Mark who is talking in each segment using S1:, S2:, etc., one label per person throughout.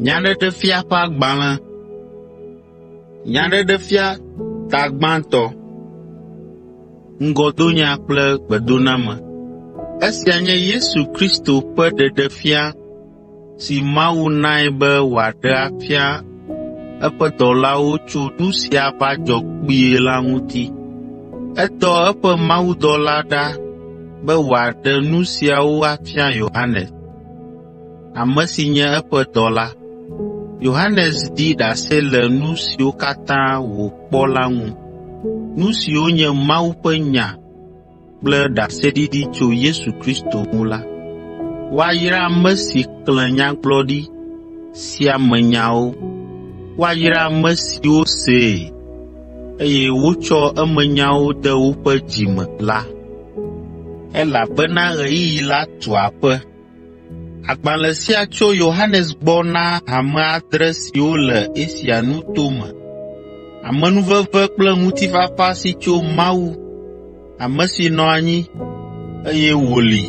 S1: Nyaɖeɖefia ƒe agbalẽ. Nyaɖeɖefia ta gbãtɔ. Ŋgɔdonya kple gbedoname. Esia nye Yesu Kristo ƒe ɖeɖefia si Mawu nae be wòaɖe afia eƒe dɔlawo tso nu si ava dzɔ kpuie la ŋuti. Edɔ eƒe mawudɔla ɖa be wòaɖe nu siawo afia Yohanes, ame si nye eƒe dɔla. Yohanes ɖi ɖase le nu siwo katã wòkpɔ la ŋu, nu siwo nye Mawu ƒe nya kple ɖaseɖiɖi tso Yesu Kristo ŋu la. Woayra ame si xlẽ nyagblɔɖi sia me nyawo. Woayra ame siwo see, eye wotsɔ emenyawo de woƒe dzi me la, elabena ɣeyiɣi la tu aƒe. Agbalẽ sia tso Yohanes gbɔ na hame adre siwo le Asia nuto me. Amenuveve kple ŋutifafa si tso Mawu, ame si nɔ anyi, eye wòli,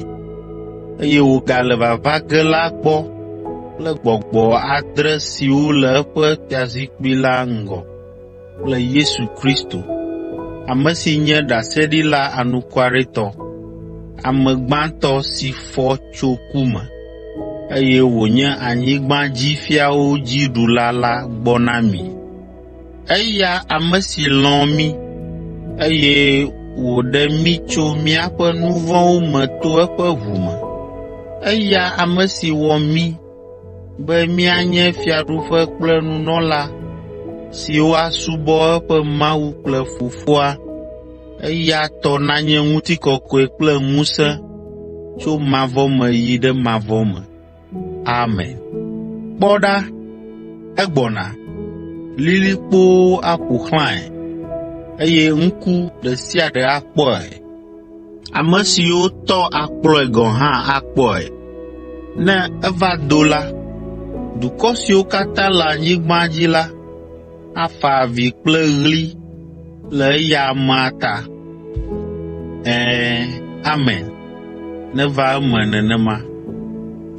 S1: eye wògale vava ge la gbɔ kple gbɔgbɔ adre siwo le eƒe fiazikpui la ŋgɔ kple Yesu Kristo, ame si nye ɖaseɖila anukwaretɔ, ame gbãtɔ si fɔ tso ku me, eye wònye anyigbadzifiawo dziɖula la gbɔ na mi. Eya ame si lɔ̃ mí, eye wòɖe mí tso míaƒe nu vɔ̃wo me to eƒe ʋu me. Eya ame si wɔ mí be míanye fiaɖuƒe kple nunɔla siwo asubɔ eƒe Mawu kple Fofoa, eya tɔ nanye ŋutikɔkɔe kple ŋusẽ tso mavɔ me yi ɖe mavɔ me. Amen. Kpɔ ɖa, egbɔna, lilikpowo aƒo xlãe, eye ŋku ɖe sia ɖe akpɔe. Ame siwo tɔ akplɔe gɔ̃ hã akpɔe. Ne eva do la, dukɔ siwo katã le anyigba dzi la afa avi kple ɣli le eya amea ta. Ɛ̃, Amen. Neva eme nenema.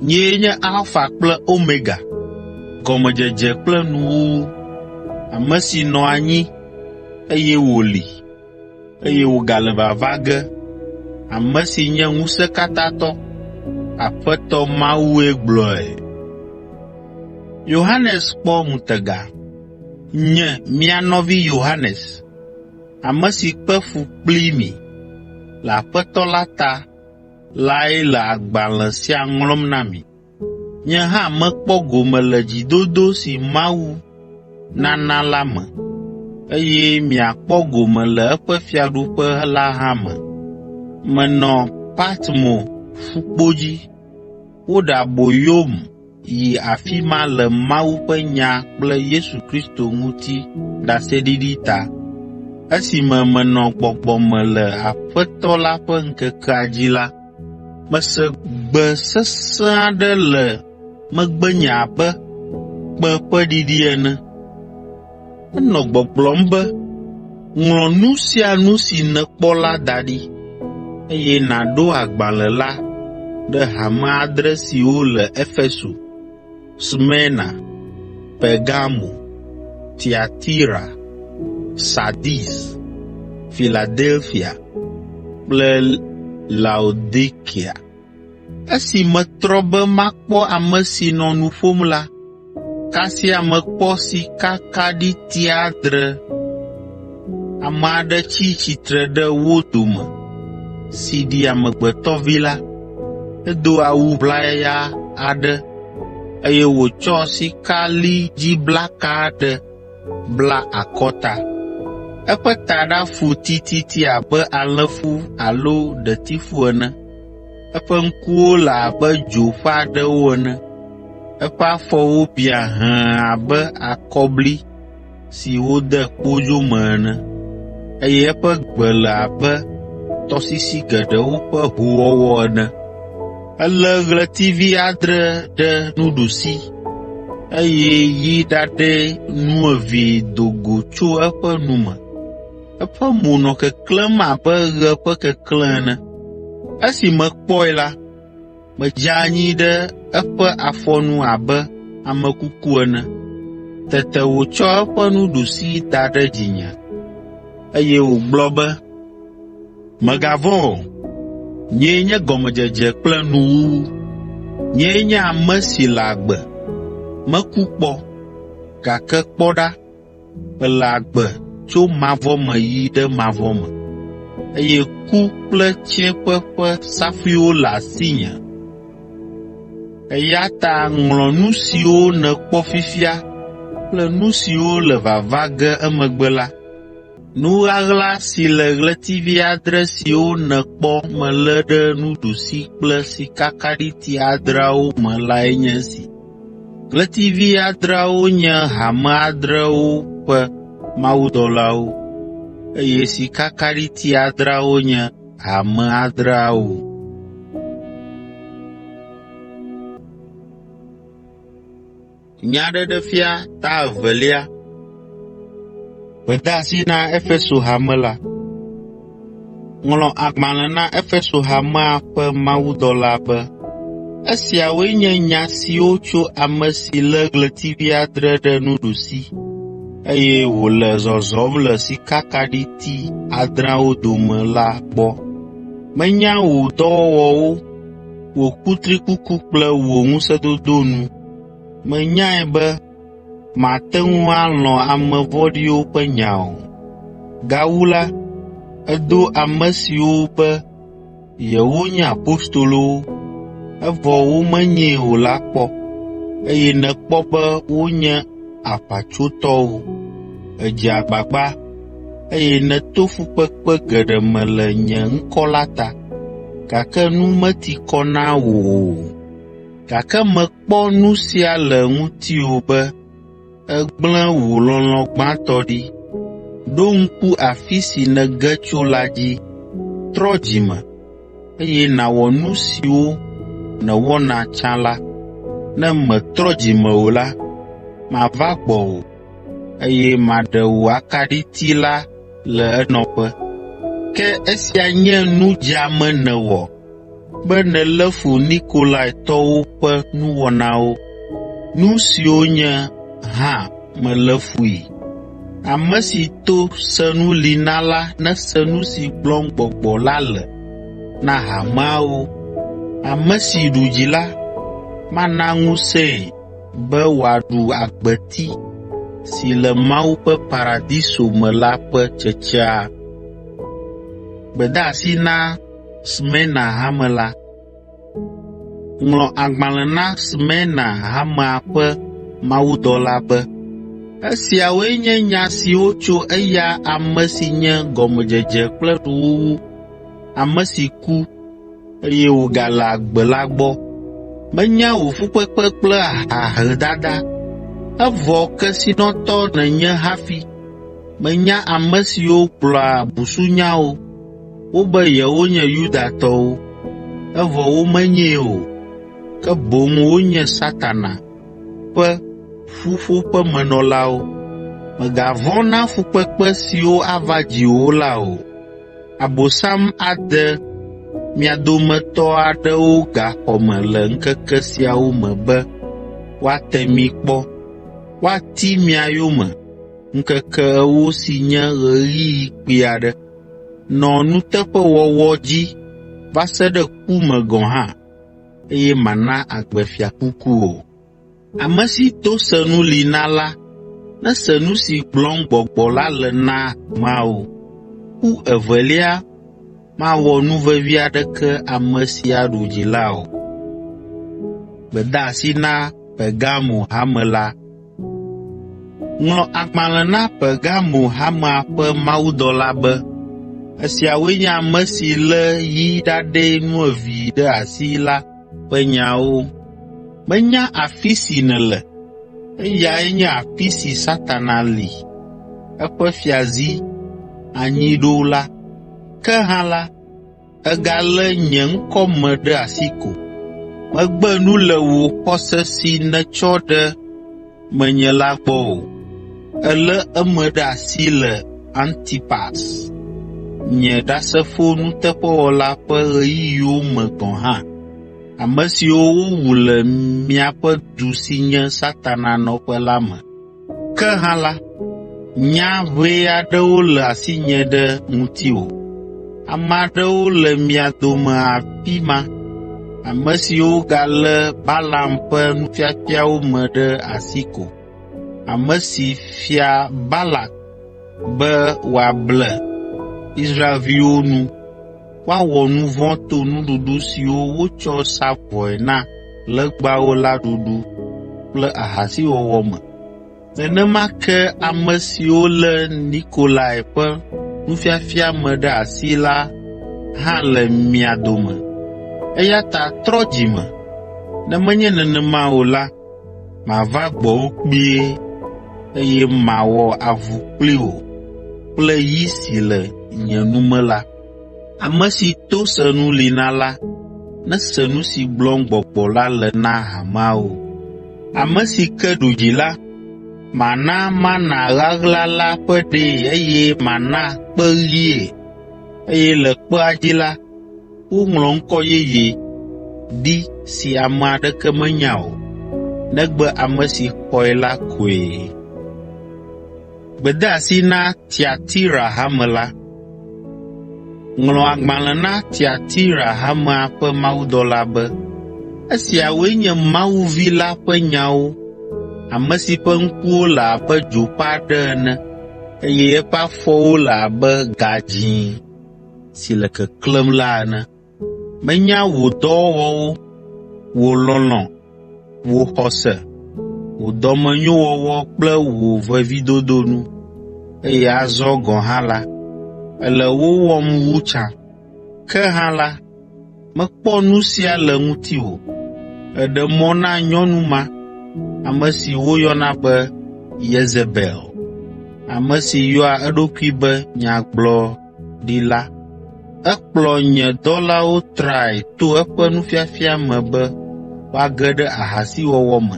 S1: Nyee nye Alfa kple Omega, gɔmedzedze kple nuwuwu, ame si nɔ anyi, eye wòli, eye wògale vava ge, ame si nye Ŋusẽkatãtɔ, Aƒetɔ Mawue gblɔe. Yohanes kpɔ ŋutega. Nye, mia nɔvi Yohanes, ame si kpe fu kpli mi le Aƒetɔ la ta lae le agbalẽ sia ŋlɔm na mi. Nye hã mekpɔ gome le dzidodo si Mawu nana la me, eye miakpɔ gome le eƒe fiaɖuƒe la hã me. Menɔ Patmo ƒukpo dzi. Woɖe aboyom yi afi ma le Mawu ƒe nya kple Yesu Kristo ŋuti ɖaseɖiɖi ta. Esime menɔ gbɔgbɔ me le Aƒetɔ la ƒe ŋkekea dzi la, mese gbe sesẽ aɖe le megbenye abe kpẽ ƒe ɖiɖi ene. Enɔ gbɔgblɔm be, “Ŋlɔ nu sia nu si nèkpɔ la da ɖi, eye nàɖo agbalẽ la ɖe hame adre siwo le Efeso, Smirna, Pergamo, Tiatira, Sardis, Filadelfia kple Laodikea.” Esi metrɔ be makpɔ ame si nɔ nu ƒom la, kasia mekpɔ sikakaɖiti adre. Ame aɖe tsi tsitre ɖe wo dome si ɖi Amegbetɔ Vi la. Edo awu ʋlaya aɖe, eye wòtsɔ sikalidziblaka aɖe bla akɔta. Eƒe taɖa fu tititi abe alẽfu alo ɖetifu ene. Eƒe ŋkuwo le abe dzo ƒe aɖewo ene. Eƒe afɔwo biã hẽe abe akɔbli si wode kpodzo me ene, eye eƒe gbe le abe tɔsisi geɖewo ƒe hoowɔwɔ ene. Elé ɣletivi adre ɖe nuɖusi, eye yi ɖaɖɛ nuevee do go tso eƒe nu me. Eƒe mo nɔ keklẽm abe ɣe ƒe keklẽ ene. Esi mekpɔe la, medze anyi ɖe eƒe afɔ nu abe ame kuku ene. Tete wòtsɔ eƒe nuɖusi da ɖe dzinye, eye wògblɔ be, “Mègavɔ̃ o, nyee nye gɔmedzedze kple nuwuwu. Nyee nye ame si le agbe. Meku kpɔ, gake kpɔ ɖa, mele agbe tso mavɔ me yi ɖe mavɔ me, eye ku kple tsiẽƒe ƒe safuiwo le asinye. Eya ta ŋlɔ nu siwo nèkpɔ fifia kple nu siwo le vava ge emegbe la. Nu ɣaɣla si le ɣletivi adre siwo nèkpɔ melé ɖe nuɖusi kple sikakaɖiti adreawo me lae nye esi: Ɣletivi adreawo nye hame adreawo ƒe mawudɔlawo, eye sikakaɖiti adreawo nye hame adreawo. Nyaɖeɖefia ta evelia. Gbedeasi na Efeso hame la. Ŋlɔ agbalẽ na Efeso hamea ƒe mawudɔla be: Esiawoe nye nya siwo tso ame si lé ɣletivi adre ɖe nuɖusi, eye wòle zɔzɔm le sikakaɖiti adreawo dome la gbɔ. Menya wò dɔwɔwɔwo, wò kutrikuku kple wò ŋusẽdodo nu. Menyae be màte ŋu alɔ̃ ame vɔ̃ɖiwo ƒe nya o. Gawu la, èdo ame siwo be yewonye apostolowo, evɔ womenyee o la kpɔ, eye nèkpɔ be wonye aʋatsotɔwo. Èdze agbagba, eye nèto fukpekpe geɖe me le nye ŋkɔ la ta, gake nu meti kɔ na wò o. Gake mekpɔ nu sia le ŋutiwò be ègblẽ wò lɔlɔ̃ gbãtɔ ɖi. Ɖo ŋku afi si nège tso la dzi, trɔ dzi me, eye nàwɔ nu siwo nèwɔna tsã la. Ne mètrɔ dzi me o la, mava gbɔwò, eye maɖe wò akaɖiti la le enɔƒe. Ke esia nye nu dzeame nèwɔ be nèlé fu Nikolaitɔwo ƒe nuwɔnawo, nu siwo nye hã melé fui. Ame si to senu li na la nese nu si gblɔm Gbɔgbɔ la le na hameawo. Ame si ɖu dzi la, mana ŋusẽe be wòaɖu agbeti si le Mawu ƒe Paradiso me la ƒe tsetsea. Gbedeasi na Smirna hame la. Ŋlɔ agbalẽ na Smirna hamea ƒe mawudɔla be: Esiawoe nye nya siwo tso eya ame si nye gɔmedzedze kple nuwuwu, ame si ku, eye wògale agbe la gbɔ. Menya wò fukpekpe kple ahedada, evɔ kesinɔtɔ nènye hafi. Menya ame siwo gblɔa busunyawo, wobe yewonye Yudatɔwo, evɔ womenyee o, ke boŋ wonye Satana ƒe ƒuƒoƒemenɔlawo. Mègavɔ̃ na fukpekpe siwo ava dziwò la o. Abosam ade mia dometɔ aɖewo gaxɔ me le ŋkeke siawo me be woate mi kpɔ, woati mia yome ŋkeke ewo si nye ɣeyiɣi kpui aɖe. Nɔ nuteƒewɔwɔ dzi va se ɖe ku me gɔ̃ hã, eye mana agbefiakuku wò. Ame si to senu li na la nese nu si gblɔm Gbɔgbɔ la le na hameawo. Ku evelia mawɔ nu vevi aɖeke ame si aɖu dzi la o. Gbedeasi na Pergamo Hame la. Ŋlɔ agbalẽ na Pergamo hamea ƒe mawudɔla be: Esiawoe nye ame si lé yi ɖaɖɛ nuevee ɖe asi la ƒe nyawo. Menya afi si nèle, eyae nye afi si Satana li eƒe fiazi anyi ɖo la. Ke hã la, ègalé nye ŋkɔ me ɖe asi ko. Mègbe nu le wò xɔse si nètsɔ ɖe menye la gbɔ o. Èlé eme ɖe asi le Antipas, nye ɖasefo nuteƒewɔla ƒe ɣeyiɣiwo me gɔ̃ hã. ame siwo wowu le miaƒe du si nye Satana nɔƒe la me. Ke hã la, nya ʋɛ aɖewo le asinye ɖe ŋutiwò. Ame aɖewo le mia dome afi ma, ame siwo galé Balaam ƒe nufiafiawo me ɖe asi ko, ame si fia Balak be wòable Israelviwo nu woawɔ nu vɔ̃ to nuɖuɖu siwo wotsɔ sa vɔe na legbawo la ɖuɖu kple ahasiwɔwɔ me. Nenema ke ame siwo lé Nikolai ƒe nufiafia me ɖe asi la hã le mia dome. Eya ta trɔ dzi me, ne menye nenema o la, mava gbɔwò kpuie, eye mawɔ avu kpli wò kple yi si le nye nu me la. Ame si to senu li na la nese nu si gblɔm Gbɔgbɔ la le na hameawo. Ame si ke ɖu dzi la, mana mana ɣaɣla la ƒe ɖee eye mana kpe ɣie, eye le kpea dzi la, woŋlɔ ŋkɔ yeye ɖi si ame aɖeke menya o, negbe ame si xɔe la koe. Gbedeasi na Tiatira Hame la. Ŋlɔ agbalẽ na Tiatira hamea ƒe mawudɔla be: Esiawoe nye Mawu Vi la ƒe nyawo, ame si ƒe ŋkuwo le abe dzo ƒe aɖe ene, eye eƒe afɔwo le abe gadzĩ si le keklẽm la ene. Menya wò dɔwɔwɔwo, wò lɔlɔ̃, wò xɔse, wò dɔmenyowɔwɔ kple wò vevidodo nu, eye azɔ gɔ̃ hã la, èle wo wɔm wu tsã. Ke hã la, mekpɔ nu sia le ŋutiwò: èɖe mɔ na nyɔnu ma, ame si woyɔna be Yezebel, ame si yɔa eɖokui be nyagblɔɖila. Ekplɔ nye dɔlawo trae to eƒe nufiafia me be woage ɖe ahasiwɔwɔ me,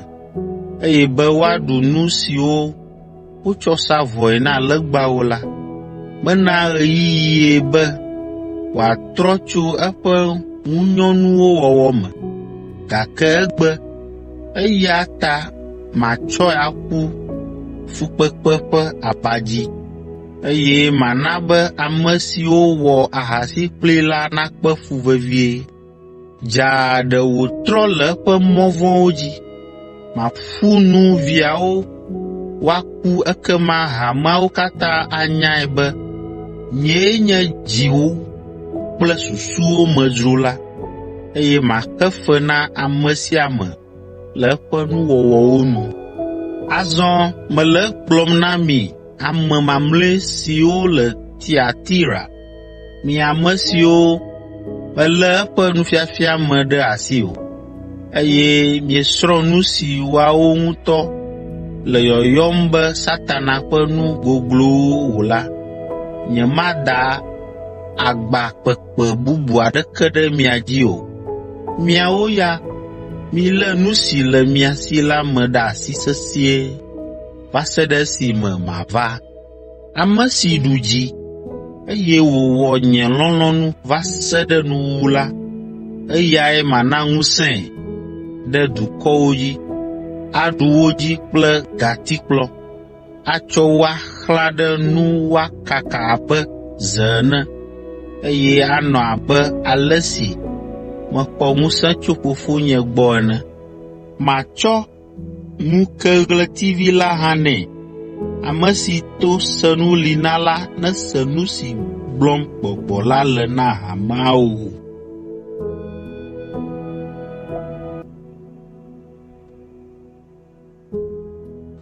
S1: eye be woaɖu nu siwo wotsɔ sa vɔe na legbawo la. Mena ɣeyiɣie be wòatrɔ tso eƒe ŋunyɔnuwo wɔwɔ me, gake egbe, eya ta matsɔe aƒu fukpekpe ƒe aba dzi eye mana be ame siwo wɔ ahasi kplii la nakpe fu vevie. Dzaa ɖe wòtrɔ le eƒe mɔ vɔ̃wo dzi. Maƒu nu viawo woaku ekema hameawo katã anyae be nyee nye dziwo kple susuwo me dzrola, eye maxe fe na ame sia ame le eƒe nuwɔwɔwo nu. Azɔ mele egblɔm na mi ame mamlɛ siwo le Tiatira, mi ame siwo melé eƒe nufiafia me ɖe asi o, eye miesrɔ̃ nu si woawo ŋutɔ le yɔyɔm be Satana ƒe nu goglowo o la, nyemada agba kpekpe bubu aɖeke ɖe mia dzi o. Miawo ya milé nu si le mia si la me ɖe asi sesĩe va se ɖe esime mava. Ame si ɖu dzi, eye wòwɔ nye lɔlɔ̃nu va se ɖe nuwuwu la, eyae mana ŋusẽe ɖe dukɔwo dzi, aɖu wo dzi kple gatikplɔ, atsɔ wo axlã ɖe nu woakaka abe ze ene, eye anɔ abe ale si mexɔ ŋusẽ tso Fofonye gbɔ ene. Matsɔ ŋukeɣletivi la hã nɛ. Ame si to senu li na la nese nu si gblɔm Gbɔgbɔ la le na hameawo.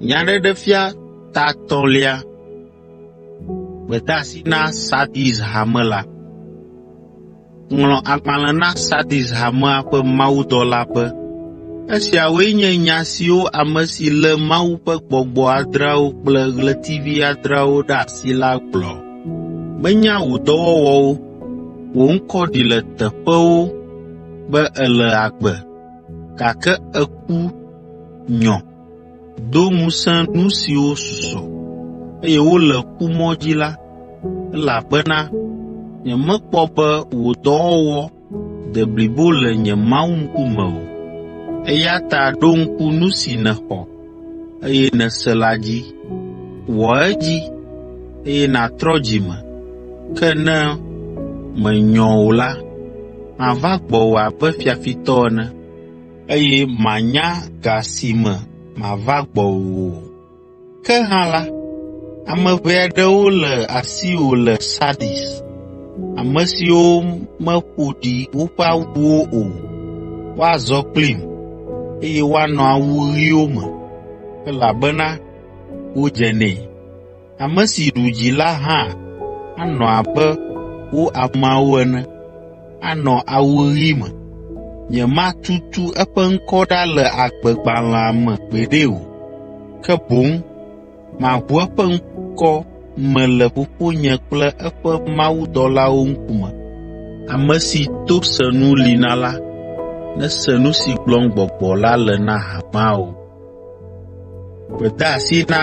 S1: Nyaɖeɖefia ta etɔ̃lia. Gbedeasi na Sardis hame la. Ŋlɔ agbalẽ na Sardis hamea ƒe mawudɔla be: Esiawoe nye nya siwo ame si lé Mawu ƒe Gbɔgbɔ adreawo kple ɣletivi adreawo ɖe asi la gblɔ. Menya wò dɔwɔwɔwo, wò ŋkɔ ɖi le teƒewo be èle agbe, gake èku nyɔ. Do ŋusẽ nu siwo susɔ, eye wole kumɔ dzi la, elabena nyemekpɔ be wò dɔwɔwɔ de blibo le nye Mawu ŋkume o. Eya ta ɖo ŋku nu si nèxɔ, eye nèse la dzi. Wɔ edzi, eye nàtrɔ dzi me. Ke ne mènyɔ o la, mava gbɔwò abe fiafitɔ ene, eye mànya ga si me mava gbɔwò o. Ke hã la, ame ʋɛ aɖewo le asiwò le Sardis, ame siwo meƒo ɖi woƒe awuwo o. Woazɔ kplim, eye woanɔ awu ɣiwo me, elabena wodze nɛ. Ame si ɖu dzi la hã anɔ abe wo ameawo ene, anɔ awu ɣi me. Nyematutu eƒe ŋkɔ ɖa le agbegbalẽa me gbeɖe o, ke boŋ maʋu eƒe ŋkɔ me le Fofonye kple eƒe mawudɔlawo ŋkume. Ame si to senu li na la, nese nu si gblɔm Gbɔgbɔ la le na hameawo. Gbedeasi na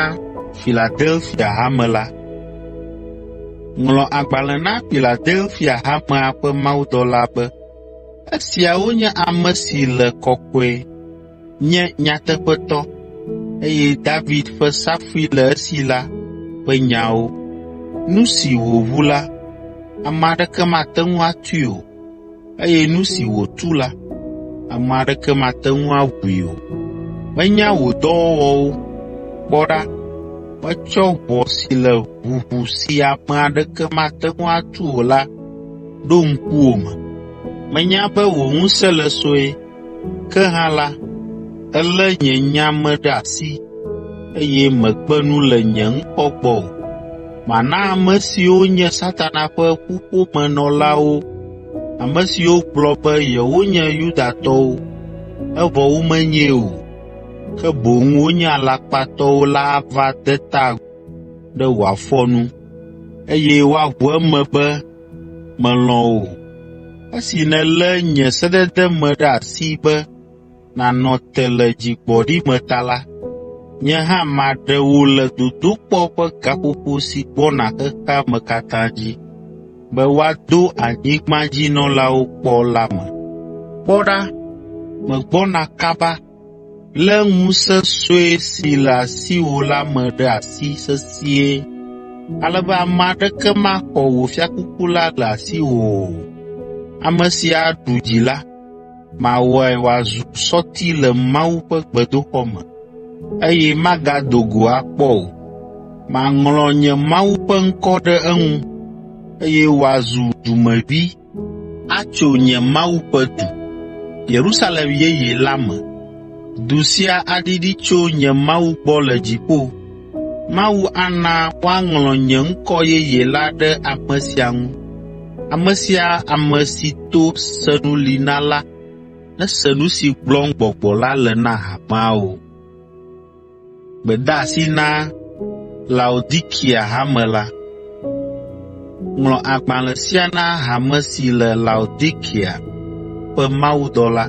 S1: Filadelfia Hame la. Ŋlɔ agbalẽ na Filadelfia hamea ƒe mawudɔla be: Esiawo nye ame si le kɔkɔe, nye nyateƒetɔ, eye David ƒe safui le esi la ƒe nyawo. Nu si wòʋu la, ame aɖeke mate ŋu atui o, eye nu si wòtu la, ame aɖeke mate ŋu aʋui o. Menya wò dɔwɔwɔwo. Kpɔ ɖa, metsɔ ʋɔ si le ʋuʋu si ame aɖeke mate ŋu atu o la ɖo ŋkuwò me. Menya be wò ŋusẽ le sue, ke hã la, èlé nye nya me ɖe asi, eye mègbe nu le nye ŋkɔ gbɔ o. Mana ame siwo nye Satana ƒe ƒuƒomenɔlawo, ame siwo gblɔ be yewonye Yudatɔwo, evɔ womenyee o, ke boŋ wonye alakpatɔwo la ava de ta agu ɖe wò afɔ nu, eye woaʋu eme be melɔ̃ wò. Esi nèlé nye sedede me ɖe asi be nànɔ te le dzigbɔɖi me ta la, nye hã maɖe wò le dodokpɔ ƒe gaƒoƒo si gbɔna xexea me katã dzi, be woado anyigbadzinɔlawo kpɔ la me. Kpɔ ɖa, megbɔna kaba. Lé ŋusẽ sue si le asiwò la me ɖe asi sesĩe, ale be ame aɖeke maxɔ wò fiakuku la le asiwò o. Ame si aɖu dzi la, mawɔe wòazu sɔti le Mawu ƒe gbedoxɔ me, eye magado go akpɔ o. Maŋlɔ nye Mawu ƒe ŋkɔ ɖe eŋu, eye wòazu dumevi atso nye Mawu ƒe du, Yerusalem yeye la me. Du sia aɖiɖi tso nye Mawu gbɔ le dziƒo. Mawu ana woaŋlɔ nye ŋkɔ yeye la ɖe ame sia ŋu. Ame sia ame si to senu li na la nese nu si gblɔm Gbɔgbɔ la le na hameawo. Gbedeasi na Laodikia Hame la. Ŋlɔ agbalẽ sia na hame si le Laodikia ƒe mawudɔla.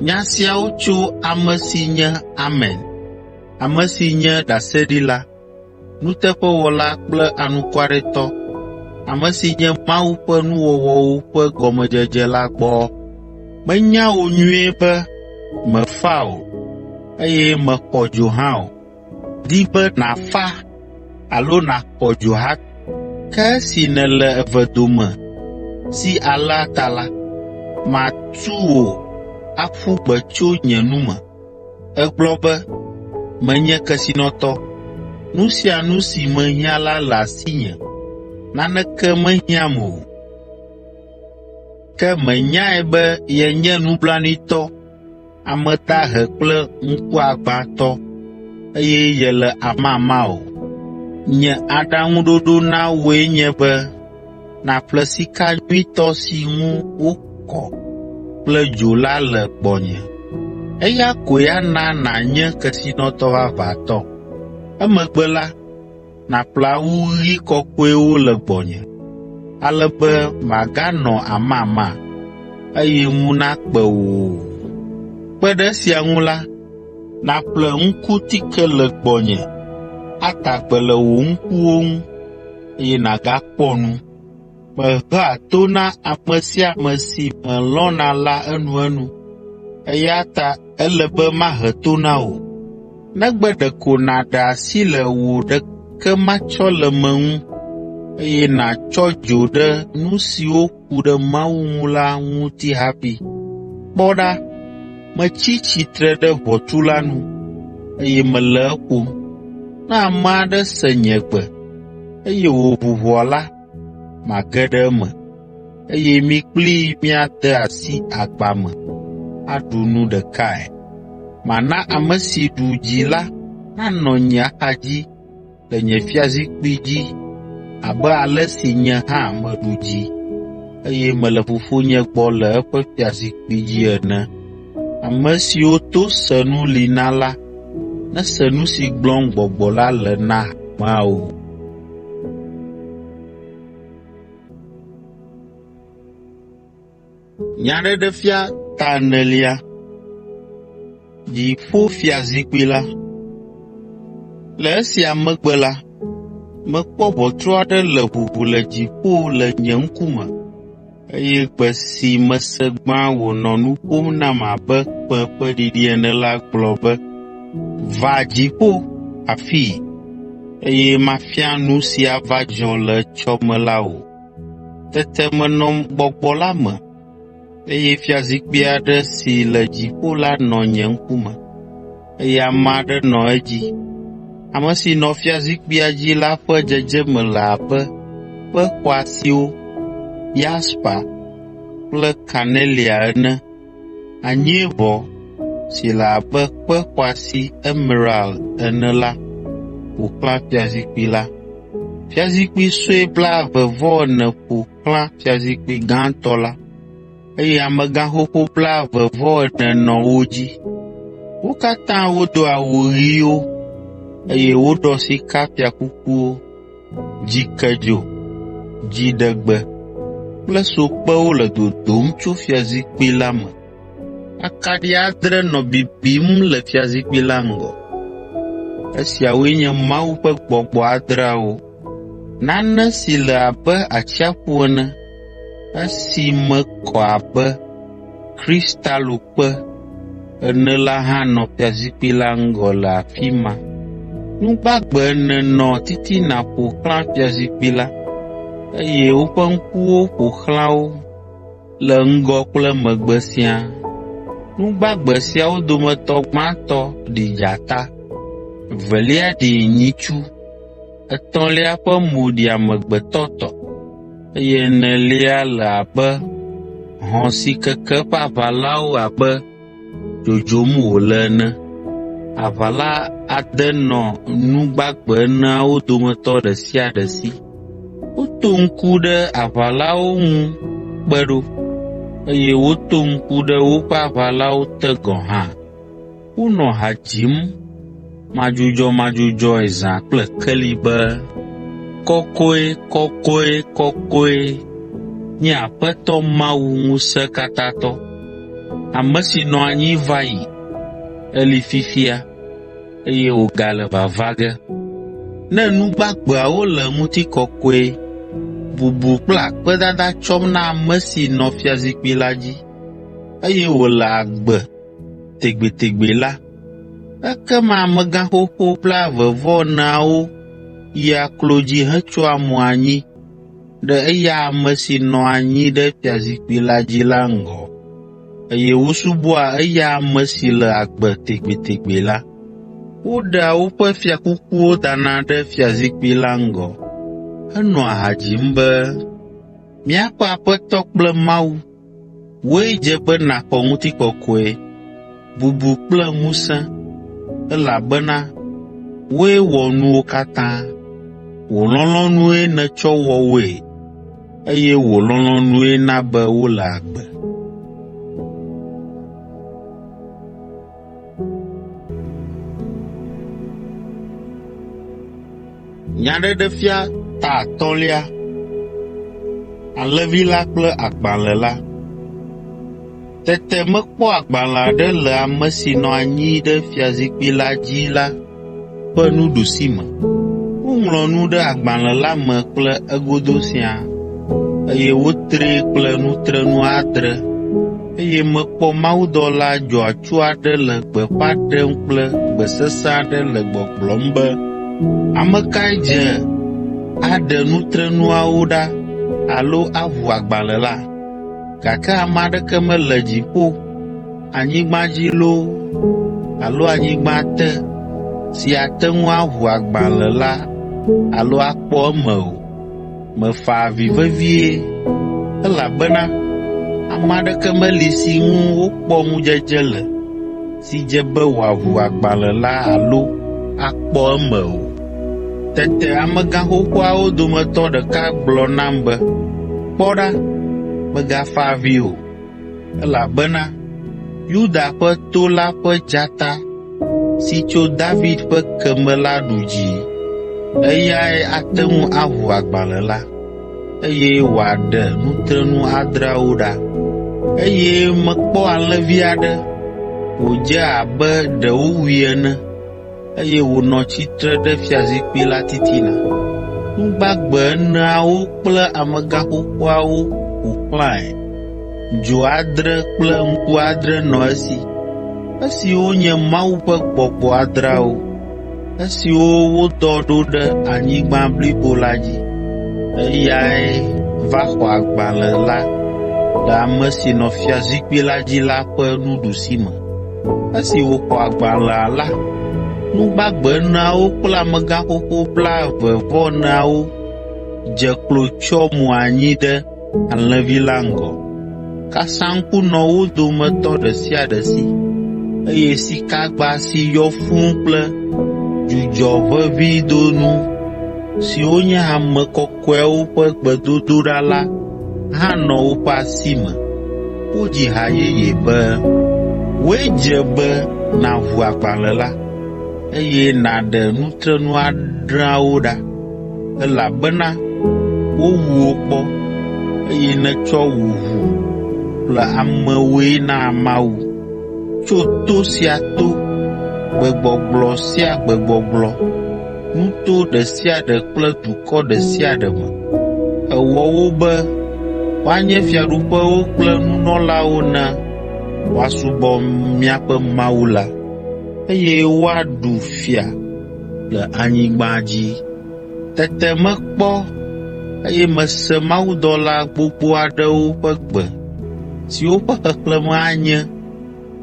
S1: Nya siawo tso ame si nye Amen, ame si nye ɖaseɖila, nuteƒewɔla kple anukwaretɔ, ame si nye Mawu ƒe nuwɔwɔwo ƒe gɔmedzedze la gbɔ. Menya wò nyuie be mèfa o, eye mèxɔ dzo hã o. Di be nàfa alo nàxɔ dzo hafi. Ke esi nèle evedome si alea ta la, matu wò aƒu gbe tso nye nu me. Ègblɔ be, ‘Menye kesinɔtɔ, nu sia nu si mehiã la le asinye, naneke mehiãm o.’ Ke mènyae be yenye nublanuitɔ, ame dahe kple ŋkuagbãtɔ, eye yele amama o. Nye aɖaŋuɖoɖo na wòe nye be nàƒle sika nyuitɔ si ŋu wokɔ kple dzo la le gbɔnye. Eya koe ana nànye kesinɔtɔ vavãtɔ. Emegbe la, nàƒle awu ɣi kɔkɔewo le gbɔnye, ale be màganɔ amama, eye ŋu nakpe wò o. Kpe ɖe esia ŋu la, nàƒle ŋkutike le gbɔnye ada gbe le wò ŋkuwo ŋu, eye nàgakpɔ nu. Mehea to na ame sia ame si melɔ̃na la enuenu, eya ta ele be mahe to na wò, negbe ɖeko nàɖe asi le wò ɖekematsɔleme ŋu, eye nàtsɔ dzo ɖe nu siwo ku ɖe Mawu ŋu la ŋuti hafi. Kpɔ ɖa, metsi tsitre ɖe ʋɔtru la nu, eye mele eƒom. Ne ame aɖe se nye gbe, eye wòʋu ʋɔa la, mage ɖe eme, eye mí kplii míade asi agba me aɖu nu ɖekae. Mana ame si ɖu dzi la nanɔ nye axadzi le nye fiazikpui dzi abe ale si nye hã meɖu dzi, eye mele Fofonye gbɔ le eƒe fiazikpui dzi ene. Ame siwo to senu li na la nese nu si gblɔm Gbɔgbɔ la le na hameawo. Nyaɖeɖefia ta enelia. Dziƒofiazikpui la. Le esia megbe la, mekpɔ ʋɔtru aɖe le ʋuʋu le dziƒo le nye ŋkume, eye gbe si mese gbã wònɔ nu ƒom nam abe kpẽ ƒe ɖiɖi ene la gblɔ be, “Va dziƒo afii, eye mafia nu si ava dzɔ le etsɔ me la wò.” Tete menɔ Gbɔgbɔ la me, eye fiazikpui aɖe si le dziƒo la nɔ nye ŋkume, eye ame aɖe nɔ edzi. Ame si nɔ fiazikpuia dzi la ƒe dzedzeme le abe kpe xɔasiwo, yaspa kple kanelia ene, anyieʋɔ si le abe kpe xɔasi emerald ene la ƒo xlã fiazikpui la. Fiazikpui sue blaeve-vɔ-ene ƒo xlã fiazikpui gãtɔ la, eye amegãxoxo blaeve-vɔ-ene nɔ wo dzi. Wo katã wodo awu ɣiwo, eye woɖɔ sikafiakukuwo, dzikedzo, dziɖegbe kple sokpewo le dodom tso fiazikpui la me. Akaɖi adre nɔ bibim le fiazikpui la ŋgɔ. Esiawoe nye Mawu ƒe Gbɔgbɔ adreawo. Nane si le abe atsiaƒu ene, esi me kɔ abe kristalokpe ene la hã nɔ fiazikpui la ŋgɔ le afi ma. Nu gbagbe ene nɔ titina ƒo xlã fiazikpui la, eye woƒe ŋkuwo ƒo xlã wo le ŋgɔ kple megbe siaa. Nu gbagbe siawo dometɔ gbãtɔ ɖi dzata, evelia ɖi nyitsu, etɔ̃lia ƒe mo ɖi amegbetɔ tɔ, eye enelia le abe hɔ̃ si keke eƒe aʋalawo abe dzodzom wòle ene. Aʋala ade nɔ nu gbagbe eneawo dometɔ ɖe sia ɖe si. Woto ŋku ɖe aʋalawo ŋu kpe ɖo, eye woto ŋku ɖe woƒe aʋalawo te gɔ̃ hã. Wonɔ ha dzim madzudzɔmadzudzɔe zã kple keli be, “Kɔkɔe, kɔkɔe, kɔkɔe nye Aƒetɔ Mawu Ŋusẽkatãtɔ, ame si nɔ anyi va yi, eli fifia, eye wògale vava ge.” Ne nu gbagbeawo le ŋutikɔkɔe, bubu kple akpedada tsɔm na ame si nɔ fiazikpui la dzi, eye wòle agbe tegbetegbe la, ekema amegãxoxo blaeve-vɔ-eneawo yia klo dzi hetsyɔa mo anyi ɖe eya ame si nɔ anyi ɖe fiazikpui la dzi la ŋgɔ, eye wosubɔa eya ame si le agbe tegbetegbe la. Woɖea woƒe fiakukuwo dana ɖe fiazikpui la ŋgɔ henɔa ha dzim be, “Míaƒe Aƒetɔ kple Mawu, Wòe dze be nàxɔ ŋutikɔkɔe, bubu kple ŋusẽ, elabena wòe wɔ nuwo katã, wò lɔlɔ̃nue nètsɔ wɔ woe, eye wò lɔlɔ̃nue na be wole agbe. Nyaɖeɖefia ta atɔ̃lia. Alẽvi la kple agbalẽ la. Tete mekpɔ agbalẽ aɖe le ame si nɔ anyi ɖe fiazikpui la dzi la ƒe nuɖusime. Woŋlɔ nu ɖe agbalẽ la me kple egodo siaa. eye wotree kple nutrenu adre, eye mekpɔ mawudɔla dzɔatsu aɖe le gbeƒã ɖem kple gbe sesẽ aɖe le gbɔgblɔm be, “Ame kae dze aɖe nutrenuawo ɖa alo aʋu agbalẽ la?” Gake ame aɖeke mele dziƒo, anyigba dzi loo alo anyigba te si ate ŋu aʋu agbalẽ la alo akpɔ eme o. Mefa avi vevie, elabena ame aɖeke meli si ŋu wokpɔ ŋudzedze le si dze be wòaʋu agbalẽ la alo akpɔ eme o. Tete amegã xoxoawo dometɔ ɖeka gblɔ nam be, “Kpɔ ɖa, mègafa avi o, elabena Yuda ƒe to la ƒe dzata si tso David ƒe ke me la ɖu dzi. Eyae ate ŋu aʋu agbalẽ la, eye wòaɖe nutrenu adreawo ɖa.” Eye mekpɔ alẽvi aɖe wòdze abe ɖe wowui ene, eye wònɔ tsitre ɖe fiazikpui la titina. Nu gbagbe eneawo kple amegã xoxoawo ƒo xlãe. Dzo adre kple ŋku adre nɔ esi, esiwo nye Mawu ƒe Gbɔgbɔ adreawo, esiwo wodɔ ɖo ɖe anyigba blibo la dzi. Eyae va xɔ agbalẽ la le ame si nɔ fiazikpui la dzi la ƒe nuɖusime. Esi wòxɔ agbalẽa la, nu gbagbe eneawo kple amegã xoxo blaeve-vɔ-eneawo dze klo tsyɔ mo anyi ɖe Alẽvi la ŋgɔ. Kasaŋku nɔ wo dometɔ ɖe sia ɖe si, eye sikagba si yɔ fũu kple dzudzɔʋeʋĩdonu siwo nye ame kɔkɔeawo ƒe gbedodoɖa la hã nɔ woƒe asi me. Wodzi ha yeye be, “Wòe dze be nàʋu agbalẽ la, eye nàɖe nutrenu adreawo ɖa, elabena wowu wò kpɔ, eye nètsɔ wò ʋu ƒle amewoe na Mawu tso to sia to, gbegbɔgblɔ sia gbegbɔgblɔ, nuto ɖe sia ɖe kple dukɔ ɖe sia ɖe me. Èwɔ wo be woanye fiaɖuƒewo kple nunɔlawo ne woasubɔ míaƒe Mawu la, eye woaɖu fia le anyigba dzi. Tete mekpɔ, eye mese mawudɔla gbogbo aɖewo ƒe gbe siwo ƒe xexlẽme anye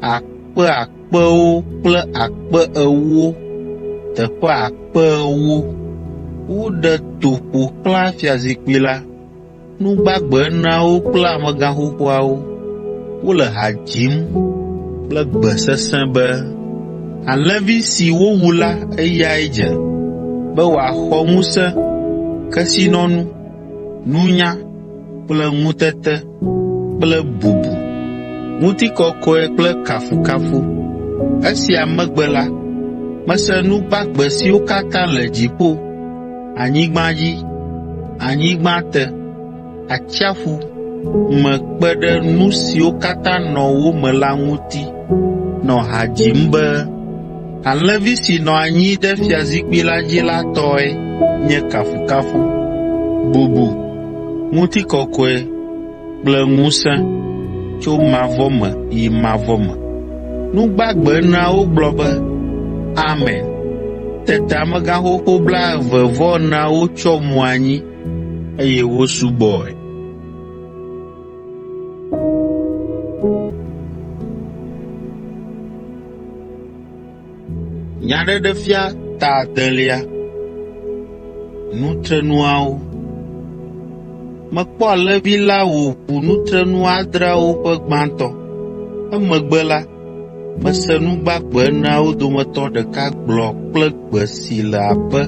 S1: akpe akpewo kple akpe ewo teƒe akpe ewo. Woɖe to ƒo xlã fiazikpui la, nu gbagbe eneawo kple amegã xoxoawo. Wole ha dzim kple gbe sesẽ be, “Alẽvi si wowu la eyae dze be wòaxɔ ŋusẽ, kesinɔnu, nunya kple ŋutete kple bubu, ŋutikɔkɔe kple kafukafu.” Esia megbe la, mese nu gbagbe siwo katã le dziƒo, anyigba dzi, anyigba te, atsiaƒu me kpe ɖe nu siwo katã nɔ wo me la ŋuti nɔ ha dzim be, “Alẽvi si nɔ anyi ɖe fiazikpui la dzi la tɔe nye kafukafu, bubu, ŋutikɔkɔe kple ŋusẽ tso mavɔ me yi mavɔ me.” Nu gbagbe eneawo gblɔ be, “Amen.” Tete amegãxoxo blaeve-vɔ-eneawo tsyɔ mo anyi, eye wosubɔe. Nyaɖeɖefia ta adelia. Nutrenuawo. Mekpɔ Alẽvi la wòʋu nutrenu adreawo ƒe gbãtɔ. Emegbe la, mese nu gbagbe eneawo dometɔ ɖeka gblɔ kple gbe si le abe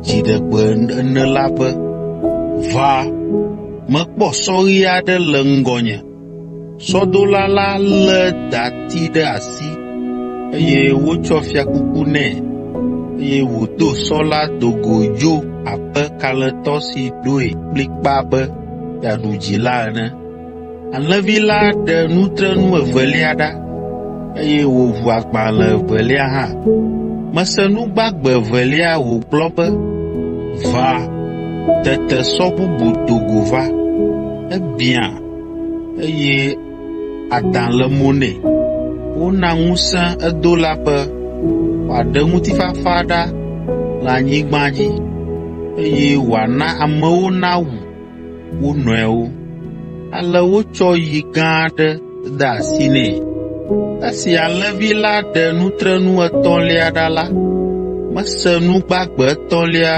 S1: dziɖegbe ene la be, “Va!” Mekpɔ sɔ ɣi aɖe le ŋgɔnye. Sɔdola la lé dati ɖe asi, eye wotsɔ fiakuku nɛ, eye wòdo sɔ la do go dzo abe kalẽtɔ si ɖoe kplikpaa be yeaɖu dzi la ene. Alẽvi la ɖe nutrenu evelia ɖa, eye wòʋu agbalẽ evelia hã. Mese nu gbagbe evelia wògblɔ be, “Va!” Tete sɔ bubu do go va. Ebiã, eye adã le mo nɛ. Wona ŋusẽ edola be wòaɖe ŋutifafa ɖa le anyigba dzi, eye wòana amewo nawu wo nɔewo. Ale wotsɔ yi gã aɖe de asi nɛ. Esi Alẽvi la ɖe nutrenu etɔ̃lia ɖa la, mese nu gbagbe etɔ̃lia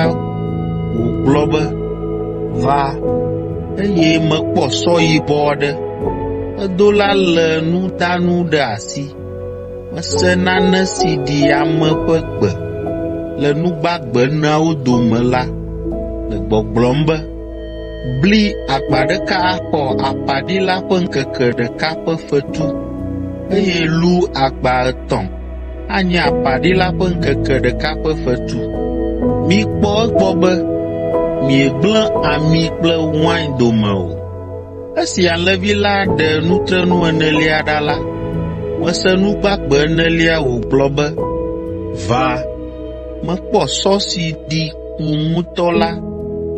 S1: wògblɔ be, “Va!” Eye mekpɔ sɔ yibɔ aɖe. Edola lé nudanu ɖe asi. Mese nane si ɖi ame ƒe gbe le nu gbagbe eneawo dome la le gbɔgblɔm be, “Bli agba ɖeka axɔ apaɖila ƒe ŋkeke ɖeka ƒe fetu, eye lu agba etɔ̃ anye apaɖila ƒe ŋkeke ɖeka ƒe fetu. Mikpɔ egbɔ be miegblẽ ami kple wain dome o.” Esi Alẽvi la ɖe nutrenu enelia ɖa la, mese nu gbagbe enelia wògblɔ be, “Va!” Mekpɔ sɔ si ɖi ku ŋutɔ la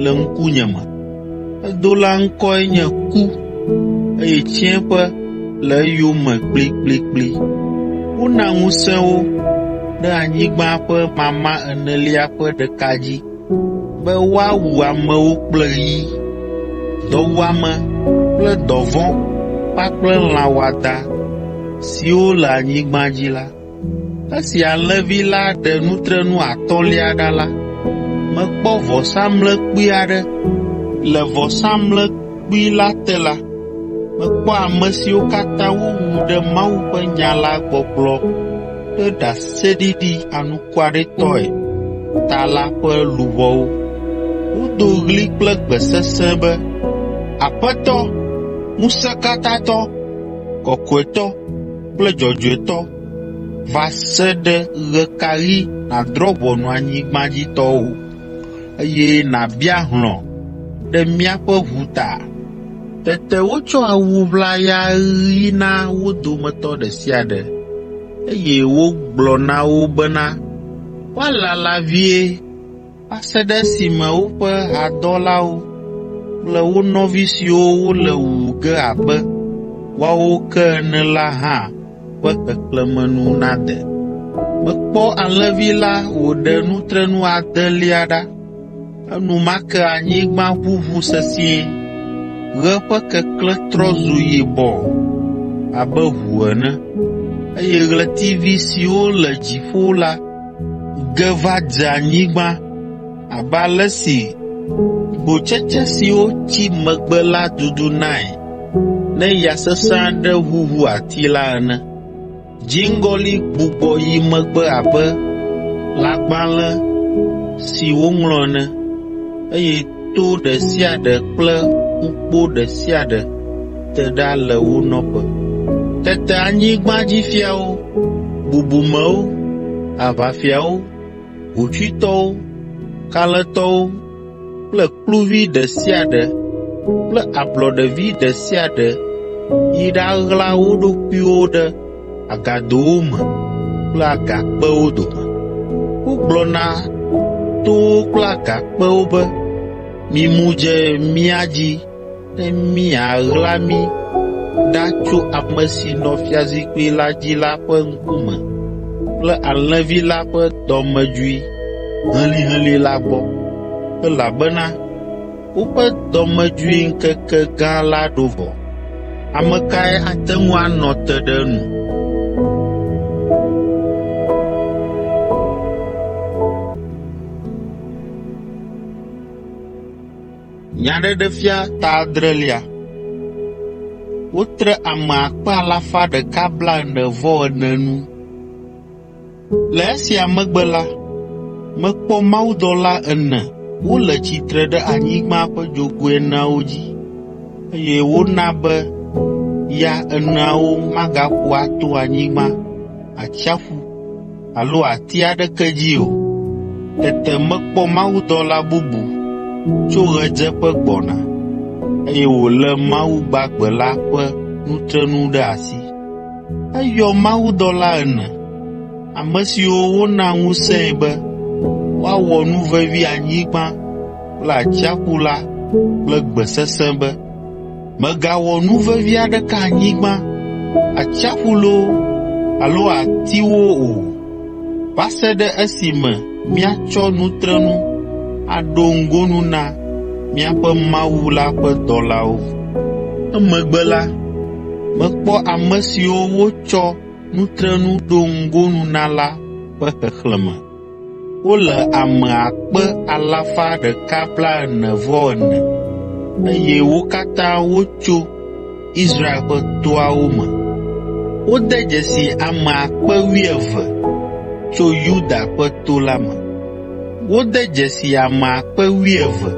S1: le ŋkunye me. Edola ŋkɔe nye Ku, eye Tsiẽƒe le eyome kplikplikpli. Wona ŋusẽ wo ɖe anyigba ƒe mama enelia ƒe ɖeka dzi be woawu amewo kple yi, dɔwuame kple dɔvɔ̃ kpakple lã wɔadã siwo le anyigba dzi la. Esi Alẽvi la ɖe nutrenu atɔ̃lia ɖa la, mekpɔ vɔsamlekpui aɖe. Le vɔsamlekpui la te la, mekpɔ ame siwo katã wowu ɖe Mawu ƒe nya la gbɔgblɔ kple ɖaseɖiɖi anukwaretɔe ta la ƒe luʋɔwo. Wodo ɣli kple gbe sesẽ be, “Aƒetɔ, Ŋusẽkatãtɔ, Kɔkɔetɔ kple Dzɔdzɔetɔ, va se ɖe ɣe ka ɣi nàdrɔ̃ ʋɔnu anyigbadzitɔwo, eye nàbia hlɔ̃ ɖe míaƒe ʋu ta?” Tete wotsɔ awu ʋlaya ɣi na wo dometɔ ɖe sia ɖe, eye wogblɔ na wo bena woalala vie va se ɖe esime woƒe hadɔlawo kple wo nɔvi siwo wole wuwu ge abe woawo ke ene la hã ƒe xexlẽme nu nade. Mekpɔ Alẽvi la wòɖe nutrenu adelia ɖa. Enumake anyigba ʋuʋu sesĩe, ɣe ƒe keklẽ trɔ zu yibɔ abe ʋu ene, eye ɣletivi siwo le dziƒo la ge va dze anyigba abe ale si gbotsetse siwo tsi megbe la dudunae ne ya sesẽ aɖe ʋuʋu ati la ene. Dziŋgɔli gbugbɔ yi megbe abe lãgbalẽ si woŋlɔ ene, eye to ɖe sia ɖe kple ƒukpo ɖe sia ɖe te ɖa le wo nɔƒe. Tete anyigbadzifiawo, bubumewo, aʋafiawo, hotsuitɔwo, kalẽtɔwo kple kluvi ɖe sia ɖe kple ablɔɖevi ɖe sia ɖe yi ɖaɣla wo ɖokuiwo ɖe agadowo me kple agakpewo dome. Wogblɔ na towo kple agakpewo be, “Mimu dze mía dzi ne miaɣla mí ɖa tso ame si nɔ fiazikpui la dzi la ƒe ŋkume kple Alẽvi la ƒe dɔmedzoe helĩhelĩ la gbɔ, elabena woƒe dɔmedzoeŋkeke gã la ɖo vɔ. Ame kae ate ŋu anɔ te ɖe enu?” Nyaɖeɖefia ta adrelia. Wotre ame akpe alafa ɖeka blaene-vɔ-ene nu. Le esia megbe la, mekpɔ mawudɔla ene wole tsitre ɖe anyigba ƒe dzogoe eneawo dzi, eye wona be ya eneawo magaƒo ato anyigba, atsiaƒu alo ati aɖeke dzi o. Tete mekpɔ mawudɔla bubu tso ɣedzeƒe gbɔna, eye wòlé Mawu gbagbe la ƒe nutrenu ɖe asi. Eyɔ mawudɔla ene, ame siwo wona ŋusẽe be woawɔ nu vevi anyigba kple atsiaƒu la kple gbe sesẽ be, Mègawɔ nu vevi aɖeke anyigba, atsiaƒu loo alo atiwo o, va se ɖe esime míatsɔ nutrenu aɖo ŋgonu na míaƒe Mawu la ƒe dɔlawo.” Emegbe la, mekpɔ ame siwo wotsɔ nutrenu ɖo ŋgonu na la ƒe xexlẽme. Wole ame akpe alafa ɖeka blaene-vɔ-ene, eye wo katã wotso Israel ƒe toawo me. Wode dzesi ame akpe wuieve tso Yuda ƒe to la me. Wode dzesi ame akpe wuieve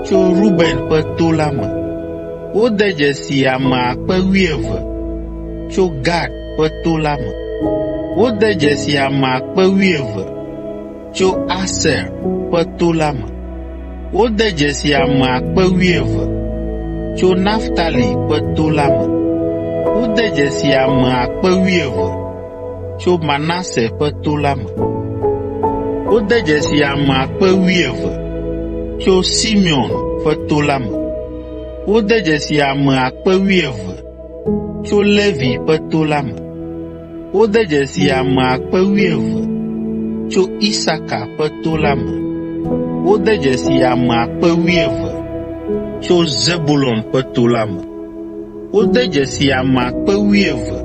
S1: tso Ruben ƒe to la me. Wode dzesi ame akpe wuieve tso Gad ƒe to la me. Wode dzesi ame akpe wuieve tso Aser ƒe to la me. Wode dzesi ame akpe wuieve tso Naftali ƒe to la me. Wode dzesi ame akpe wuieve tso Manase ƒe to la me. Wode dzesi ame akpe wuieve tso Simeon ƒe to la me. Wode dzesi ame akpe wuieve tso Levi ƒe to la me. Wode dzesi ame akpe wuieve tso Isaka ƒe to la me. Wode dzesi ame akpe wuieve tso Zebulon ƒe to la me. Wode dzesi ame akpe wuieve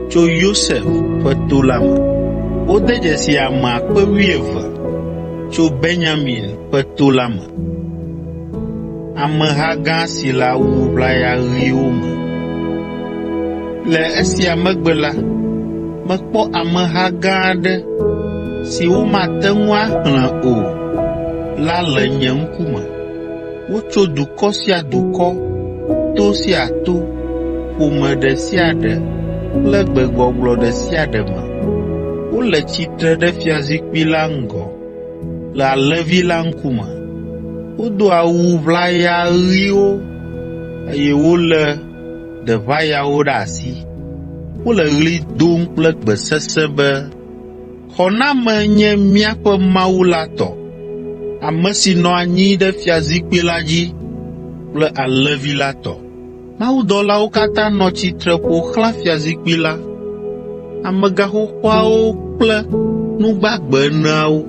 S1: tso Yosef ƒe to la me. Wode dzesi ame akpe wuieve tso Benyamin ƒe to la me. Ameha gã si le awu ʋlaya ɣiwo me. Le esia megbe la, mekpɔ ameha gã aɖe si womate ŋu axlẽ o la le nye ŋkume. Wotso dukɔ sia dukɔ, to sia to, ƒome ɖe sia ɖe kple gbegbɔgblɔ ɖe sia ɖe me. Wole tsitre ɖe fiazikpui la ŋgɔ le Alẽvi la ŋkume. Wodo awu ʋlaya ɣiwo, eye wolé deʋayawo ɖe asi. Wole ɣli dom kple gbe sesẽ be, “Xɔname nye míaƒe Mawu la tɔ, ame si nɔ anyi ɖe fiazikpui la dzi kple Alẽvi la tɔ.” Mawudɔlawo katã nɔ tsitre ƒo xlã fiazikpui la, amegãxoxoawo kple nu gbagbe eneawo.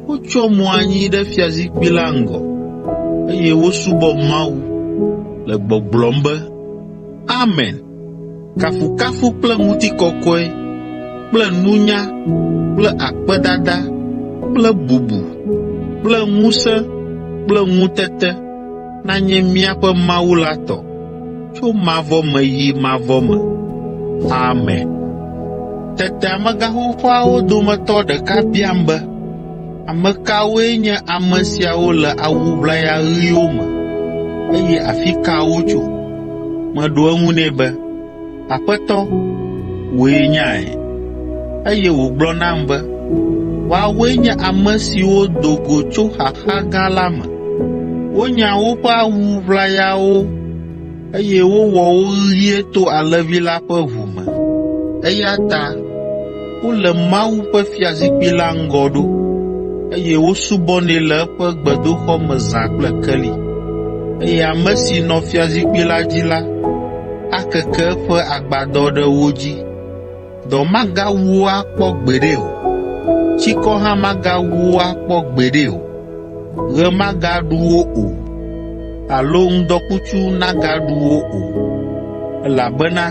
S1: Wotsyɔ mo anyi ɖe fiazikpui la ŋgɔ, eye wosubɔ Mawu, le gbɔgblɔm be, “Amen! Kafukafu kple ŋutikɔkɔe kple nunya kple akpedada kple bubu kple ŋusẽ kple ŋutete nanye míaƒe Mawu la tɔ tso mavɔ me yi mavɔ me. Amen.” Tete amegãxoxoawo dometɔ ɖeka biam be, “Ame kawoe nye ame siawo le awu ʋlaya ɣiwo me, eye afi ka wotso?” Meɖo eŋu nɛ be, “Aƒetɔ, wòe nyae.” Eye wògblɔ nam be, “Woawoe nye ame siwo do go tso xaxa gã la me. Wonya woƒe awu ʋlayawo, eye wowɔ wo ɣie to Alẽvi la ƒe ʋu me. Eya ta wole Mawu ƒe fiazikpui la ŋgɔ ɖo, eye wosubɔnɛ le eƒe gbedoxɔ me zã kple keli. Eye ame si nɔ fiazikpui la dzi la akeke eƒe agbadɔ ɖe wo dzi. Dɔ magawu wo akpɔ gbeɖe o, tsikɔ hã magawu wo akpɔ gbeɖe o, ɣe magaɖu wo o, alo ŋdɔkutsu nagaɖu wo o, elabena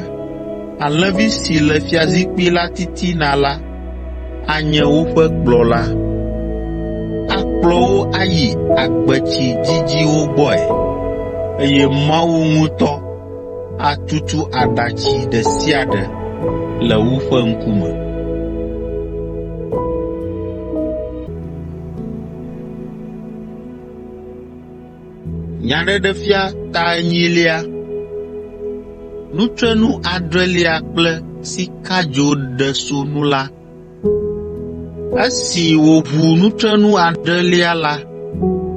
S1: Alẽvi si le fiazikpui la titina la anye woƒe kplɔla. Akplɔ wo ayi agbetsi dzidziwo gbɔe, eye Mawu ŋutɔ atutu aɖatsi ɖe sia ɖe le woƒe ŋkume. Nyaɖeɖefia ta enyilia. Nutrenu adrelia kple sikadzoɖesonu la. Esi wòʋu nutrenu adrelia la,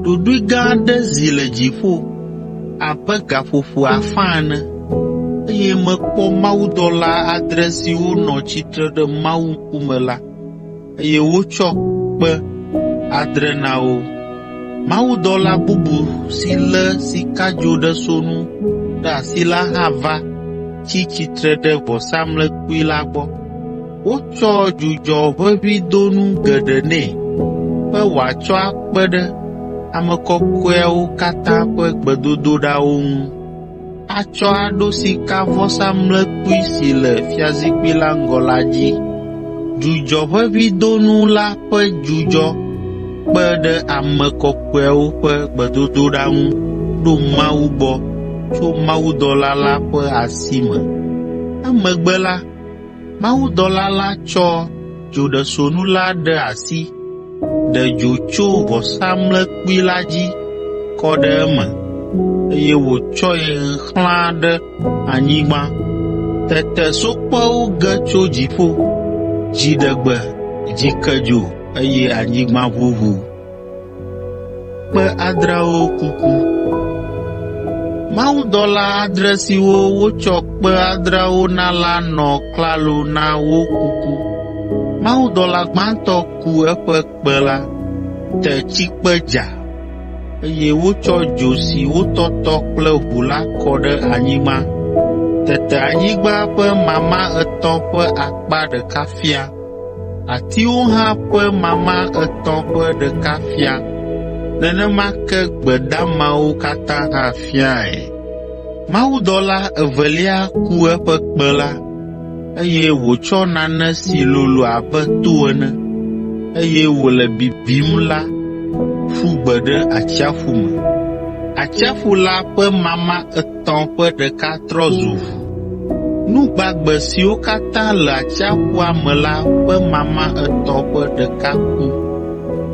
S1: ɖoɖoe gã aɖe zi le dziƒo abe gaƒoƒo afã ene, eye mekpɔ mawudɔla adre siwo nɔ tsitre ɖe Mawu ŋkume la, eye wotsɔ kpẽ adre na wo. Mawudɔla bubu si lé sikadzoɖesonu ɖe asi la hã va tsi tsitre ɖe vɔsamlekpui la gbɔ. Wotsɔ dzudzɔʋeʋĩdonu geɖe nɛ be wòatsɔ akpe ɖe ame kɔkɔeawo katã ƒe gbedodoɖawo ŋu, atsɔ aɖo sikavɔsamlekpui si le fiazikpui la ŋgɔ la dzi. Dzudzɔʋeʋĩdonu la ƒe dzudzɔ kpe ɖe ame kɔkɔeawo ƒe gbedodoɖa ŋu ɖo Mawu gbɔ tso mawudɔla la ƒe asi me. Emegbe la, mawudɔla la tsɔ dzoɖesonu la ɖe asi, ɖe dzo tso vɔsamlekpui la dzi kɔ ɖe eme, eye wòtsɔe xlã ɖe anyigba. Tete sokpewo ge tso dziƒo, dziɖegbe, dzikedzo, eye anyigba ʋuʋu. Kpe adreawo kuku. Mawudɔla adre siwo wotsɔ kpe adreawo na la nɔ klalo na wo kuku. Mawudɔla gbãtɔ ku eƒe kpẽ la, te tsikpe dza, eye wotsɔ dzo si wotɔtɔ kple ʋu la kɔ ɖe anyigba. Tete anyigba ƒe mama etɔ̃ ƒe akpa ɖeka fia. Atiwo hã ƒe mama etɔ̃ ƒe ɖeka fia, nenema ke gbe damawo katã hã fiae. Mawudɔla evelia ku eƒe kpẽ la, eye wòtsɔ nane si lolo abe to ene, eye wòle bibim la ƒu gbe ɖe atsiaƒu me. Atsiaƒu la ƒe mama etɔ̃ ƒe ɖeka trɔ zu ʋu. Nu gbagbe siwo katã le atsiaƒua me la ƒe mama etɔ̃ ƒe ɖeka ku,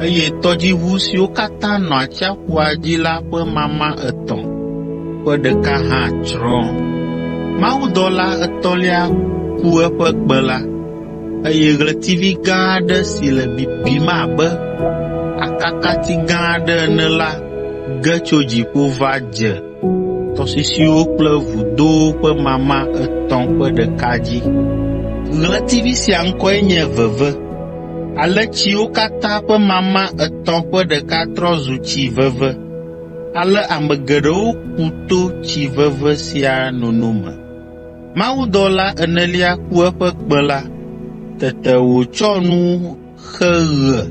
S1: eye tɔdziʋu siwo katã nɔ atsiaƒua dzi la ƒe mama etɔ̃ ƒe ɖeka hã tsrɔ̃. Mawudɔla etɔ̃lia ku eƒe kpẽ la, eye ɣletivi gã aɖe si le bibim abe akakati gã aɖe ene la ge tso dziƒo va dze tɔsisiwo kple vudowo ƒe mama etɔ̃ ƒe ɖeka dzi. Ɣletivi sia ŋkɔe nye Veve. Ale tsiwo katã ƒe mama etɔ̃ ƒe ɖeka trɔ zu tsi veve. Ale ame geɖewo ku to tsi veve sia nono me. Mawudɔla enelia ku eƒe kpẽ la, tete wòtsɔ nu xe ɣe,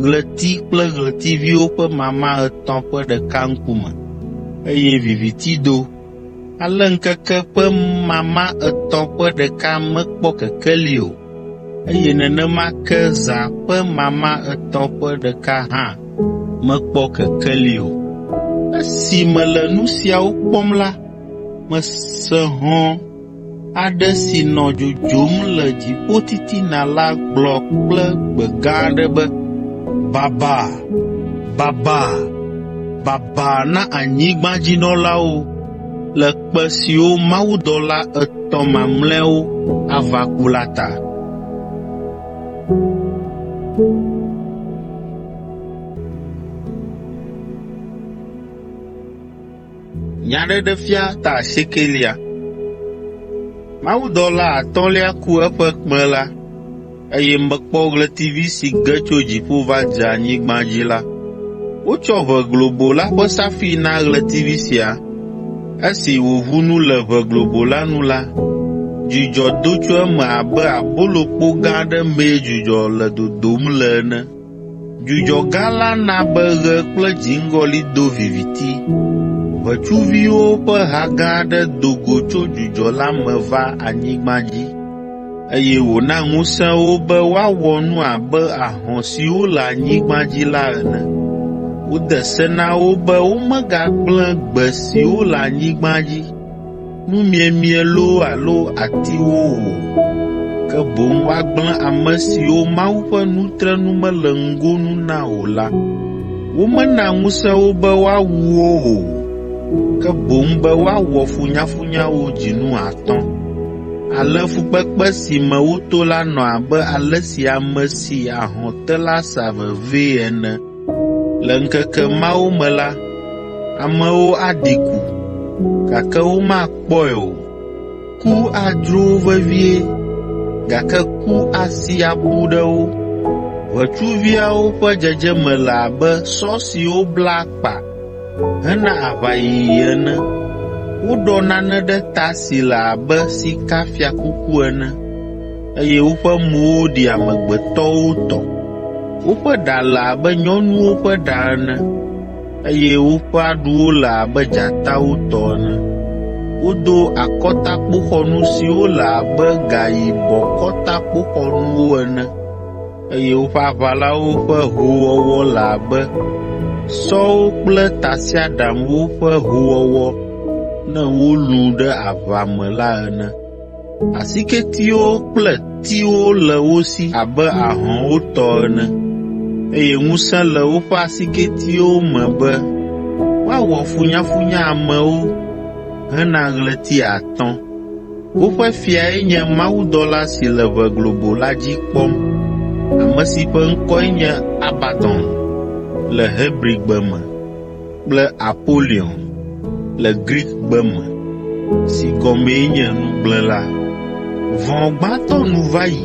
S1: ɣleti kple ɣletiviwo ƒe mama etɔ̃ ƒe ɖeka ŋkume, eye viviti do. Ale ŋkeke ƒe mama etɔ̃ ƒe ɖeka mekpɔ kekeli o, eye nenema ke zã ƒe mama etɔ̃ ƒe ɖeka hã mekpɔ kekeli o. Esi mele nu siawo kpɔm la, mese hɔ̃ aɖe si nɔ dzodzom le dziƒo titina la gblɔ kple gbe gã aɖe be, “Baba! Baba! Baba na anyigbadzinɔlawo le kpẽ siwo mawudɔla etɔ̃ mamlɛawo ava ku la ta!” Nyaɖeɖefia ta asiekelia. Mawudɔla atɔ̃lia ku eƒe kpẽ la, eye mekpɔ ɣletivi si ge tso dziƒo va dze anyigba dzi la. Wotsɔ ʋe globo la ƒe safui na ɣletivi sia. Esi wòʋu nu le ʋe globo la nu la, dzudzɔ do tso eme abe abolokpo gã aɖe mee dzudzɔ le dodom le ene. Dzudzɔ gã la na be ɣe kple dziŋgɔli do viviti. Ʋetsuviwo ƒe ha gã aɖe do go tso dzudzɔ la me va anyigba dzi, eye wòna ŋusẽ wo be woawɔ nu abe ahɔ̃ siwo le anyigba dzi la ene. Wode se na wo be womegagblẽ gbe siwo le anyigba dzi, nu miemie loo alo atiwo o, ke boŋ woagblẽ ame siwo Mawu ƒe nutrenu mele ŋgonu na o la. Womena ŋusẽ wo be woawu wo o, ke boŋ be woawɔ funyafunya wo dzinu atɔ̃. Ale fukpekpe si me woto la nɔ abe ale si ame si ahɔ̃ te la sea vevee ene. Le ŋkeke mawo me la, amewo aɖi ku, gake womakpɔe o. Ku adzro wo vevie, gake ku asi abu ɖe wo. Ʋetsuviawo ƒe dzedzeme le abe sɔ siwo bla akpa hena aʋayiyi ene. Woɖɔ nane ɖe ta si le abe sikafiakuku ene, eye woƒe mowo ɖi amegbetɔwo tɔ. Woƒe ɖa le abe nyɔnuwo ƒe ɖa ene, eye woƒe aɖuwo le abe dzatawo tɔ ene. Wodo akɔtakpoxɔnu siwo le abe gayibɔkɔtakpoxɔnuwo ene, eye woƒe aʋalawo ƒe hoowɔwɔ le abe sɔwo kple tasiaɖamwo ƒe hoowɔwɔ ne wolũ ɖe aʋa me la ene. Asiketiwo kple tiwo le wo si abe ahɔ̃wo tɔ ene, eye ŋusẽ le woƒe asiketiwo me be woawɔ funyafunya amewo hena ɣleti atɔ̃. Woƒe fiae nye mawudɔla si le ʋe globo la dzi kpɔm, ame si ƒe ŋkɔe nye Abadon le Hebrigbe me kple Apolion le Grikigbe me, si gɔmee nye “Nugblẽla.” Vɔ̃ gbãtɔ nu va yi,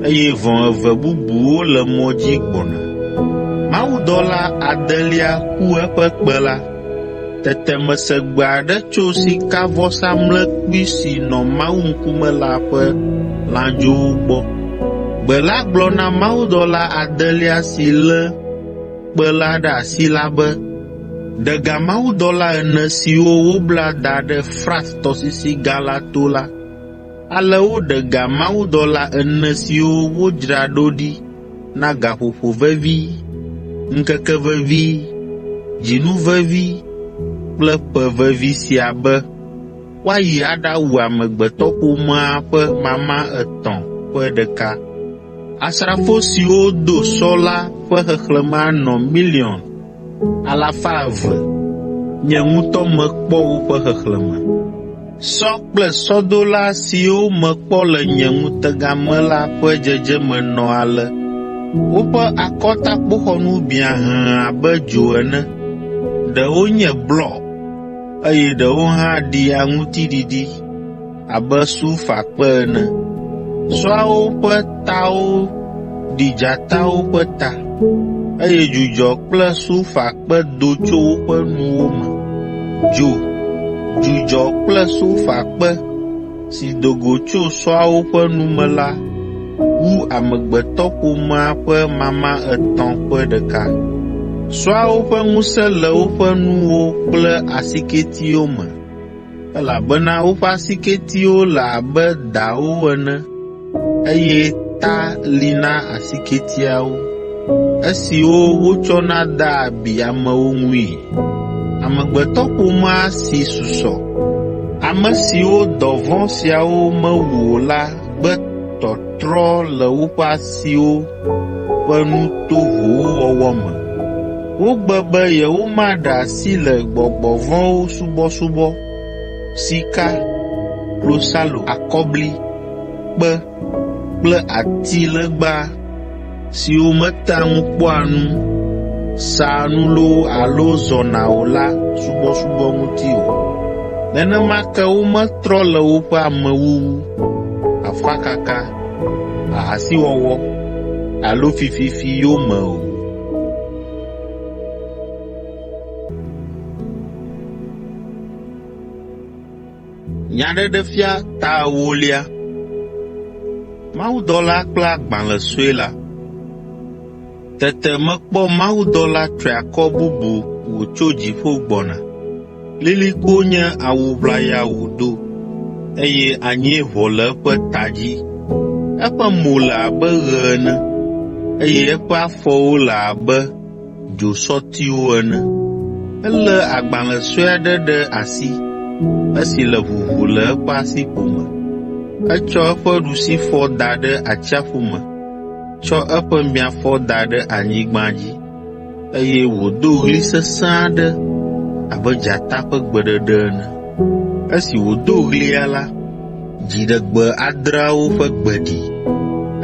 S1: eye vɔ̃ eve bubuwo le mɔ dzi gbɔna. Mawudɔla adelia ku eƒe kpẽ la. Tete mese gbe aɖe tso sikavɔsamlekpui si nɔ Mawu ŋkume la ƒe lãdzowo gbɔ. Gbe la gblɔ na mawudɔla adelia si lé kpẽ la ɖe asi la be, “Ɖe ga mawudɔla ene siwo wobla da ɖe Frat tɔsisi gã la to la.” Ale woɖe ga mawudɔla ene siwo wodzra ɖo ɖi na gaƒoƒo vevi, ŋkeke vevi, dzinu vevi kple ƒe vevi sia be woayi aɖawu amegbetɔƒomea ƒe mama etɔ̃ ƒe ɖeka. Asrafo siwo do sɔ la ƒe xexlẽme anɔ miliɔn alafa eve. Nye ŋutɔ mekpɔ woƒe xexlẽme. Sɔ kple sɔdola siwo mekpɔ le nye ŋutega me la ƒe dzedzeme nɔ ale: woƒe akɔtakpoxɔnu biã hẽe abe dzo ene, ɖewo nye blɔ, eye ɖewo hã ɖi aŋutiɖiɖi abe sulfakpe ene. Sɔawo ƒe tawo ɖi dzatawo ƒe ta, eye dzudzɔ kple sulfakpe do tso woƒe nuwo me. Dzo, dzudzɔ kple sulfakpe si do go tso sɔawo ƒe nu me la wu amegbetɔƒomea ƒe mama etɔ̃ ƒe ɖeka. Sɔawo ƒe ŋusẽ le woƒe nuwo kple asiketiwo me, elabena woƒe asiketiwo le abe dawo ene, eye ta li na asiketiawo, esiwo wotsɔna dea abi amewo ŋui. Amegbetɔƒomea si susɔ, ame siwo dɔ vɔ̃ siawo mewu o la gbe tɔtrɔ le woƒe asiwo ƒe nu tovowo wɔwɔ me. Wogbe be yewomaɖe asi le gbɔgbɔ vɔ̃wo subɔsubɔ, sika, klosalo, akɔbli, kpe kple atilegba siwo metea ŋu kpɔa nu, sea nu loo alo zɔna o la subɔsubɔ ŋuti o. Nenema ke wometrɔ le woƒe amewuwu, afakaka, ahasiwɔwɔ alo fififi yome o. Nyaɖeɖefia ta ewolia. Mawudɔla kple agbalẽ sue la. Tete mekpɔ mawudɔla triakɔ bubu wòtso dziƒo gbɔna. Lilikpo nye awu ʋlaya wòdo, eye anyieʋɔ le eƒe ta dzi. Eƒe mo le abe ɣe ene, eye eƒe afɔwo le abe dzosɔtiwo ene. Elé agbalẽ sue aɖe ɖe asi, esi le ʋuʋu le eƒe asiƒome. Etsɔ eƒe ɖusifɔ da ɖe atsiaƒu me, tsɔ eƒe miafɔ da ɖe anyigba dzi, eye wòdo ɣli sesẽ aɖe abe dzata ƒe gbeɖeɖe ene. Esi wòdo ɣlia la, dziɖegbe adreawo ƒe gbe ɖi.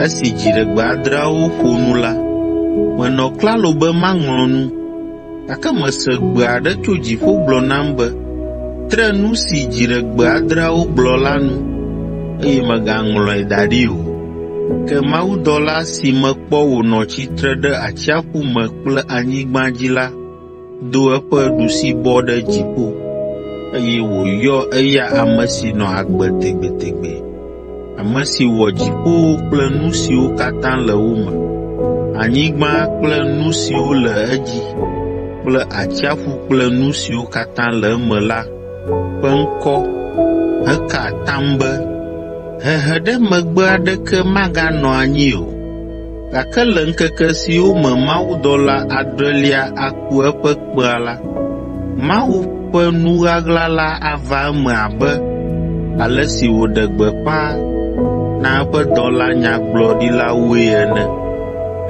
S1: Esi dziɖegbe adreawo ƒo nu la, menɔ klalo be maŋlɔ nu, gake mese gbe aɖe tso dziƒo gblɔ nam be, “Tre nu si dziɖegbe adreawo gblɔ la nu, eye mègaŋlɔe da ɖi o.” Ke mawudɔla si mekpɔ wònɔ tsitre ɖe atsiaƒu me kple anyigba dzi la do eƒe ɖusibɔ ɖe dziƒo. eye wòyɔ eya ame si nɔ agbe tegbetegbe, ame si wɔ dziƒowo kple nu siwo katã le wo me, anyigba kple nu siwo le edzi kple atsiaƒu kple nu siwo katã le eme la ƒe ŋkɔ heka atam be, “Hehe ɖe megbe aɖeke maganɔ anyi o, gake le ŋkeke siwo me mawudɔla adrelia aku eƒe kpẽa la, Mawu ƒe nu ɣaɣla la ava eme abe ale si wòɖe gbeƒã na eƒe dɔla nyagblɔɖilawoe ene.”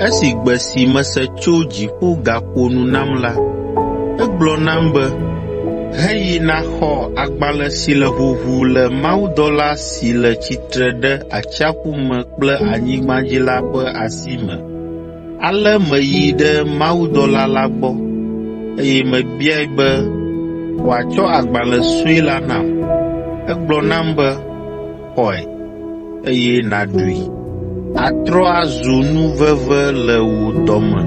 S1: Esi gbe si mese tso dziƒo gaƒo nu nam la, egblɔ nam be, “Heyi nàxɔ agbalẽ si le ʋuʋu le mawudɔla si le tsitre ɖe atsiaƒu me kple anyigba dzi la ƒe asi me.” Ale meyi ɖe mawudɔla la gbɔ, eye mebiae be wòatsɔ agbalẽ sue la nam. Egblɔ nam be, “Xɔe, eye nàɖui. Atrɔ azu nu veve le wò dɔ me,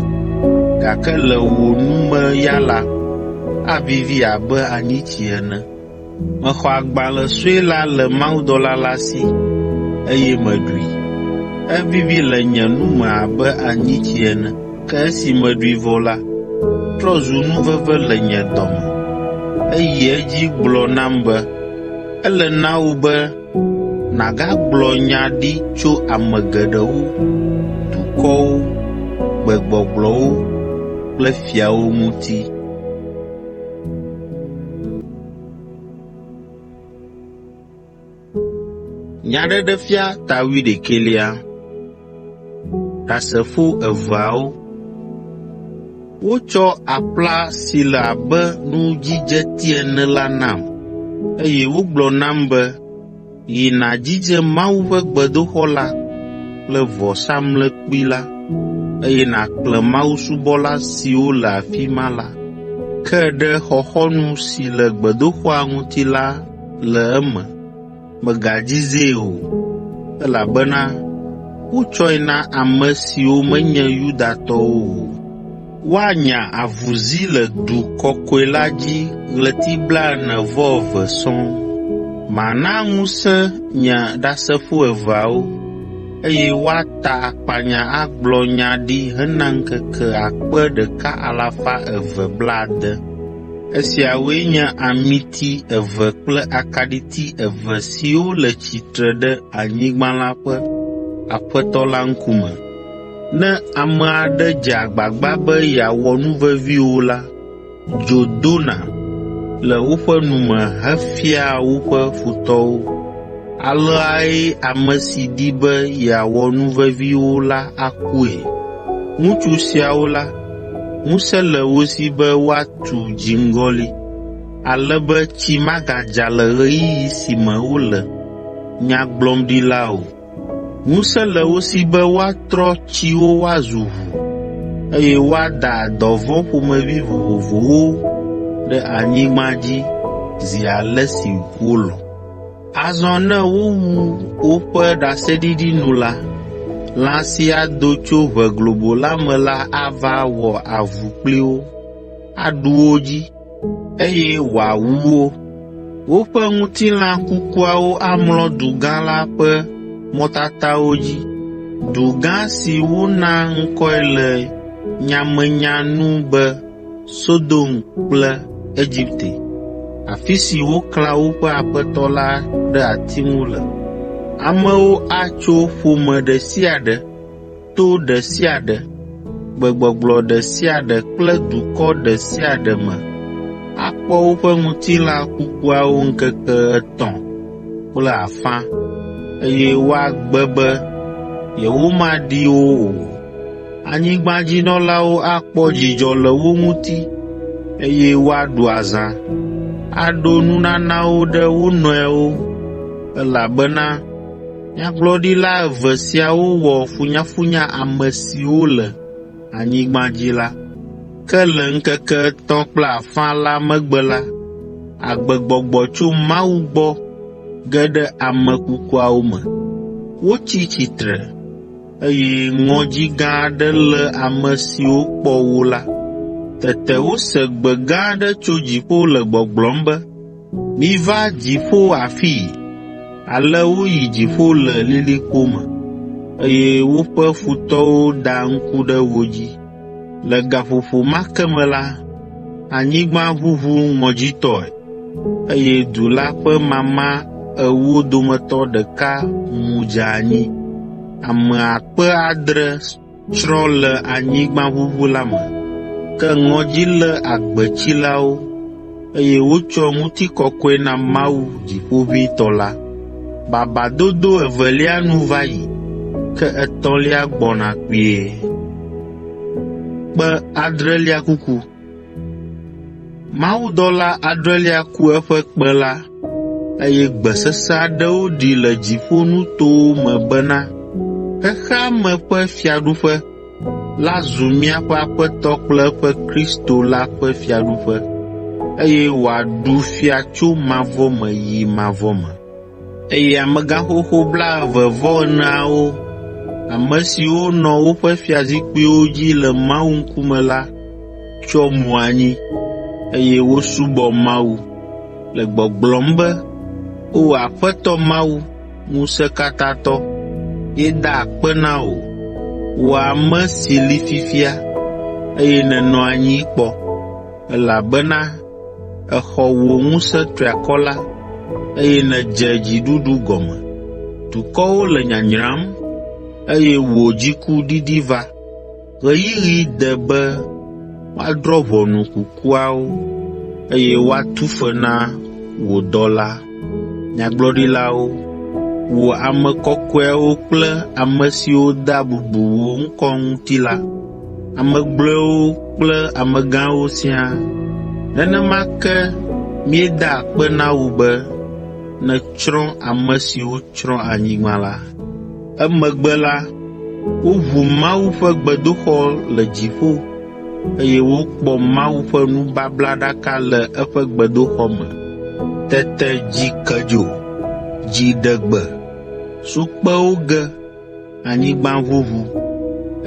S1: gake le wò nu me ya la, avivi abe anyitsi ene.” Mexɔ agbalẽ sue la le mawudɔla la si, eye meɖui. Evivi le nye nu me abe anyitsi ene, ke esi meɖui vɔ la, trɔ zu nu veve le nye dɔ me. Eyi edzi gblɔ nam be, “Ele na wò be nàgagblɔ nya ɖi tso ame geɖewo, dukɔwo, gbegbɔgblɔwo kple fiawo ŋuti.” Nyaɖeɖefia ta wuiɖekɛlia. Ɖasefo eveawo. Wotsɔ aƒla si le abe nudzidzeti ene la nam, eye wogblɔ nam be, “Yi nàdzidze Mawu ƒe gbedoxɔ la kple vɔsamlekpui la, eye nàxlẽ mawusubɔla siwo le afi ma la. Ke ɖe xɔxɔnu si le gbedoxɔa ŋuti la le eme, mègadzidzee o, elabena wotsɔe na ame siwo menye Yudatɔwo o. Woanya avuzi le du kɔkɔe la dzi ɣleti blaene-vɔ-eve sɔŋ. Mana ŋusẽ nye ɖasefo eveawo, eye woata akpanya agblɔ nya ɖi hena ŋkeke akpe ɖeka alafa eve blaade. Esiawoe nye amiti eve kple akaɖiti eve siwo le tsitre ɖe anyigba la ƒe Aƒetɔ la ŋkume. Ne ame aɖe dze agbagba be yeawɔ nuvevi wò la, dzo dona le woƒe nu me hefiaa woƒe futɔwo. Aleae ame si di be yeawɔ nuvevi wo la akue. Ŋutsu siawo la, ŋusẽ le wo si be woatu dziŋgɔli, ale be tsi magadza le ɣeyiɣi si me wole nya gblɔm ɖi la o. Ŋusẽ le wo si be woatrɔ tsiwo woazu ʋu, eye woada dɔvɔ̃ ƒomevi vovovowo ɖe anyigba dzi zi ale si wolɔ̃. Azɔ ne wowu woƒe ɖaseɖiɖi nu la, lã si ado tso ʋe globo la me la ava wɔ avu kpli wo, aɖu wo dzi, eye wòawu wo. Woƒe ŋutilã kukuawo amlɔ du gã la ƒe mɔtatawo dzi, du gã si wona ŋkɔe le nyamenya nu be Sodom kple Egipte, afi si woklã woƒe Aƒetɔ la ɖe ati ŋu le. Amewo atso ƒome ɖe sia ɖe, to ɖe sia ɖe, gbegbɔgblɔ ɖe sia ɖe kple dukɔ ɖe sia ɖe me akpɔ woƒe ŋutilã kukuawo ŋkeke etɔ̃ kple afã, eye woagbe be yewomaɖi wo o. Anyigbadzinɔlawo akpɔ dzidzɔ le wo ŋuti, eye woaɖu azã, aɖo nunanawo ɖe wo nɔewo, elabena nyagblɔɖila eve siawo wɔ funyafunya ame siwo le anyigba dzi la. Ke le ŋkeke etɔ̃ kple afã la megbe la, agbegbɔgbɔ tso Mawu gbɔ ge ɖe ame kukuawo me. Wotsi tsitre, eye ŋɔdzi gã aɖe lé ame siwo kpɔ wo la. Tete wose gbe gã aɖe tso dziƒo le gbɔgblɔm be, “Miva dziƒo afii!” Ale woyi dziƒo le lilikpo me, eye woƒe futɔwo da ŋku ɖe wo dzi. Le gaƒoƒo ma ke me la, anyigba ʋuʋu ŋɔdzitɔe, eye du la ƒe mama ewo dometɔ ɖeka mu dze anyi. Ame akpe adre tsrɔ̃ le anyigbaʋuʋu la me. Ke ŋɔdzi lé agbetsilawo, eye wotsɔ ŋutikɔkɔe na Mawu Dziƒoʋĩtɔ la. Babadodo evelia nu va yi, ke etɔ̃lia gbɔna kpuie. Mawudɔla adrelia ku eƒe kpẽ la, eye gbe sesẽ aɖewo ɖi le dziƒonutowo me bena, “Xexea me ƒe fiaɖuƒe la zu míaƒe Aƒetɔ kple eƒe Kristo la ƒe fiaɖuƒe, eye wòaɖu fia tso mavɔ me yi mavɔ me.” Eye amegãxoxo blaeve-vɔ-eneawo, ame siwo nɔ woƒe fiazikpuiwo dzi le Mawu ŋkume la tsyɔ mo anyi, eye wosubɔ Mawu, le gbɔgblɔm be, “O Aƒetɔ Mawu, Ŋusẽkatãtɔ, míeda akpe na wò, wò ame si li fifia, eye nènɔ anyi kpɔ, elabena èxɔ wò ŋusẽ triakɔ la, eye nèdze dziɖuɖu gɔme. Dukɔwo le nyanyram, eye wò dziku ɖiɖi va. Ɣeyiɣi de be woadrɔ̃ ʋɔnu kukuawo, eye woatu fe na wò dɔla, nyagblɔɖilawo, wò ame kɔkɔeawo kple ame siwo dea bubu wò ŋkɔ ŋuti la, ame gblɔewo kple amegãwo siaa. Nenema ke míeda akpe na wò be nètsrɔ̃ ame siwo tsrɔ̃ anyigba la. Emegbe la, woʋu Mawu ƒe gbedoxɔ le dziƒo, eye wokpɔ Mawu ƒe nubablaɖaka le eƒe gbedoxɔ me. Tete dzi ke dzo, dzi ɖe gbe, sukpewo ge, anyigba ʋuʋu,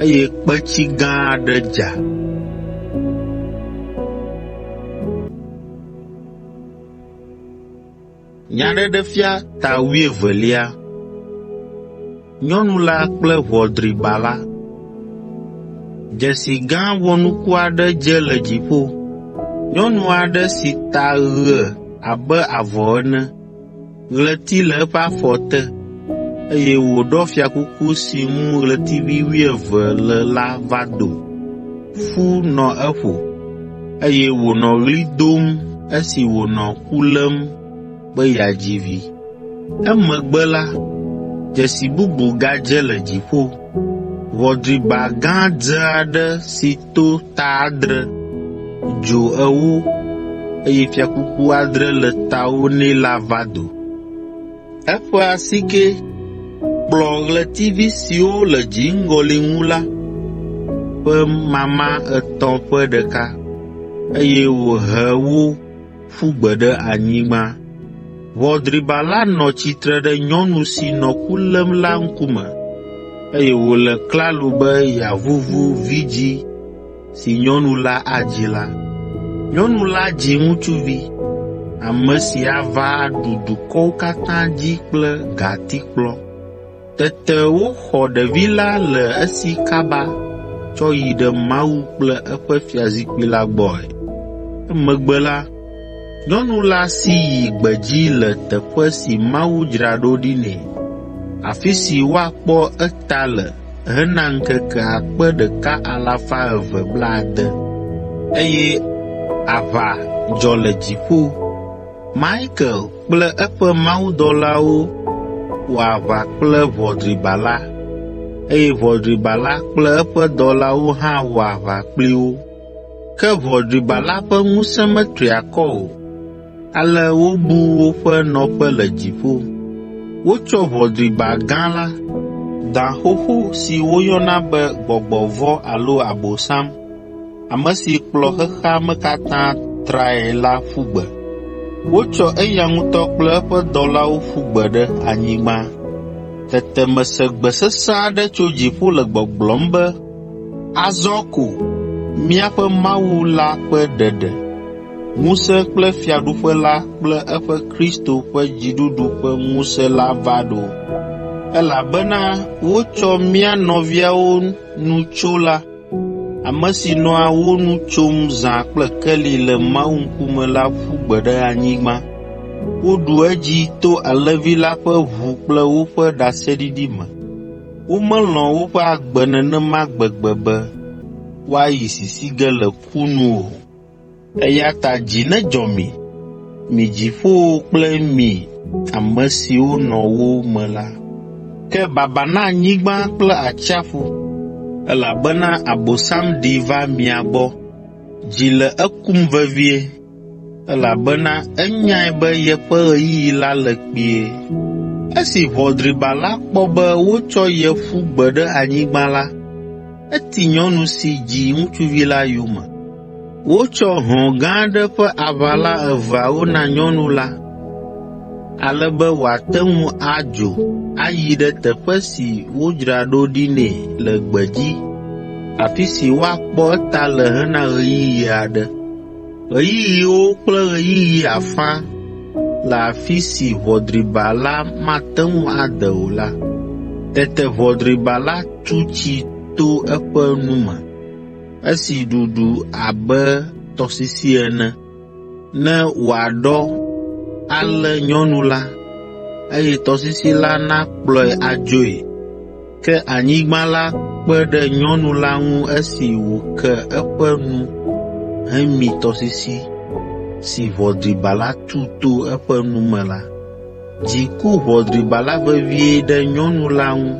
S1: eye kpetsi gã aɖe dza. Nyaɖeɖefia ta wuievelia. Nyɔnu la kple ʋɔ driba la. Dzesi gã wɔnuku aɖe dze le dziƒo. Nyɔnu aɖe si ta ɣe abe avɔ ene, ɣleti le eƒe afɔ te, eye wòɖɔ fiakuku si ŋu ɣletivi wuieve le la va do. Fu nɔ eƒo, eye wònɔ ɣli dom esi wònɔ ku lém be yeadzi vi. Emegbe la, dzesi bubu gadze le dziƒo. Ʋɔ driba gã dze aɖe si to ta adre, dzo ewo, eye fiakuku adre le tawo nɛ la va do. Eƒe asike kplɔ ɣletivi siwo le dziŋgɔli ŋu la ƒe mama etɔ̃ ƒe ɖeka, eye wòhe wo ƒu gbe ɖe anyigba. Ʋɔ driba la nɔ tsitre ɖe nyɔnu si nɔ ku lém la ŋkume, eye wòle klalo be yeavuvu vidzĩ si nyɔnu la adzi la. Nyɔnu la dzi ŋutsuvi, ame si ava aɖu dukɔwo katã dzi kple gatikplɔ. Tete woxɔ ɖevi la le esi kaba tsɔ yi ɖe Mawu kple eƒe fiazikpui la gbɔe. Emegbe la, nyɔnu la si yi gbedzi le teƒe si Mawu dzra ɖo ɖi nɛ, afi si woakpɔ eta le hena ŋkeke akpe ɖeka alafa eve blaade, eye aʋa dzɔ le dziƒo. Maikel kple eƒe mawudɔlawo wɔ aʋa kple ʋɔ driba la, eye ʋɔ driba la kple eƒe dɔlawo hã wɔ aʋa kpli wo. Ke ʋɔ driba la ƒe ŋusẽ metri akɔ o, ale wobu woƒe nɔƒe le dziƒo. Wotsɔ ʋɔ driba gã la, da xoxo si woyɔna be Gbɔgbɔ Vɔ̃ alo Abosam, ame si kplɔ xexea me katã trae la ƒu gbe. Wotsɔ eya ŋutɔ kple eƒe dɔlawo ƒu gbe ɖe anyigba. Tete mese gbe sesẽ aɖe tso dziƒo le gbɔgblɔm be, “Azɔ ko míaƒe Mawu la ƒe ɖeɖe, Ŋusẽ kple fiaɖuƒe la kple eƒe Kristo ƒe dziɖuɖu ƒe ŋusẽ la va ɖo, elabena wotsɔ mía nɔviawo nu tso la, ame si nɔa wo nu tsom zã kple keli le Mawu ŋkume la ƒu gbe ɖe anyigba. Woɖu edzi to Alẽvi la ƒe ʋu kple woƒe ɖaseɖiɖi me. Womelɔ̃ woƒe agbe nenema gbegbe be woayi sisi ge le ku nu o. Eya ta dzi nedzɔ mi, mi dziƒowo kple mi ame siwo nɔ wo me la. Ke baba na anyigba kple atsiaƒu, elabena Abosam ɖi va mia gbɔ. Dzi le ekum vevie, elabena enyae be yeƒe ɣeyiɣi la le kpuie. Esi ʋɔ driba la kpɔ be wotsɔ ye ƒu gbe ɖe anyigba la, eti nyɔnu si dzi ŋutsuvi la yome. Wotsɔ hɔ̃ gã aɖe ƒe aʋala eveawo na nyɔnu la, ale be wòate ŋu adzo ayi ɖe teƒe si wodzra ɖo ɖi nɛ le gbedzi, afi si woakpɔ eta le hena ɣeyiɣi aɖe, ɣeyiɣiwo kple ɣeyiɣi afã le afi si ʋɔ driba la mate ŋu ade o la. Tete ʋɔ driba la tu tsi to eƒe nu me. Esi ɖuɖu abe tɔsisi ene, ne wòaɖɔ, alé nyɔnu la, eye tɔsisi la nakplɔe adzoe. Ke anyigba la kpe ɖe nyɔnu la ŋu esi wòke eƒe nu hemi tɔsisi si ʋɔ driba la tu to eƒe nu me la. Dzi ku ʋɔ driba la vevie ɖe nyɔnu la ŋu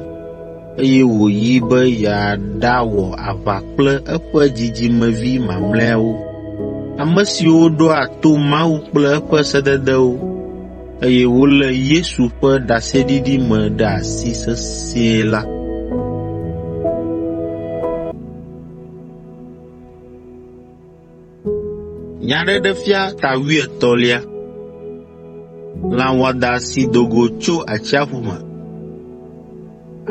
S1: eye wòyi be yeaɖawɔ aʋa kple eƒe dzidzimevi mamlɛawo, ame siwo ɖoa to Mawu kple eƒe sededewo, eye wolé Yesu ƒe ɖaseɖiɖi me ɖe asi sesĩe la. Nyaɖeɖefia ta wuietɔ̃lia. Lã wɔadã si do go tso atsiaƒu me.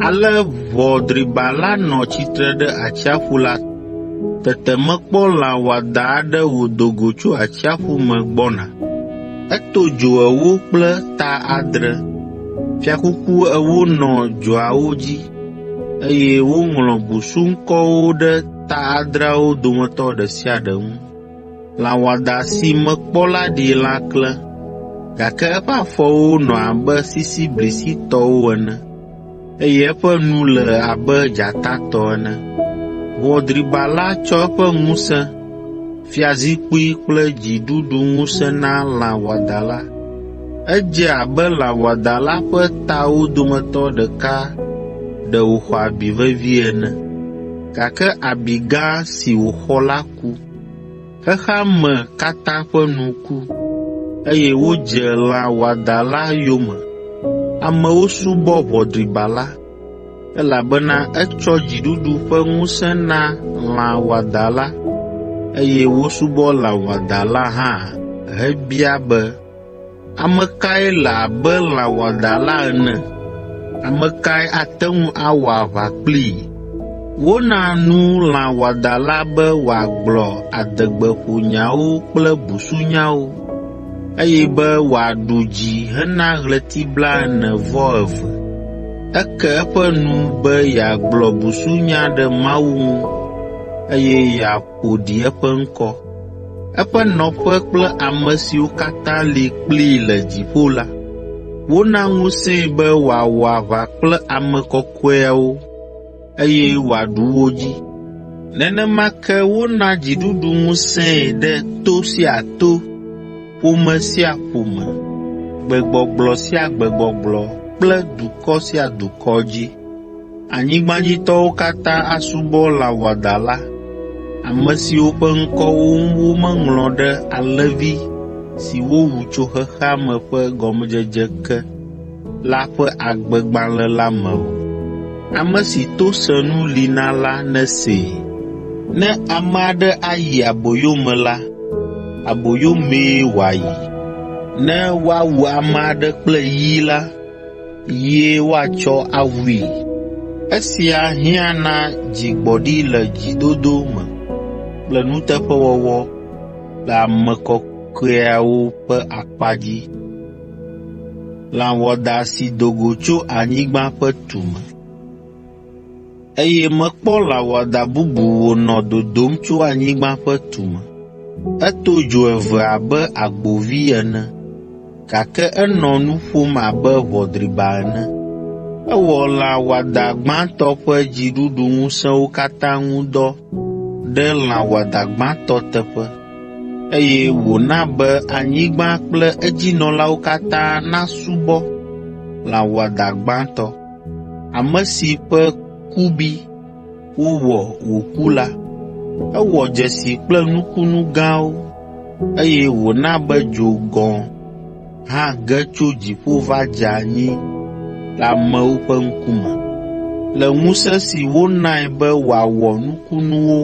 S1: Ale ʋɔ driba la nɔ tsitre ɖe atsiaƒu la tete mekpɔ lã wɔadã aɖe wòdo go tso atsiaƒu me gbɔna. Eto dzo ewo kple ta adre. Fiakuku ewo nɔ dzoawo dzi, eye woŋlɔ busuŋkɔwo ɖe ta adreawo dometɔ ɖe sia ɖe ŋu. Lã wɔadã si mekpɔ la ɖi lãkle, gake eƒe afɔwo nɔ abe sisiblisi tɔwo ene, eye eƒe nu le abe dzata tɔ ene. Ʋɔ driba la tsɔ eƒe ŋusẽ, fiazikpui kple dziɖuɖuŋusẽ na lã wɔadã la. Edze abe lã wɔadã la ƒe tawo dometɔ ɖeka ɖe wòxɔ abi vevie ene, gake abi gã si wòxɔ la ku. Xexea me katã ƒe nu ku, eye wodze lã wɔadã la yome. Amewo subɔ ʋɔ driba la, elabena etsɔ dziɖuɖu ƒe ŋusẽ na lã wɔadã la, eye wosubɔ lã wɔadã la hã hebia be, “Ame kae le abe lã wɔadã la ene? Ame kae ate ŋu awɔ aʋa kplii?” Wona nu lã wɔadã la be wòagblɔ adegbeƒonyawo kple busunyawo, eye be wòaɖu dzi hena ɣleti blaene-vɔ-eve. Eke eƒe nu be yeagblɔ busunya ɖe Mawu ŋu, eye yeaƒo ɖi eƒe ŋkɔ, eƒe nɔƒe kple ame siwo katã li kplii le dziƒo la. Wona ŋusẽe be wòawɔ aʋa kple ame kɔkɔeawo, eye wòaɖu wo dzi. Nenema ke wona dziɖuɖuŋusẽe ɖe to sia to, ƒome sia ƒome, gbegbɔgblɔ sia gbegbɔgblɔ kple dukɔ sia dukɔ dzi. Anyigbadzitɔwo katã asubɔ lã wɔadã la, ame siwo ƒe ŋkɔwo womeŋlɔ ɖe Alẽvi si wowu tso xexea me ƒe gɔmedzedze ke la ƒe agbegbalẽ la me o. Ame si to senu li na la nesee. Ne ame aɖe ayi aboyo me la, aboyo mee wòayi. Ne woawu ame aɖe kple yi la, yie woatsɔ awui. Esia hiã na dzigbɔɖi le dzidodo me kple nuteƒewɔwɔ le ame kɔkɔewo. kɔkɔeawo ƒe akpa dzi. Lã wɔadã si do go tso anyigba ƒe tume. Eye mekpɔ lã wɔadã bubu wònɔ dodom tso anyigba ƒe tume. Eto dzo eve abe agbovi ene, gake enɔ nu ƒom abe ʋɔ driba ene. Ewɔ lã wɔadã gbãtɔ ƒe dziɖuɖuŋusẽwo katã ŋu dɔ ɖe lã wɔadã gbãtɔ teƒe, eye wòna be anyigba kple edzinɔlawo katã nasubɔ lã wɔadã gbãtɔ, ame si ƒe kubi wowɔ wòku la. Ewɔ dzesi kple nukunu gãwo, eye wòna be dzo gɔ̃ hã ge tso dziƒo va dze anyi le amewo ƒe ŋkume. Le ŋusẽ si wonae be wòawɔ nukunuwo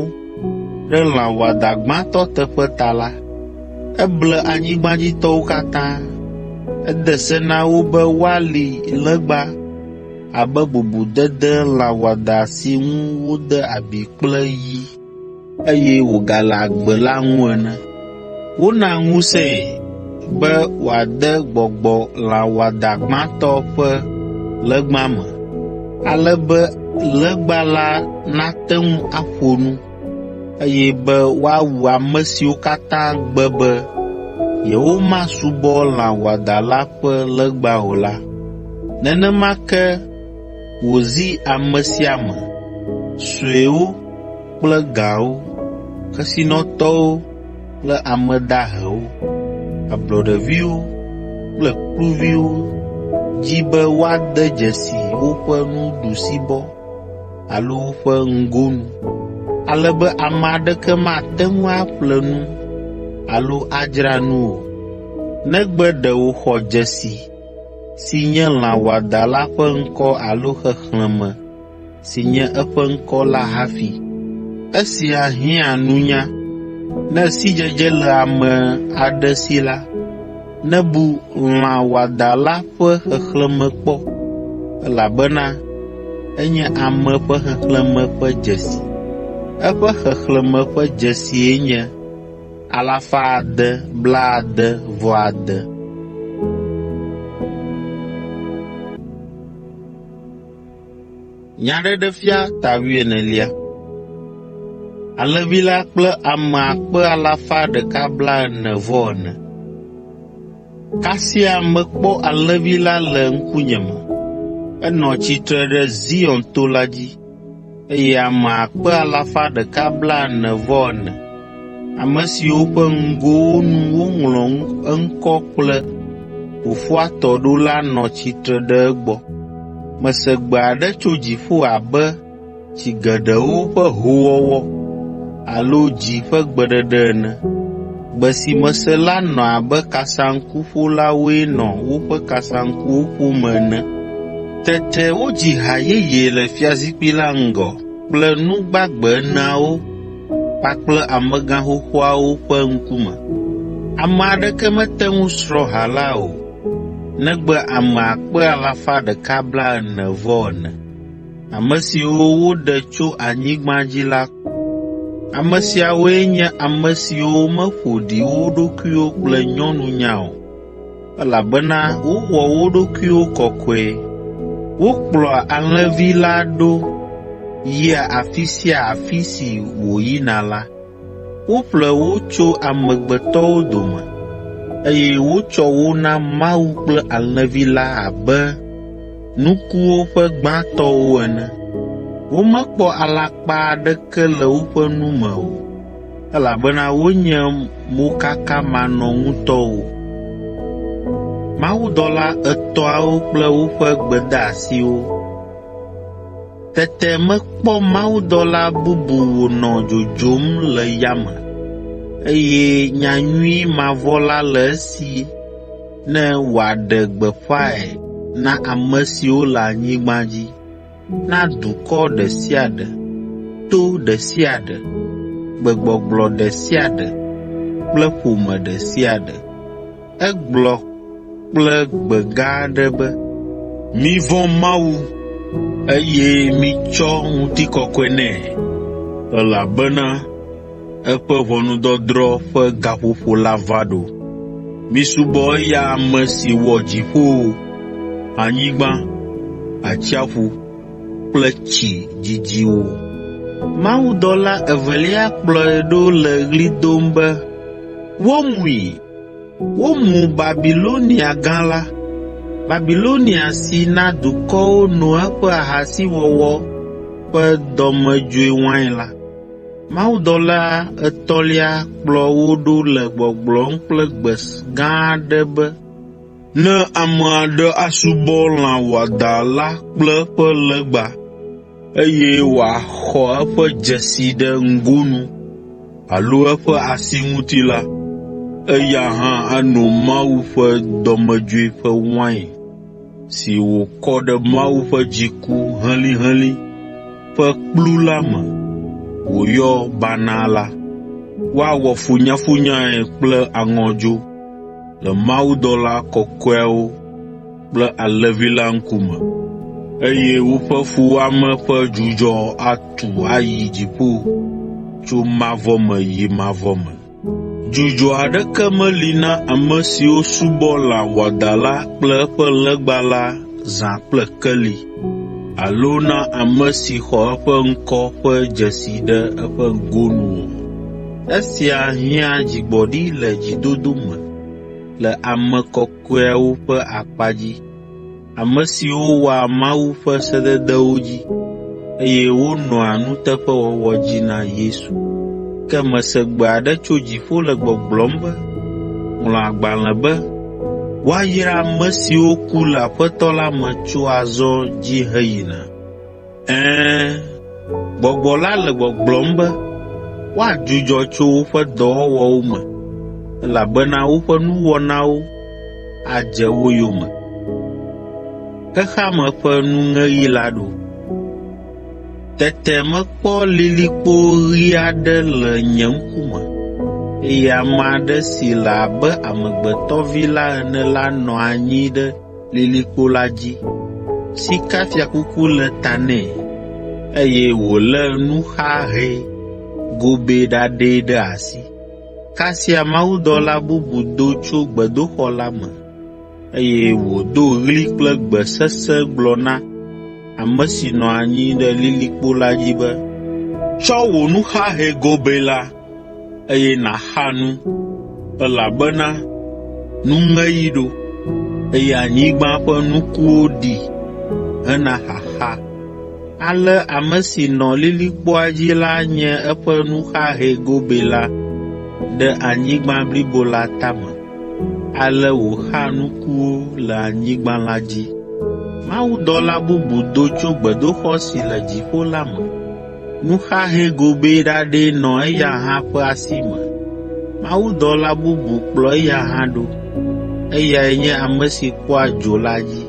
S1: ɖe lã wɔadã gbãtɔ teƒe ta la, eble anyigbadzitɔwo katã. Ede se na wo be woali legba abe bubudede lã wɔadã si ŋu wode abi kple yi, eye wògale agbe la ŋu ene. Wona ŋusẽe be wòade gbɔgbɔ lã wɔadã gbãtɔ ƒe legba me, ale be legba la nate ŋu aƒo nu, eye be woawu ame siwo katã gbe be yewomasubɔ lã wɔadã la ƒe legba o la. Nenema ke wòzi ame sia ame, suewo kple gãwo, kesinɔtɔwo kple ame dahewo, ablɔɖeviwo kple kluviwo dzi be woade dzesi woƒe nuɖusibɔ alo woƒe ŋgonu, ale be ame aɖeke mate ŋu aƒle nu alo adzra nu o, negbe ɖe wòxɔ dzesi si nye lã wɔadã la ƒe ŋkɔ alo xexlẽme si nye eƒe ŋkɔ la hafi. Esia hiã nunya. Ne sidzedze le ame aɖe si la, nebu lã wɔadã la ƒe xexlẽme kpɔ, elabena enye ame ƒe xexlẽme ƒe dzesi. Eƒe xexlẽme ƒe dzesie nye 770. Nyaɖeɖefia ta wuienelia. Alẽvi la kple ame akpe alafa ɖeka blaene-vɔ-ene. Kasia mekpɔ Alẽvi la le ŋkunye me. Enɔ tsitre ɖe Zion to la dzi, eye ame akpe alafa ɖeka blaene-vɔ-ene, ame siwo ƒe ŋgowo nu woŋlɔ eŋkɔ kple Fofoa tɔ ɖo la nɔ tsitre ɖe egbɔ. Mese gbe aɖe tso dziƒo abe tsi geɖewo ƒe hoowɔwɔ alo dzi ƒe gbeɖeɖe ene. Gbe si mese la nɔ abe kasaŋkuƒolawoe nɔ woƒe kasaŋkuwo ƒom ene. Tete wodzi ha yeye le fiazikpui la ŋgɔ kple nu gbagbe eneawo kpakple amegã xoxoawo ƒe ŋkume. Ame aɖeke mete ŋu srɔ̃ ha la o, negbe ame akpe alafa ɖeka blaene-vɔ-ene, ame siwo woɖe tso anyigba dzi la. Ame siawoe nye ame siwo meƒo ɖi wo ɖokuiwo kple nyɔnunya o, elabena wowɔ wo ɖokuiwo kɔkɔe. Wokplɔa Alẽvi la ɖo yia afi sia afi si wòyina la. Woƒle wo tso amegbetɔwo dome, eye wotsɔ wo na Mawu kple Alẽvi la abe nukuwo ƒe gbãtɔwo ene. Womekpɔ alakpa aɖeke le woƒe nu me o, elabena wonye mokakamanɔŋutɔwo. Mawudɔla etɔ̃awo kple woƒe gbedeasiwo. Tete mekpɔ mawudɔla bubu wònɔ dzodzom le yame, eye nyanyui mavɔ la le esi ne wòaɖe gbeƒãe na ame siwo le anyigba dzi, na dukɔ ɖe sia ɖe, to ɖe sia ɖe, gbegbɔgblɔ ɖe sia ɖe kple ƒome ɖe sia ɖe. Egblɔ kple gbe gã aɖe be, “Mivɔ̃ Mawu, eye mitsɔ ŋutikɔkɔe nɛ, elabena eƒe ʋɔnudɔdrɔ̃ ƒe gaƒoƒo la va ɖo. Misubɔ eya ame si wɔ dziƒowo, anyigba, atsiaƒu kple tsi dzidziwo. Mawudɔla evelia kplɔe ɖo le ɣli dom be, “Womui! Womu Babilonia gã la, Babilonia si na dukɔwo no eƒe ahasiwɔwɔ ƒe dɔmedzoe wain la.” Mawudɔla etɔ̃lia kplɔ wo ɖo le gbɔgblɔm kple gbe gã aɖe be, “Ne ame aɖe asubɔ lã wɔadã la kple eƒe legba, eye wòaxɔ eƒe dzesi ɖe ŋgonu alo eƒe asi ŋuti la, eya hã ano Mawu ƒe dɔmedzoe ƒe wain si wòkɔ ɖe Mawu ƒe dziku helĩhelĩ ƒe kplu la me wòyɔ banaa la. Woawɔ funyafunyae kple aŋɔdzo le mawudɔla kɔkɔeawo kple Alẽvi la ŋkume, eye woƒe fuwɔame ƒe dzudzɔ atu ayi dziƒo tso mavɔ me yi mavɔ me. Dzudzɔ aɖeke meli na ame siwo subɔ lã wɔadã la kple eƒe legba la zã kple keli, alo na ame si xɔ eƒe ŋkɔ ƒe dzesi ɖe eƒe ŋgonu o. Esia hiã dzigbɔɖi le dzidodo me le ame kɔkɔeawo ƒe akpa dzi, ame siwo wɔa Mawu ƒe sededewo dzi, eye wonɔa nuteƒewɔwɔ dzi na Yesu. Ke mese gbe aɖe tso dziƒo le gbɔgblɔm be, “Ŋlɔ agbalẽ be, woayra ame siwo ku le Aƒetɔ la me tso azɔ dzi heyina.” Ɛ̃, Gbɔgbɔ la le gbɔgblɔm be woadzudzɔ tso woƒe dɔwɔwɔwo me, elabena woƒe nuwɔnawo adze wo yome. Xexea me ƒe nuŋeɣi la ɖo. Tete mekpɔ lilikpo ɣi aɖe le nye ŋkume, eye ame aɖe si le abe Amegbetɔ Vi la ene la nɔ anyi ɖe lilikpo la dzi. Sikafiakuku le ta nɛ, eye wòlé nuxahɛ gobɛ ɖaɖɛ ɖe asi. Kasia mawudɔla bubu do tso gbedoxɔ la me, eye wòdo ɣli kple gbe sesẽ gblɔ na ame si nɔ anyi ɖe lilikpo la dzi be, “Tsɔ wò nuxahɛ gobɛ la, eye nàxa nu, elabena nuŋeɣi ɖo, eye anyigba ƒe nukuwo ɖi hena xaxa.” Ale ame si nɔ lilikpoa dzi la nye eƒe nuxahɛ gobɛ la ɖe anyigba blibo la tame, ale wòxa nukuwo le anyigba la dzi. Mawudɔla bubu do tso gbedoxɔ si le dziƒo la me. Nuxahɛ gobɛ ɖaɖɛ nɔ eya hã ƒe asi me. Mawudɔla bubu kplɔ eya hã ɖo. Eyae nye ame si kpɔa dzo la dzi.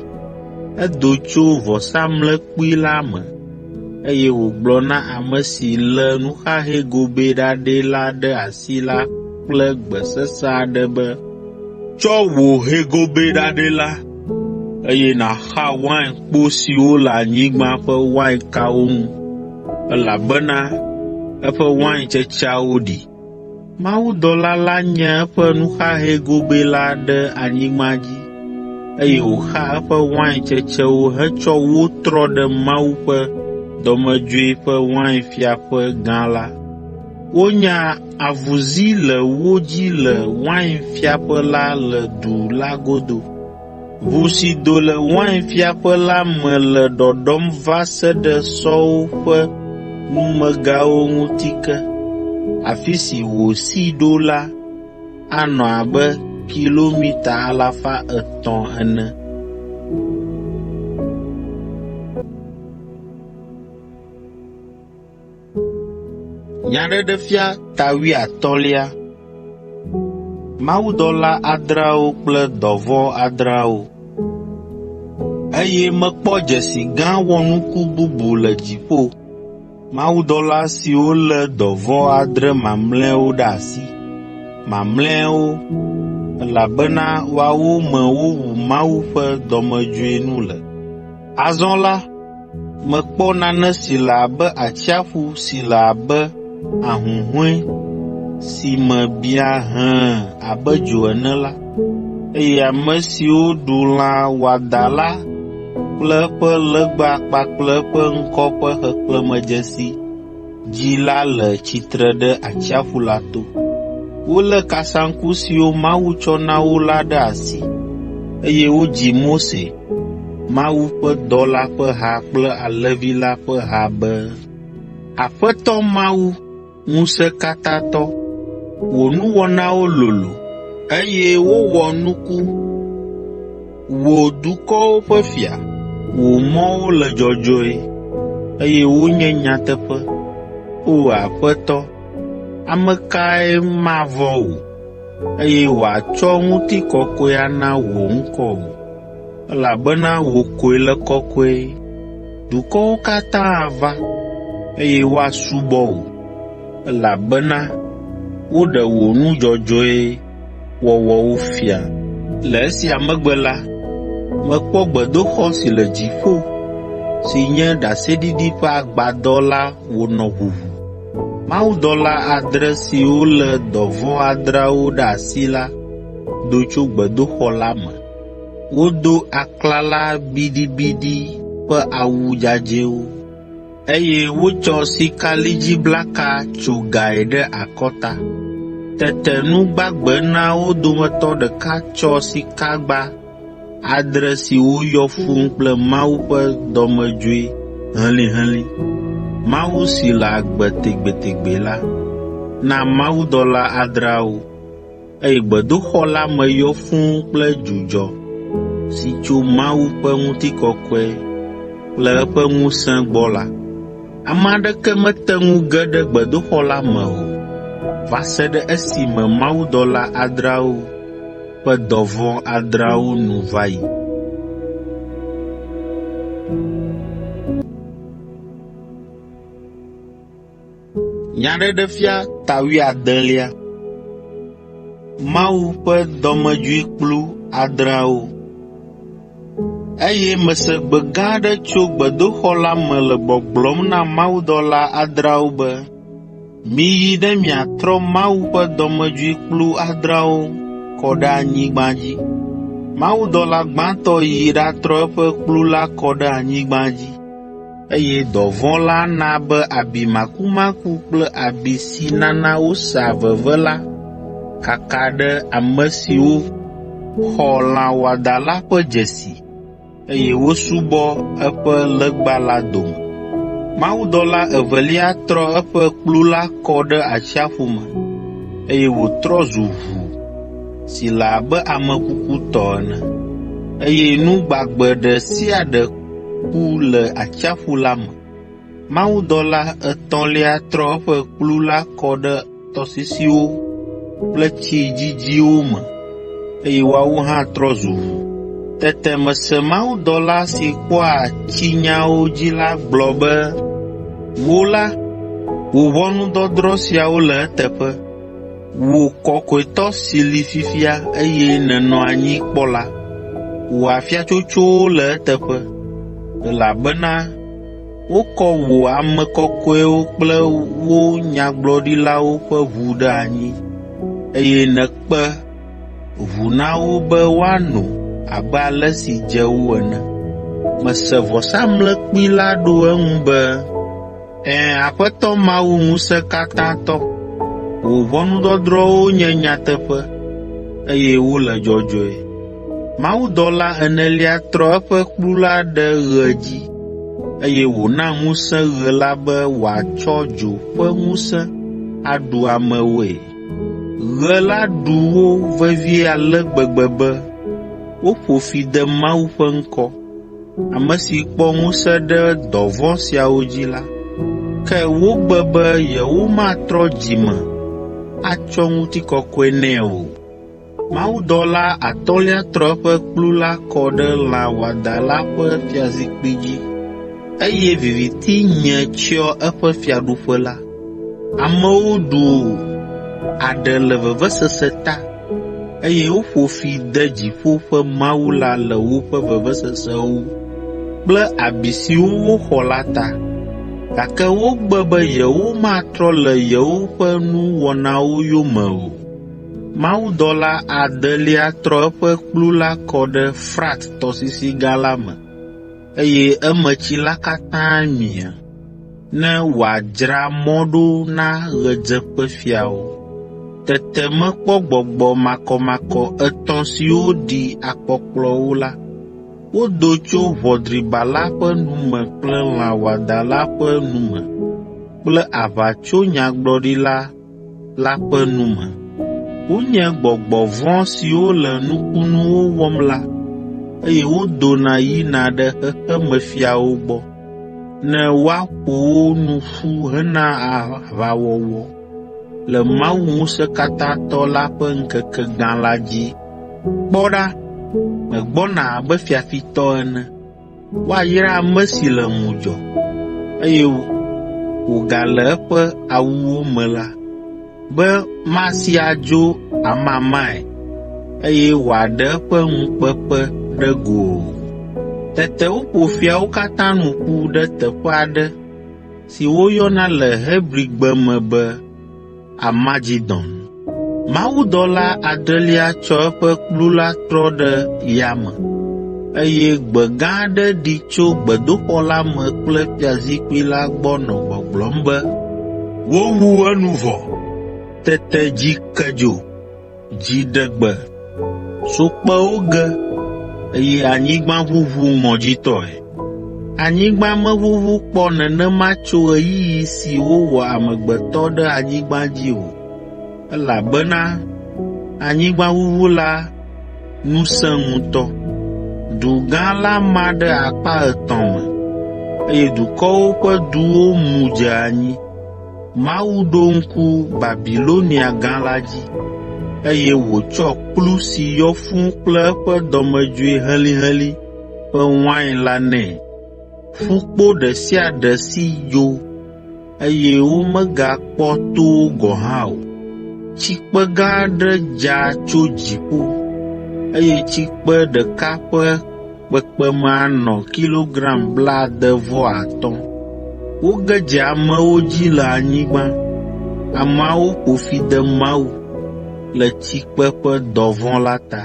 S1: Edo tso vɔsamlekpui la me, eye wògblɔ na ame si lé nuxahɛ gobɛ ɖaɖɛ la ɖe asi la kple gbe sesẽ aɖe be, “Tsɔ wò hɛ gobɛ ɖaɖɛ la, eye nàxa wainkpo siwo le anyigba ƒe wainkawo ŋu, elabena eƒe waintsetseawo ɖi.” Mawudɔla la nye eƒe nuxahɛ gobɛ la ɖe anyigba dzi, eye wòxa eƒe waintsetsewo hetsɔ wo trɔ ɖe Mawu ƒe dɔmedzoe ƒe wainfiaƒe gã la. Wonya avuzi le wo dzi le wainfiaƒe la le du la godo. Ʋu si do le wainfiaƒe la me le ɖɔɖɔm va se ɖe sɔwo ƒe numegawo ŋuti ke. Afi si wòsi ɖo la anɔ abe kilomita 300 ene. Nyaɖeɖefia ta wuiatɔ̃lia. Mawudɔla adreawo kple dɔvɔ̃ adreawo. Eye mekpɔ dzesi gã wɔnuku bubu le dziƒo. Mawudɔla siwo lé dɔvɔ̃ adre mamlɛawo ɖe asi, mamlɛawo, elabena woawo me wowu Mawu ƒe dɔmedzoe nu le. Azɔ la, mekpɔ nane si le abe atsiaƒu si le abe ahuhɔ̃e si me biã hẽe abe dzo ene la. Eye ame siwo ɖu lã wɔadã la kple eƒe legba kpakple eƒe ŋkɔ ƒe xexlẽmedzesi dzi la le tsitre ɖe atsiaƒu la to. Wolé kasaŋku siwo Mawu tsɔ na wo la ɖe asi, eye wodzi Mose, Mawu ƒe dɔla ƒe ha kple Alẽvi la ƒe ha be, “Aƒetɔ Mawu, Ŋusẽkatãtɔ, wò nuwɔnawo lolo, eye wowɔ nuku. Wò, dukɔwo ƒe fia, wò mɔwo le dzɔdzɔe, eye wonye nyateƒe. O Aƒetɔ, ame kae mavɔ̃ wò, eye wòatsɔ ŋutikɔkɔe ana wò ŋkɔ o? Elabena wò koe le kɔkɔe. Dukɔwo katã ava, eye woasubɔ wò, elabena woɖe wò nu dzɔdzɔe wɔwɔwo fia. Le esia megbe la, mekpɔ gbedoxɔ si le dziƒo, si nye ɖaseɖiɖi ƒe agbadɔ la wònɔ ʋuʋu. Mawudɔla adre siwo lé dɔvɔ̃ adreawo ɖe asi la do tso gbedoxɔ la me. Wodo aklala biɖibiɖi ƒe awu dzadzɛwo, eye wotsɔ sikalidziblaka tso gae ɖe akɔta. Tete nu gbagbe eneawo dometɔ ɖeka tsɔ sikagba adre siwo yɔ fũu kple Mawu ƒe dɔmedzoe helĩhelĩ, Mawu si le agbe tegbetegbe la, na mawudɔla adreawo. Eye gbedoxɔ la me yɔ fũu kple dzudzɔ si tso Mawu ƒe ŋutikɔkɔe kple eƒe ŋusẽ gbɔ la, ame aɖeke mete ŋu ge ɖe gbedoxɔ la me o, va se ɖe esime mawudɔla adreawo ƒe dɔvɔ̃ adreawo nu va yi. Nyaɖeɖefia ta wuiadelia. Mawu ƒe dɔmedzoekplu adreawo. Eye mese gbe gã aɖe tso gbedoxɔ la me le gbɔgblɔm na mawudɔla adreawo be, “Miyi ne miatrɔ Mawu ƒe dɔmedzoekplu adreawo kɔ ɖe anyigba dzi.” Mawudɔla gbãtɔ yi ɖatrɔ eƒe kplu la kɔ ɖe anyigba dzi. Eye dɔvɔ̃ la na be abi makumaku kple abi si nana wosea veve la kaka ɖe ame siwo xɔ lã wɔadã la ƒe dzesi, eye wosubɔ eƒe legba la dome. Mawudɔla evelia trɔ eƒe kplu la kɔ ɖe atsiaƒu me, eye wòtrɔ zu ʋu si le abe ame kuku tɔ ene, eye nu gbagbe ɖe sia ɖe ku le atsiaƒu la me. Mawudɔla etɔ̃lia trɔ eƒe kplu la kɔ ɖe tɔsisiwo kple tsi dzidziwo me, eye woawo hã trɔ zu ʋu. Tete mese mawudɔla si kpɔa tsinyawo dzi la gblɔ be, “Wò la, wò ʋɔnudɔdrɔ̃ siawo le eteƒe. Wò Kɔkɔetɔ si li fifia eye nènɔ anyi kpɔ la, wò afiatsotsowo le eteƒe, elabena wokɔ wò ame kɔkɔewo kple wo nyagblɔɖilawo ƒe ʋu ɖe anyi, eye nèkpe ʋu na wo be woano abe ale si dze wo ene.” Mese vɔsamlekpui la ɖo eŋu be, “Ɛ̃, Aƒetɔ Mawu Ŋusẽkatãtɔ, wò ʋɔnudɔdrɔ̃wo nye nyateƒe, eye wole dzɔdzɔe.” Mawudɔla enelia trɔ eƒe kplu la ɖe ɣe dzi, eye wòna ŋusẽ ɣe la be wòatsɔ dzo ƒe ŋusẽ aɖu amewoe. Ɣe la ɖu wo vevie ale gbegbe be woƒo fi de Mawu ƒe ŋkɔ, ame si kpɔ ŋusẽ ɖe dɔvɔ̃ siawo dzi la. Ke wogbe be yewomatrɔ dzi me atsɔ ŋutikɔkɔe nɛ o. Mawudɔla atɔ̃lia trɔ eƒe kplu la kɔ ɖe lã wɔadã la ƒe fiazikpui dzi, eye viviti nye tsyɔ eƒe fiaɖuƒe la. Amewo ɖu aɖe le vevesese ta, eye woƒo fi de dziƒo ƒe Mawu la le woƒe vevesesewo kple abi siwo woxɔ la ta, gake wogbe be yewomatrɔ le yewoƒe nuwɔnawo yome o. Mawudɔla adelia trɔ eƒe kplu la kɔ ɖe Frat tɔsisi gã la me, eye emetsi la katã mie, ne wòadzra mɔ ɖo na ɣedzeƒefiawo. Tete mekpɔ gbɔgbɔ makɔmakɔ etɔ̃ siwo ɖi akpɔkplɔwo la. Wodo tso ʋɔ driba la ƒe nu me kple lã wɔadã la ƒe nu me kple aʋatsonyagbɔɖila la ƒe nu me. Wonye gbɔgbɔ vɔ̃ siwo le nukunuwo wɔm la, eye wodona yina ɖe xexemefiawo gbɔ, ne woaƒo wo nu ƒu hena aʋawɔwɔ le Mawu Ŋusẽkatãtɔ la ƒe ŋkeke gã la dzi. Kpɔ ɖa, megbɔna abe fiafitɔ ene. Woayra ame si le ŋudzɔ, eye wògale eƒe awuwo me la, be masi adzo amamae, eye wòaɖe eƒe ŋukpeƒe ɖe go o. Tete woƒo fiawo katã nu ƒu ɖe teƒe aɖe si woyɔna le Hebrigbe me be Armagedon. Mawudɔla adrelia tsɔ eƒe kplu la trɔ ɖe yame, eye gbe gã aɖe ɖi tso gbedoxɔ la me kple fiazikpui la gbɔ nɔ gbɔgblɔm be, “Wowu enu vɔ!” Tete dzi ke dzo, dzi ɖe gbe, sokpewo ge, eye anyigba ʋuʋu ŋɔdzitɔe. Anyigba meʋuʋu kpɔ nenema tso ɣeyiɣi si wowɔ amegbetɔ ɖe anyigba dzi o, elabena anyigbaʋuʋu la nu sẽ ŋutɔ. Du gã la ma ɖe akpa etɔ̃ me, eye dukɔwo ƒe duwo mu dze anyi. Mawu ɖo ŋku Babilonia gã la dzi, eye wòtsɔ kplu si yɔ fũu kple eƒe dɔmedzoe helĩhelĩ ƒe wain la nɛ. Ƒukpo ɖe sia ɖe si dzo, eye womegakpɔ towo gɔ̃ hã o. Tsikpe gã aɖe dza tso dziƒo, eye tsikpe ɖeka ƒe kpekpeme anɔ kilogram blaade-vɔ-atɔ̃. Woge dze amewo dzi le anyigba. Ameawo ƒo fi de Mawu le tsikpe ƒe dɔvɔ̃ la ta,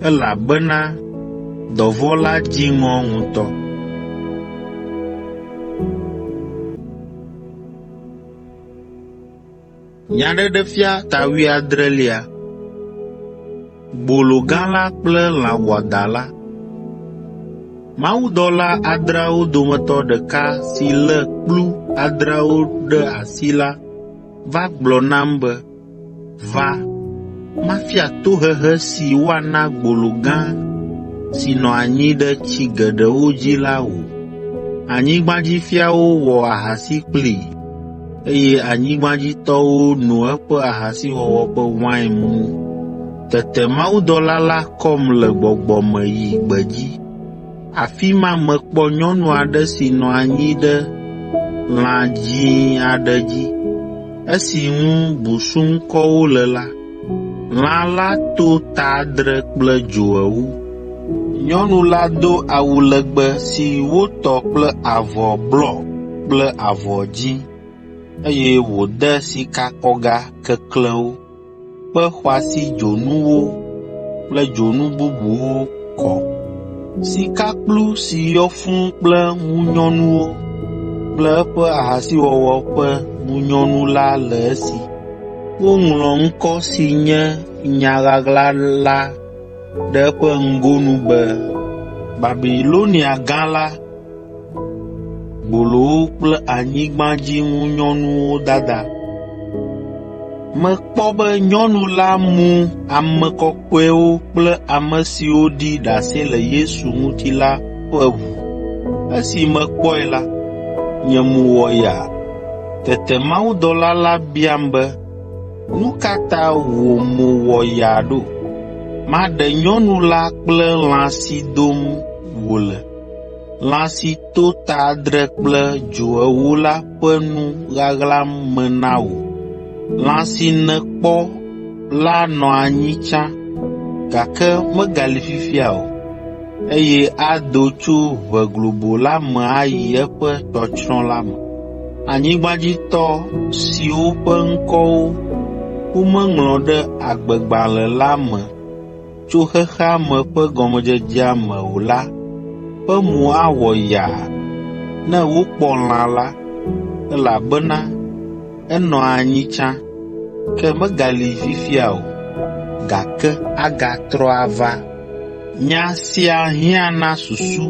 S1: elabena dɔvɔ̃ la dzi ŋɔ ŋutɔ. Nyaɖeɖefia ta wuiadrelia. Gbolo gã la kple lã wɔadã la. Mawudɔla adreawo dometɔ ɖeka si lé kplu adreawo ɖe asi la va gblɔ nam be, “Va, mafia tohehe si woana gbolo gã si nɔ anyi ɖe tsi geɖewo dzi la wò. Anyigbadzifiawo wɔ ahasi kplii, eye anyigbadzitɔwo no eƒe ahasiwɔwɔ ƒe wain mu.” Tete mawudɔla la kɔm le gbɔgbɔ me yi gbedzi. Afi ma mekpɔ nyɔnu aɖe si nɔ anyi ɖe lã dzĩ aɖe dzi, esi ŋu busuŋkɔwo le la. Lã la to ta adre kple dzo ewo. Nyɔnu la do awu legbe si wotɔ kple avɔ blɔ kple avɔ dzĩ, eye wòde sikakɔga keklẽwo, kpe xɔasi dzonuwo kple dzonu bubuwo kɔ. Sikakplu si yɔ fũu kple ŋunyɔnuwo kple eƒe ahasiwɔwɔ ƒe ŋunyɔnu la le esi. Woŋlɔ ŋkɔ si nye nya ɣaɣla la ɖe eƒe ŋgonu be, “Babilonia gã la, gbolowo kple anyigbadziŋunyɔnuwo dada.” Mekpɔ be nyɔnu la mu ame kɔkɔewo kple ame siwo ɖi ɖase le Yesu ŋuti la ƒe ʋu. Esi mekpɔe la, nye mo wɔ yaa. Tete mawudɔla la biam be, “Nu ka ta wò mo wɔ yaa ɖo? Maɖe nyɔnu la kple lã si dom wòle, lã si to ta adre kple dzo ewo la ƒe nu ɣaɣla me na wò. Lã si nèkpɔ la nɔ anyi tsã, gake megali fifia o, eye ado tso ʋe globo la me ayi eƒe tsɔtsrɔ̃ la me. Anyigbadzitɔ siwo ƒe ŋkɔwo womeŋlɔ ɖe agbegbalẽ la me tso xexea me ƒe gɔmedzedzea me o la ƒe mo awɔ yaa ne wokpɔ lã la, elabena enɔ anyi tsã, ke megali fifia o, gake agatrɔ ava. Nya sia hiã na susu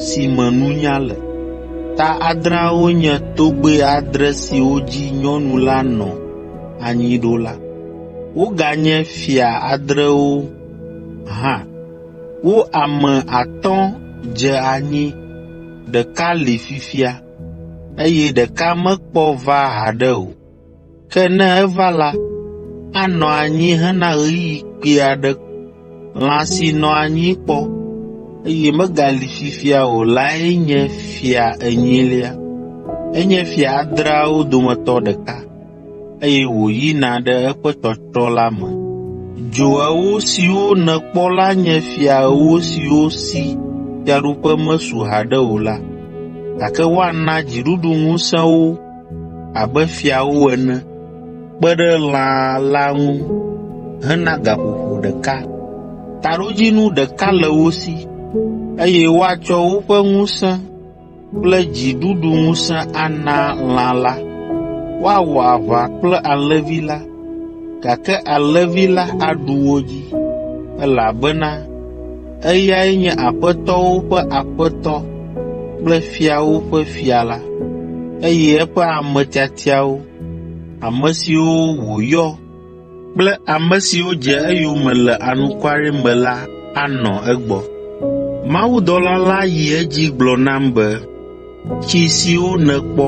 S1: si me nunya le. Ta adreawo nye togbɛ adre siwo dzi nyɔnu la nɔ anyi ɖo la. Woganye fia adrewo hã. Wo ame atɔ̃ dze anyi, ɖeka li fifia, eye ɖeka mekpɔ va haɖe o. Ke ne eva la, anɔ anyi hena ɣeyiɣi kpui aɖe. Lã si nɔ anyi kpɔ, eye megali fifia o lae nye fia enyilia. Enye fia adreawo dometɔ ɖeka, eye wòyina ɖe eƒe tsɔtsrɔ̃ la me. Dzo ewo siwo nèkpɔ la nye fia ewo siwo si fiaɖuƒe mesu haɖe o la, gake woana dziɖuɖuŋusẽ wo abe fiawo ene kpe ɖe lã la ŋu hena gaƒoƒo ɖeka. Taɖodzinu ɖeka le wo si, eye woatsɔ woƒe ŋusẽ kple dziɖuɖuŋusẽ ana lã la. Woawɔ aʋa kple Alẽvi la, gake Alẽvi la aɖu wo dzi, elabena eyae nye aƒetɔwo ƒe Aƒetɔ kple fiawo ƒe Fia la, eye eƒe ame tiatiawo, ame siwo wòyɔ kple ame siwo dze eyome le anukware me la anɔ egbɔ. Mawudɔla la yi edzi gblɔ nam be, “Tsi siwo nèkpɔ,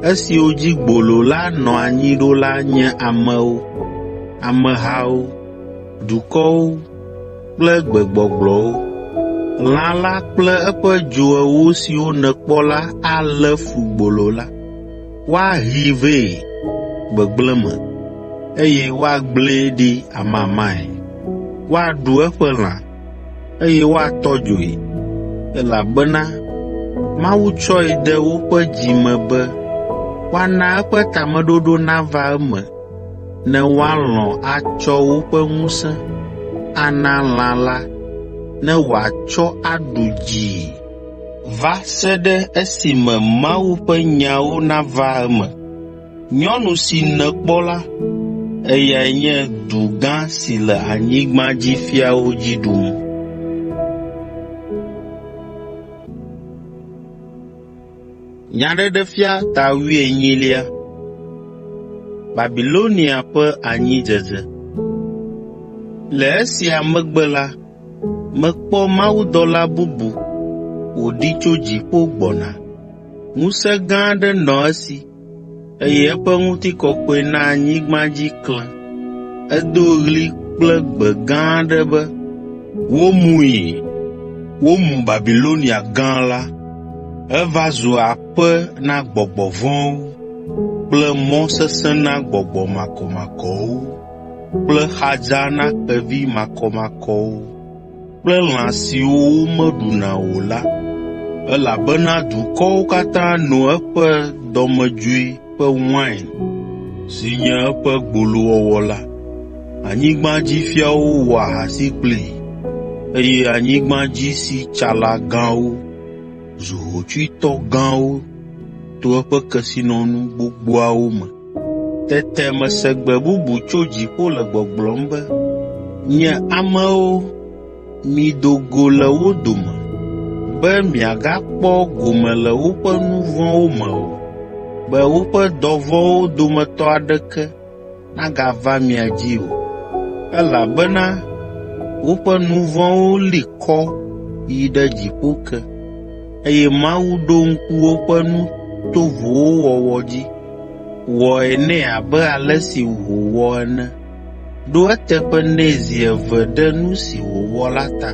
S1: esiwo dzi gbolo la nɔ anyi ɖo la nye amewo, amehawo, dukɔwo kple gbegbɔgblɔwo. Lã la kple eƒe dzo ewo siwo nèkpɔ la alé fu gbolo la. Woahee vɛ gbegblẽ me, eye woagblẽe ɖi amamae. Woaɖu eƒe lã, eye woatɔ dzoe, elabena Mawu tsɔe de woƒe dzi me be woana eƒe tameɖoɖo nava eme ne woalɔ̃ atsɔ woƒe ŋusẽ ana lã la ne wòatsɔ aɖu dzii va se ɖe esime Mawu ƒe nyawo nava eme. Nyɔnu si nèkpɔ la, eyae nye du gã si le anyigbadzifiawo dzi ɖum.” Nyaɖeɖefia ta wuienyilia. Babilonia ƒe anyidzedze. Le esia megbe la, mekpɔ mawudɔla bubu wòɖi tso dziƒo gbɔna. Ŋusẽ gã aɖe nɔ esi, eye eƒe ŋutikɔkɔe na anyigba dzi klẽ. Edo ɣli kple gbe gã aɖe be, “Womui! Womu Babilonia gã la! Eva zu aƒe na gbɔgbɔ vɔ̃wo kple mɔ sesẽ na gbɔgbɔ makɔmakɔwo kple xadza na xevi makɔmakɔwo kple lã siwo womeɖuna o la, elabena dukɔwo katã no eƒe dɔmedzoe ƒe wain si nye eƒe gbolowɔwɔ la. Anyigbadzifiawo wɔ ahasi kplii, eye anyigbadzisitsala gãwo zu hotsuitɔ gãwo to eƒe kesinɔnu gbogboawo me. Tete mese gbe bubu tso dziƒo le gbɔgblɔm be, “Nye amewo, mido go le wo dome, be miagakpɔ gome le woƒe nu vɔ̃wo me o, be woƒe dɔ vɔ̃wo dometɔ aɖeke nagava mia dzi o, elabena woƒe nu vɔ̃wo li kɔ yi ɖe dziƒo ke, eye Mawu ɖo ŋku woƒe nu tovowo wɔwɔ dzi. Wɔe nɛ abe ale si wòwɔ ene. Ɖo eteƒe nɛ zi eve ɖe nu si wòwɔ la ta.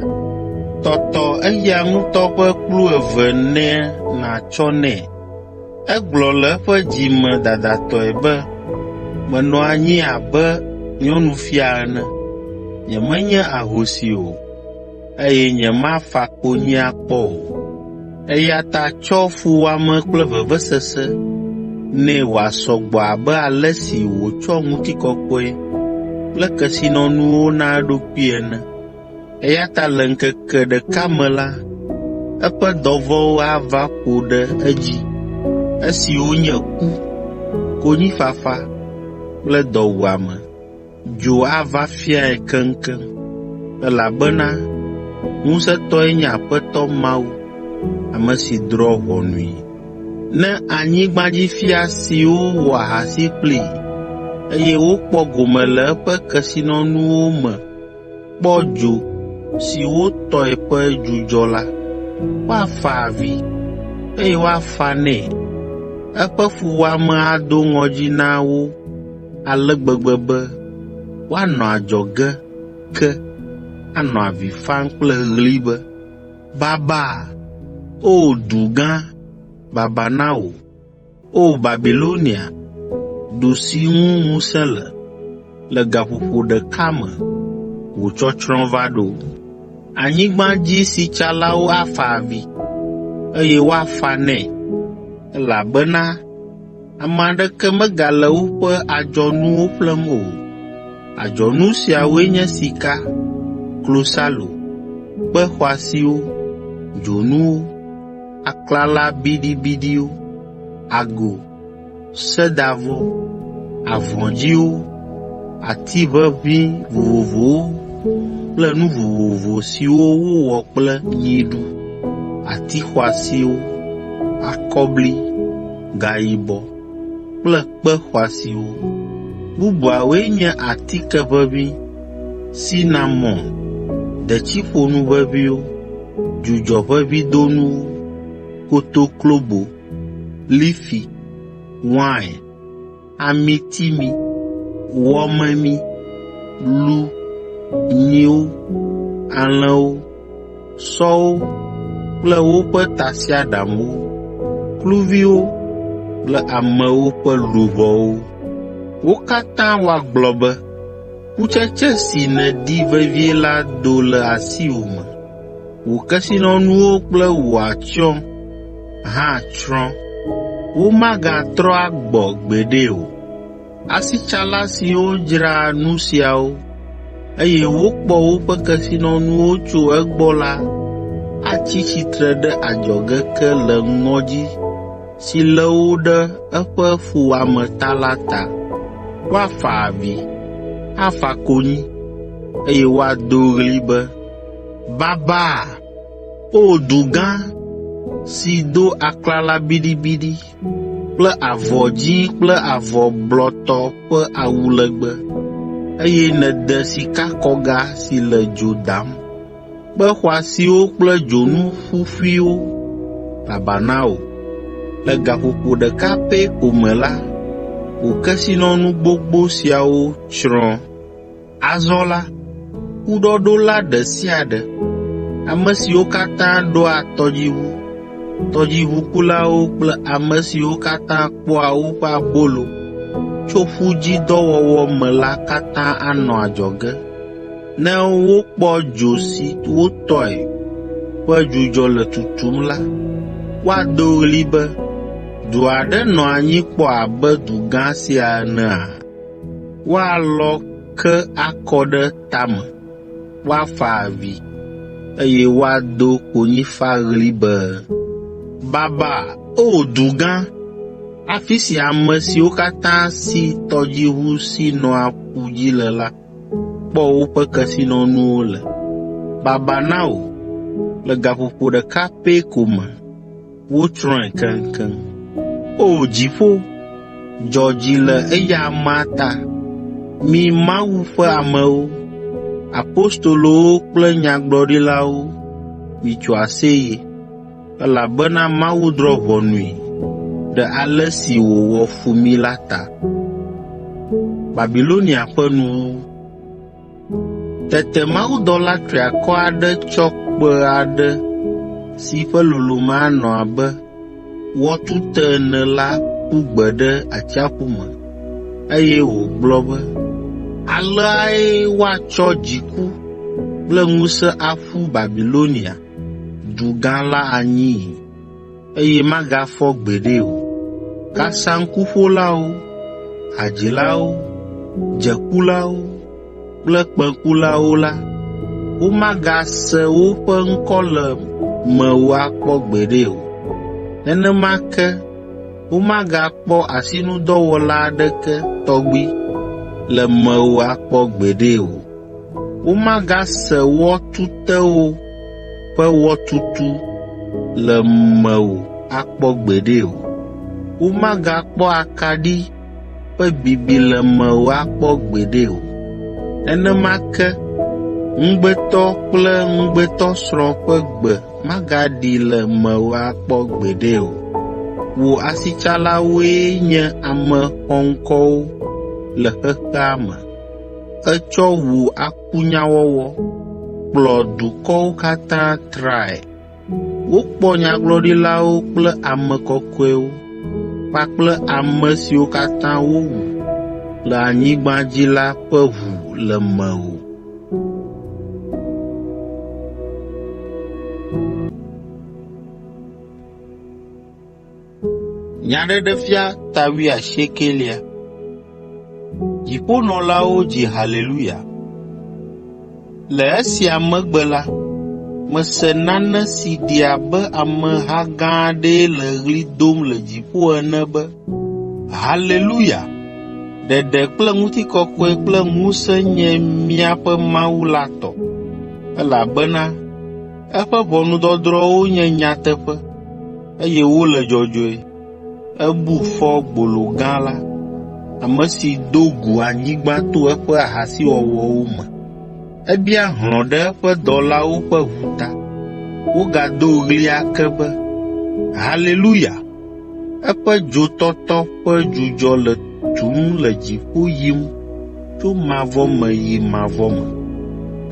S1: Tɔtɔ eya ŋutɔ ƒe kplu eve ne nàtsɔ nɛ. Egblɔ le eƒe dzi me dadatɔe be, ‘Menɔ anyi abe nyɔnufia ene, nyemenye ahosi o, eye nyemafa konyi akpɔ o.’ Eya ta tsɔ fuwɔame kple vevesese. nɛ wòasɔ gbɔ abe ale si wòtsɔ ŋutikɔkɔe kple kesinɔnuwo na eɖokui ene. Eya ta le ŋkeke ɖeka me la, eƒe dɔvɔ̃wo ava ƒo ɖe edzi, esiwo nye ku, konyifafa kple dɔwuame. Dzo ava fiae keŋkeŋ, elabena Ŋusẽtɔe nye Aƒetɔ Mawu, ame si drɔ̃a ʋɔnui. Ne anyigbadzifia siwo wɔ ahasi kplii, eye wokpɔ gome le eƒe kesinɔnuwo me kpɔ dzo si wotɔe ƒe dzudzɔ la, woafa avi, eye woafa nɛ. Eƒe fuwɔame ado ŋɔdzi na wo ale gbegbe be woanɔ adzɔge ke anɔ avi fam kple ɣli be, “Baba! O du gã, baba na wò! O Babilonia, du si ŋu ŋusẽ le, le gaƒoƒo ɖeka me wò tsɔtsrɔ̃ va ɖo!” Anyigbadzisitsalawo afa avi, eye woafa nɛ, elabena ame aɖeke megale woƒe adzɔnuwo ƒlem o. Adzɔnu siawoe nye sika, klosalo, kpe xɔasiwo, dzonuwo, aklala biɖibiɖiwo, ago, sedavɔ, avɔdziwo, ati ʋeʋĩ vovovowo kple nu vovovo siwo wowɔ kple nyiɖu, ati xɔasiwo, akɔbli, gayibɔ kple kpe xɔasiwo. Bubuawoe nye atike ʋeʋĩ, sinamon, detsiƒonu ʋeʋĩwo, dzudzɔʋeʋĩdonuwo, kotoklobo, lifi, wain, amitimi, wɔ memi, lu, nyiwo, alẽwo, sɔwo kple woƒe tasiaɖamwo, kluviwo kple amewo ƒe luʋɔwo. Wo katã woagblɔ be, “Kutsetse si nèdi vevie la do le asiwò me, wò kesinɔnuwo kple wò atsyɔ̃ hã tsrɔ̃. Womagatrɔ agbɔ gbeɖe o.” Asitsala siwo dzraa nu siawo, eye wokpɔ woƒe kesinɔnuwo tso egbɔ la atsi tsitre ɖe adzɔge ke le ŋɔdzi si lé wo ɖe eƒe fuwɔame ta la ta. Woafa avi, afa konyi, eye woado ɣli be, “Baba! O du gã si do aklala biɖibiɖi kple avɔ dzĩ kple avɔ blɔtɔ ƒe awu legbe, eye nède sikakɔga si le dzo dam, kpe xɔasiwo kple dzonu ƒuƒuiwo. Baba na wò! Le gaƒoƒo ɖeka pɛ ko me la, wò kesinɔnu gbogbo siawo tsrɔ̃. Azɔ la, ƒuɖɔɖola ɖe sia ɖe, ame siwo katã ɖoa tɔdziʋu, tɔdziʋukulawo kple ame siwo katã kpɔa woƒe abolo tso ƒudzidɔwɔwɔ me la katã anɔ adzɔge ne wokpɔ dzo si wotɔe ƒe dzudzɔ le tutum la, woado ɣli be, “Du aɖe nɔ anyi kpɔ abe du gã sia enea?” Woalɔ ke akɔ ɖe tame, woafa avi, eye woado konyifaɣli be, “Baba, O du gã, afi si ame siwo katã si tɔdziʋu si nɔa ƒu dzi le la kpɔ woƒe kesinɔnuwo le. Baba na wò! Le gaƒoƒo ɖeka pɛ ko me, wotsrɔ̃e keŋkeŋ. O dziƒo, dzɔ dzi le eya amea ta, mi Mawu ƒe amewo, apostolowo kple nyagblɔɖilawo, mitso aseye, elabena Mawu drɔ̃ ʋɔnui ɖe ale si wòwɔ fu mi la ta. Tete mawudɔla triakɔ aɖe tsɔ kpe aɖe si ƒe lolome anɔ abe wɔtute ene la ƒu gbe ɖe atsiaƒu me, eye wògblɔ be, “Aleae woatsɔ dziku kple ŋusẽ aƒu Babilonia, du gã la anyii, eye magafɔ gbeɖe o. Kasaŋkuƒolawo, hadzilawo, dzekulawo kple kpẽkulawo la, womagase woƒe ŋkɔ le mewò akpɔ gbeɖe o. Nenema ke womagakpɔ asinudɔwɔla aɖeke tɔgbi le mewò akpɔ gbeɖe o. Womagase wɔ tutewo ƒe wɔtutu le mewò akpɔ gbeɖe o. Womagakpɔ akaɖi ƒe bibi le mewò akpɔ gbeɖe o. Nenema ke ŋugbetɔ kple ŋugbetɔsrɔ̃ ƒe gbe magaɖi le mewò akpɔ gbeɖe o. Wò asitsalawoe nye ame xɔŋkɔwo le xexea me. Ètsɔ wò akunyawɔwɔ kplɔ dukɔwo katã trae. Wokpɔ nyagblɔɖilawo kple ame kɔkɔewo kpakple ame siwo katã wowu le anyigba dzi la ƒe ʋu le mewò. Nyaɖeɖefia ta wuiasiekelia. Dziƒonɔlawo dzi Haleluya. Le esia megbe la, mese nane si ɖi abe ameha gã aɖee le ɣli dom le dziƒo ene be, “Haleluya! Ɖeɖe kple ŋutikɔkɔe kple ŋusẽ nye míaƒe Mawu la tɔ, elabena eƒe ʋɔnudɔdrɔ̃wo nye nyateƒe, eye wole dzɔdzɔe. Ebu fɔ gbolo gã la, ame si do gu anyigba to eƒe ahasiwɔwɔwo me. Ebia hlɔ̃ ɖe eƒe dɔlawo ƒe ʋu ta. Wogado ɣli ake be, “Haleluya! Eƒe dzotɔtɔ ƒe dzudzɔ le tum le dziƒo yim tso mavɔ me yi mavɔ me.”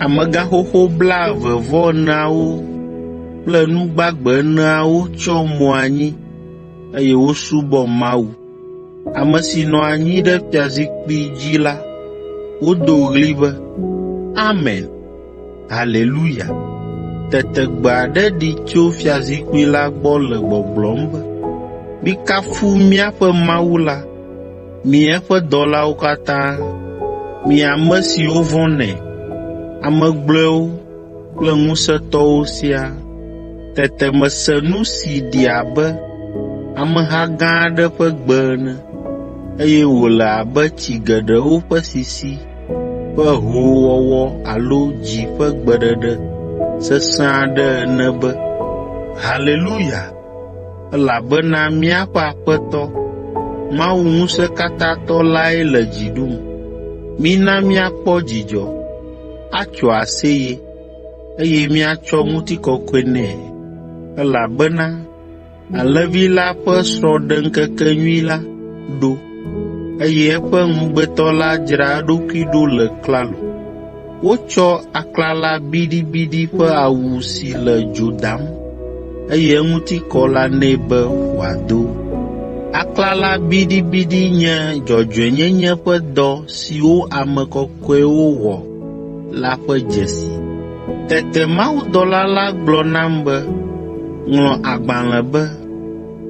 S1: Amegãxoxo blaeve-vɔ-eneawo kple nu gbagbe eneawo tsyɔ mo anyi, eye wosubɔ Mawu, ame si nɔ anyi ɖe fiazikpui dzi la. Wodo ɣli be, “Amen, Haleluya!” Tete gbe aɖe ɖi tso fiazikpui la gbɔ le gbɔgblɔm be, “Mikafu míaƒe Mawu la, mi eƒe dɔlawo katã, mi ame siwo vɔ̃nɛ, ame gblɔewo kple ŋusẽtɔwo siaa.” Tete mese nu si ɖi abe ameha gã aɖe ƒe gbe ene, eye wòle abe tsi geɖewo ƒe sisi ƒe hoowɔwɔ alo dzi ƒe gbeɖeɖe sesẽ aɖe ene be, “Haleluya! Elabena míaƒe Aƒetɔ, Mawu Ŋusẽkatãtɔ lae le dzi ɖum. Mina míakpɔ dzidzɔ, atso aseye, eye míatsɔ ŋutikɔkɔe nɛ, elabena Alẽvi la ƒe srɔ̃ɖeŋkekenyui la ɖo, eye eƒe ŋugbetɔ la dzra eɖokui ɖo le klalo. Wotsɔ aklala biɖibiɖi ƒe awu si le dzo dam, eye eŋuti kɔ la nɛ be wòado. Aklala biɖibiɖi nye dzɔdzɔenyenye ƒe dɔ siwo ame kɔkɔewo wɔ la ƒe dzesi. Tete mawudɔla la gblɔ nam be, “Ŋlɔ agbalẽ be,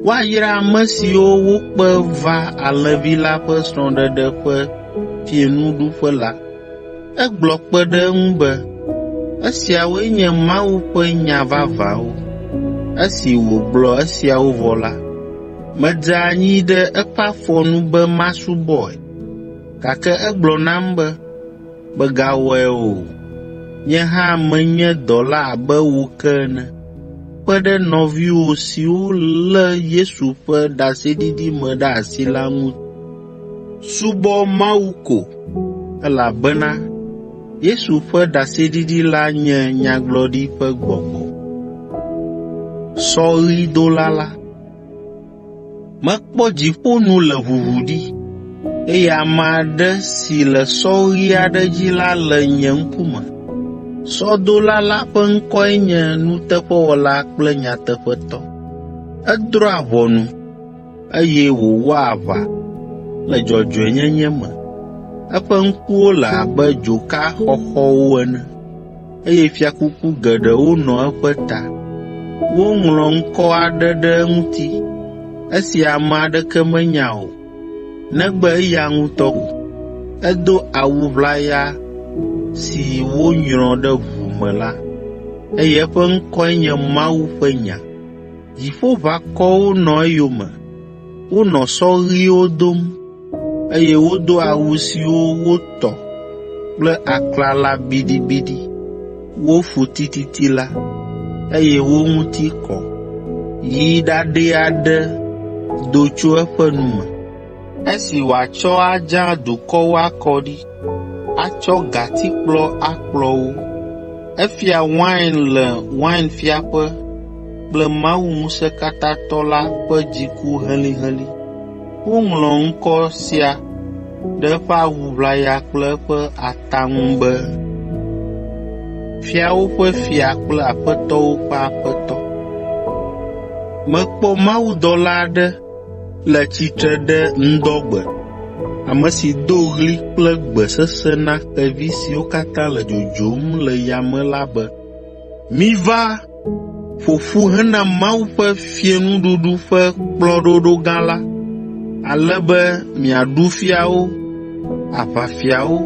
S1: ‘Woayra ame siwo wokpe va Alẽvi la ƒe srɔ̃ɖeɖe ƒe fiẽnuɖuƒe la.’ ” Egblɔ kpe ɖe eŋu be, “Esiawoe nye Mawu ƒe nya vavãwo.” Esi wògblɔ esiawo vɔ la, medze anyi ɖe eƒe afɔ nu be masubɔe, gake egblɔ nam be, “Mègawɔe o! Nye hã menye dɔla abe wò ke ene, kpe ɖe nɔviwò siwo lé Yesu ƒe ɖaseɖiɖi me ɖe asi la ŋu. Subɔ Mawu ko, elabena Yesu ƒe ɖaseɖiɖi la nye nyagblɔɖi ƒe gbɔgbɔ.” Mekpɔ dziƒo nu le ʋuʋu ɖi, eye ame aɖe si le sɔ ɣi aɖe dzi la le nye ŋkume. Sɔdola la ƒe ŋkɔe nye Nuteƒewɔla kple Nyateƒetɔ. Edrɔ̃a ʋɔnu, eye wòwɔa aʋa le dzɔdzɔenyenye me. Eƒe ŋkuwo le abe dzoka xɔxɔwo ene, eye fiakuku geɖewo nɔ eƒe ta. Woŋlɔ ŋkɔ aɖe ɖe eŋuti, esi ame aɖeke menya o, negbe eya ŋutɔ ko. Edo awu ʋlaya si wonyrɔ ɖe ʋu me la, eye eƒe ŋkɔe nye Mawu ƒe Nya. Dziƒoʋakɔwo nɔ eyome, wonɔ sɔ ɣiwo dom, eye wodo awu siwo wotɔ kple aklala biɖibiɖi, wofu tititi la, eye wo ŋuti kɔ. Yi ɖaɖɛ aɖe do tso eƒe nu me, esi wòatsɔ adza dukɔwo akɔ ɖi, atsɔ gatikplɔ akplɔ wo. Efia wain le wainfiaƒe kple Mawu Ŋusẽkatãtɔ la ƒe dziku helĩhelĩ. Woŋlɔ ŋkɔ sia ɖe eƒe awu ʋlaya kple eƒe ata ŋu be, “Fiawo ƒe Fia kple Aƒetɔwo ƒe Aƒetɔ.” Mekpɔ mawudɔla aɖe le tsitre ɖe ŋdɔgbe, ame si do ɣli kple gbe sesẽ na xevi siwo katã le dzodzom le yame la be, “Miva, ƒo ƒu hena Mawu ƒe fiẽnuɖuɖu ƒe kplɔ̃ɖoɖo gã la, ale be miaɖu fiawo, aʋafiawo,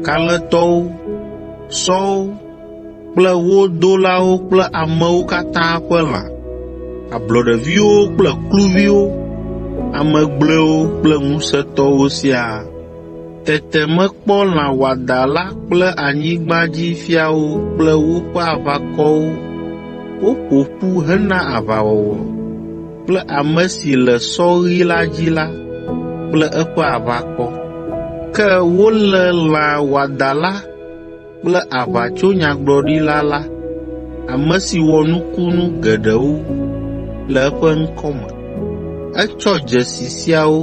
S1: kalẽtɔwo, sɔwo kple wo dolawo kple amewo katã ƒe lã, ablɔɖeviwo kple kluviwo, ame gblɔewo kple ŋusẽtɔwo siaa.” Tete mekpɔ lã wɔadã la kple anyigbadzifiawo kple woƒe aʋakɔwo woƒo ƒu hena aʋawɔwɔ kple ame si le sɔ ɣi la dzi la kple eƒe aʋakɔ. Ke wolé lã wɔadã la kple aʋatsonyagblɔɖila la, ame si wɔ nukunu geɖewo le eƒe ŋkɔ me. Etsɔ dzesi siawo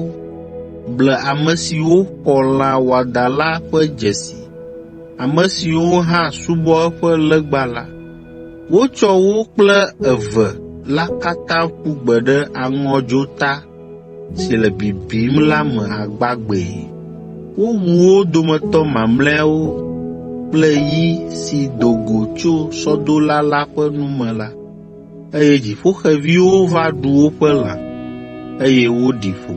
S1: ble ame siwo xɔ lã wɔadã la ƒe dzesi, ame siwo hã subɔ eƒe legba la. Wotsɔ wo kple eve la katã ƒu gbe ɖe aŋɔdzota si le bibim la me agbagbee. Wowu wo dometɔ mamlɛawo kple yi si do go tso sɔdola la ƒe nu me la, eye dziƒoxeviwo va ɖu woƒe lã, eye woɖi ƒo.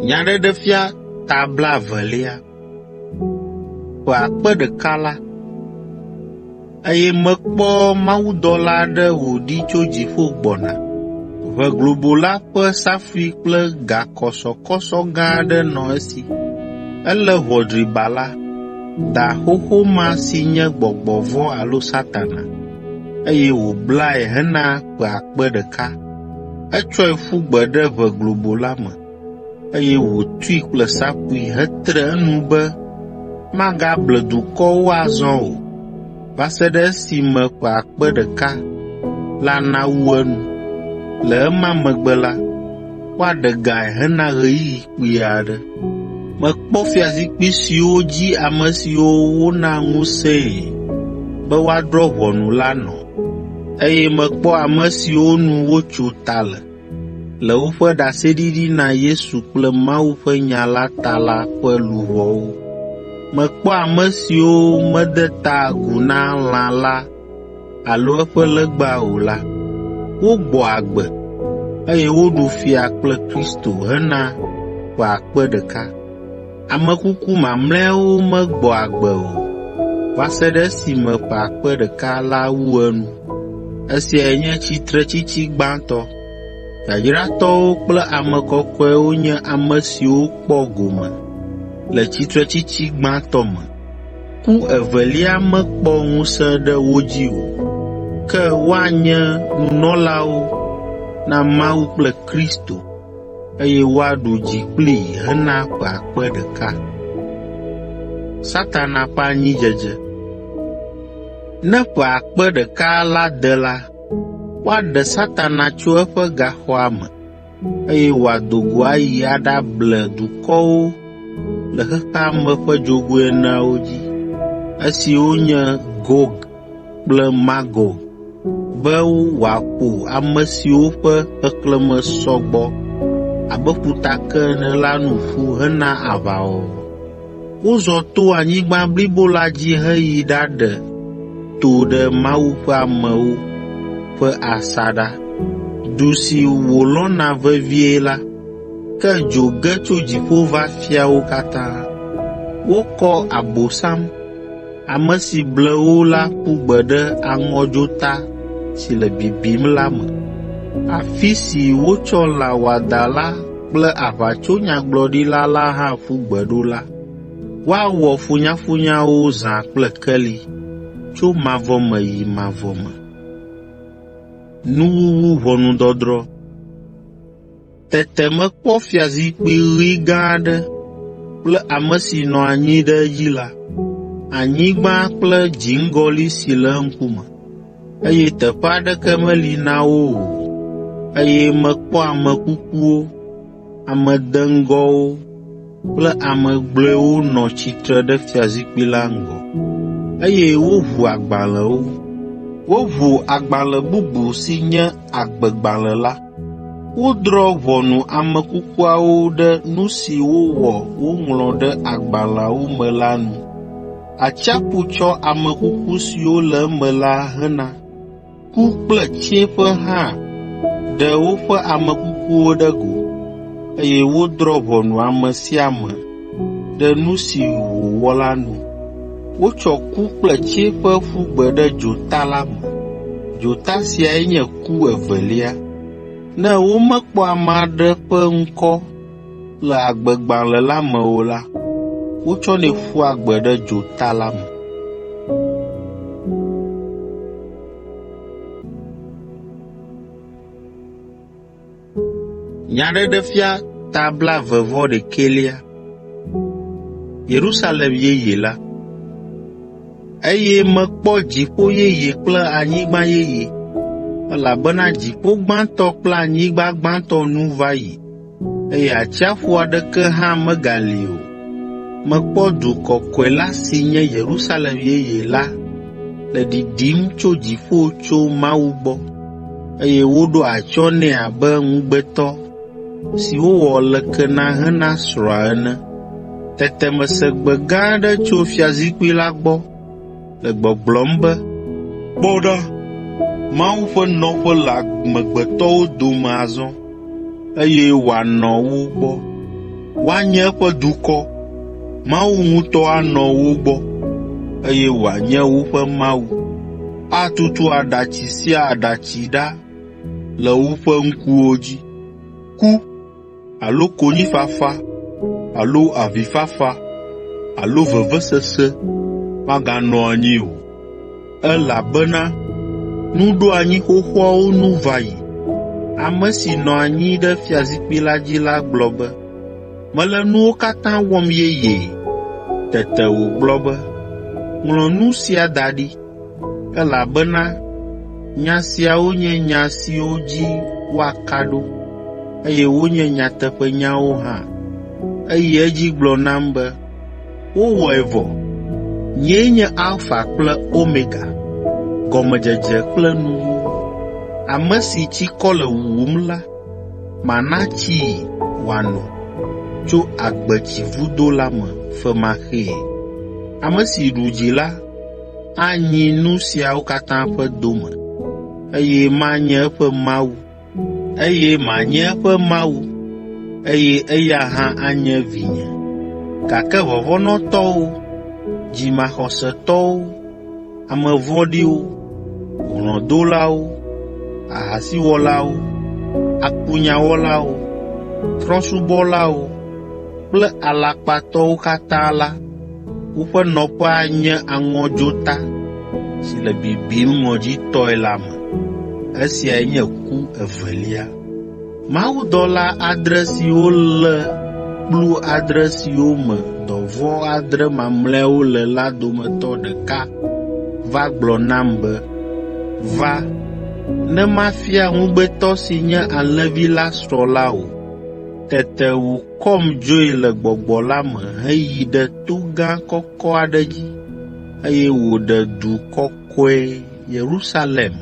S1: Nyaɖeɖefia ta blaevelia. Ƒe akpe ɖeka la, eye mekpɔ mawudɔla aɖe wòɖi tso dziƒo gbɔna. Ʋe globo la ƒe safui kple gakɔsɔkɔsɔ gã aɖe nɔ esi. Elé ʋɔ driba la, da xoxo ma si nye gbɔgbɔ vɔ̃ alo Satana, eye wòblae hena ƒe akpe ɖeka. Etsɔe ƒu gbe ɖe ʋe globo la me, eye wòtui kple safui hetre enu be magable dukɔwo azɔ o, va se ɖe esime ƒe akpe ɖeka la nawu enu. Le ema megbe la, woaɖe gae hena ɣeyiɣi kpui aɖe. Mekpɔ fiazikpui siwo dzi ame siwo wona ŋusẽe be woadrɔ̃ ʋɔnu la nɔ, eye mekpɔ ame siwo nu wotso ta le, le woƒe ɖaseɖiɖi na Yesu kple Mawu ƒe nya la ta la ƒe luʋɔwo. Mekpɔ ame siwo mede ta agu na lã la alo eƒe legba o la, wogbɔ agbe, eye woɖu fia kple Kristo hena ƒe akpe ɖeka. Ame kuku mamlɛawo megbɔ agbe o va se ɖe esime ƒe akpe ɖeka la wu enu. Esiae nye tsitretsitsi gbãtɔ. Yayratɔwo kple ame kɔkɔewo nye ame siwo kpɔ gome le tsitretsitsi gbãtɔ me. Ku evelia mekpɔ ŋusẽ ɖe wo dzi o, ke woanye nunɔlawo na Mawu kple Kristo, eye woaɖu dzi kplii hena ƒe akpe ɖeka. Satana ƒe anyidzedze. Ne ƒe akpe ɖeka la de la, woaɖe Satana tso eƒe gaxɔa me, eye wòado go ayi aɖable dukɔwo le xexea me ƒe dzogoe eneawo dzi, esiwo nye Gog kple Magog, be wòaƒo ame siwo ƒe xexlẽme sɔ gbɔ abe ƒutake ene la nu ƒu hena aʋawɔwɔ. Wozɔ to anyigba blibo la dzi heyi ɖaɖe to ɖe Mawu ƒe amewo ƒe asaɖa, du si wòlɔ̃na vevie la. Ke dzo ge tso dziƒo va fia wo katã. Wokɔ Abosam, ame si ble wo la ƒu gbe ɖe aŋɔdzota si le bibim la me, afi si wotsɔ lã wɔadã la kple aʋatsonyagblɔɖila la hã ƒu gbe ɖo la. Woawɔ funyafunya wo zã kple keli tso mavɔ me yi mavɔ me. Tete mekpɔ fiazikpui ɣi gã aɖe kple ame si nɔ anyi ɖe edzi la. Anyigba kple dziŋgɔli si le eŋkume, eye teƒe aɖeke meli na wo o. Eye mekpɔ ame kukuwo, ame deŋgɔwo kple ame gblɔewo nɔ tsitre ɖe fiazikpui la ŋgɔ, eye woʋu agbalẽwo. Woʋu agbalẽ bubu si nye agbegbalẽ la. Wodrɔ̃ ʋɔnu ame kukuawo ɖe nu si wowɔ woŋlɔ ɖe agbalẽawo me la nu. Atsiaƒu tsɔ ame kuku siwo le eme la hena. Ku kple tsiẽƒe hã ɖe woƒe ame kukuwo ɖe go, eye wodrɔ̃ ʋɔnu ame sia ame ɖe nu si wòwɔ la nu. Wotsɔ ku kple tsiẽƒe ƒu gbe ɖe dzota la me. Dzota siae nye ku evelia. Ne womekpɔ ame aɖe ƒe ŋkɔ le agbegbalẽ la me o la, wotsɔnɛ ƒua gbe ɖe dzota la me. Nyaɖeɖefia ta blaeve-vɔ-ɖekɛlia. Yerusalem yeye la. Eye mekpɔ dziƒo yeye kple anyigba yeye, elabena dziƒo gbãtɔ kple anyigba gbãtɔ nu va yi, eye atsiaƒu aɖeke hã megali o. Mekpɔ du kɔkɔe la si nye Yerusalem yeye la le ɖiɖim tso dziƒo tso Mawu gbɔ, eye woɖo atsyɔ̃ nɛ abe ŋugbetɔ si wowɔ leke na hena srɔ̃a ene. Tete mese gbe gã aɖe tso fiazikpui la gbɔ le gbɔgblɔm be, “Kpɔ ɖa, Mawu ƒe nɔƒe le amegbetɔwo dome azɔ, eye wòanɔ wo gbɔ. Woanye eƒe dukɔ, Mawu ŋutɔ anɔ wo gbɔ, eye wòanye woƒe Mawu. Atutu aɖatsi sia aɖatsi ɖa le woƒe ŋkuwo dzi. Ku alo konyifafa alo avifafa alo vevesese maganɔ anyi o, elabena nuɖoanyi xoxoawo nu va yi. Ame si nɔ anyi ɖe fiazikpui la dzi la gblɔ be, “Mele nuwo katã wɔm yeyee.” Tete wògblɔ be, “Ŋlɔ nu sia da ɖi, elabena nya siawo nye nya siwo dzi woaka ɖo, eye wonye nyateƒenyawo hã.” Eyi edzi gblɔ nam be, “Wowɔe vɔ! Nyee nye Alfa kple Omega, gɔmedzedze kple nuwuwu. Ame si tsikɔ le wuwum la, mana tsii wòano tso agbetsivudo la me femaxee. Ame si ɖu dzi la anyi nu siawo katã ƒe dome, eye manye eƒe Mawu, eye manye eƒe Mawu, eye eya hã anye vinye. Gake vɔvɔ̃nɔtɔwo, dzimaxɔsetɔwo, ame vɔ̃ɖiwo, hlɔ̃dolawo, ahasiwɔlawo, akunyawɔlawo, trɔ̃subɔlawo kple alakpatɔwo katã la, woƒe nɔƒe anye aŋɔdzota si le bibim ŋɔdzitɔe la me. Esiae nye ku evelia. Mawudɔla adre siwo lé kplu adre siwo me dɔvɔ̃ adre mamlɛawo le la dometɔ ɖeka va gblɔ nam be, “Va, ne mafia ŋugbetɔ si nye Alẽvi la srɔ̃ la wò.” Tete wòkɔm dzoe le gbɔgbɔ la me heyi ɖe to gã kɔkɔ aɖe dzi, eye wòɖe du kɔkɔe Yerusalem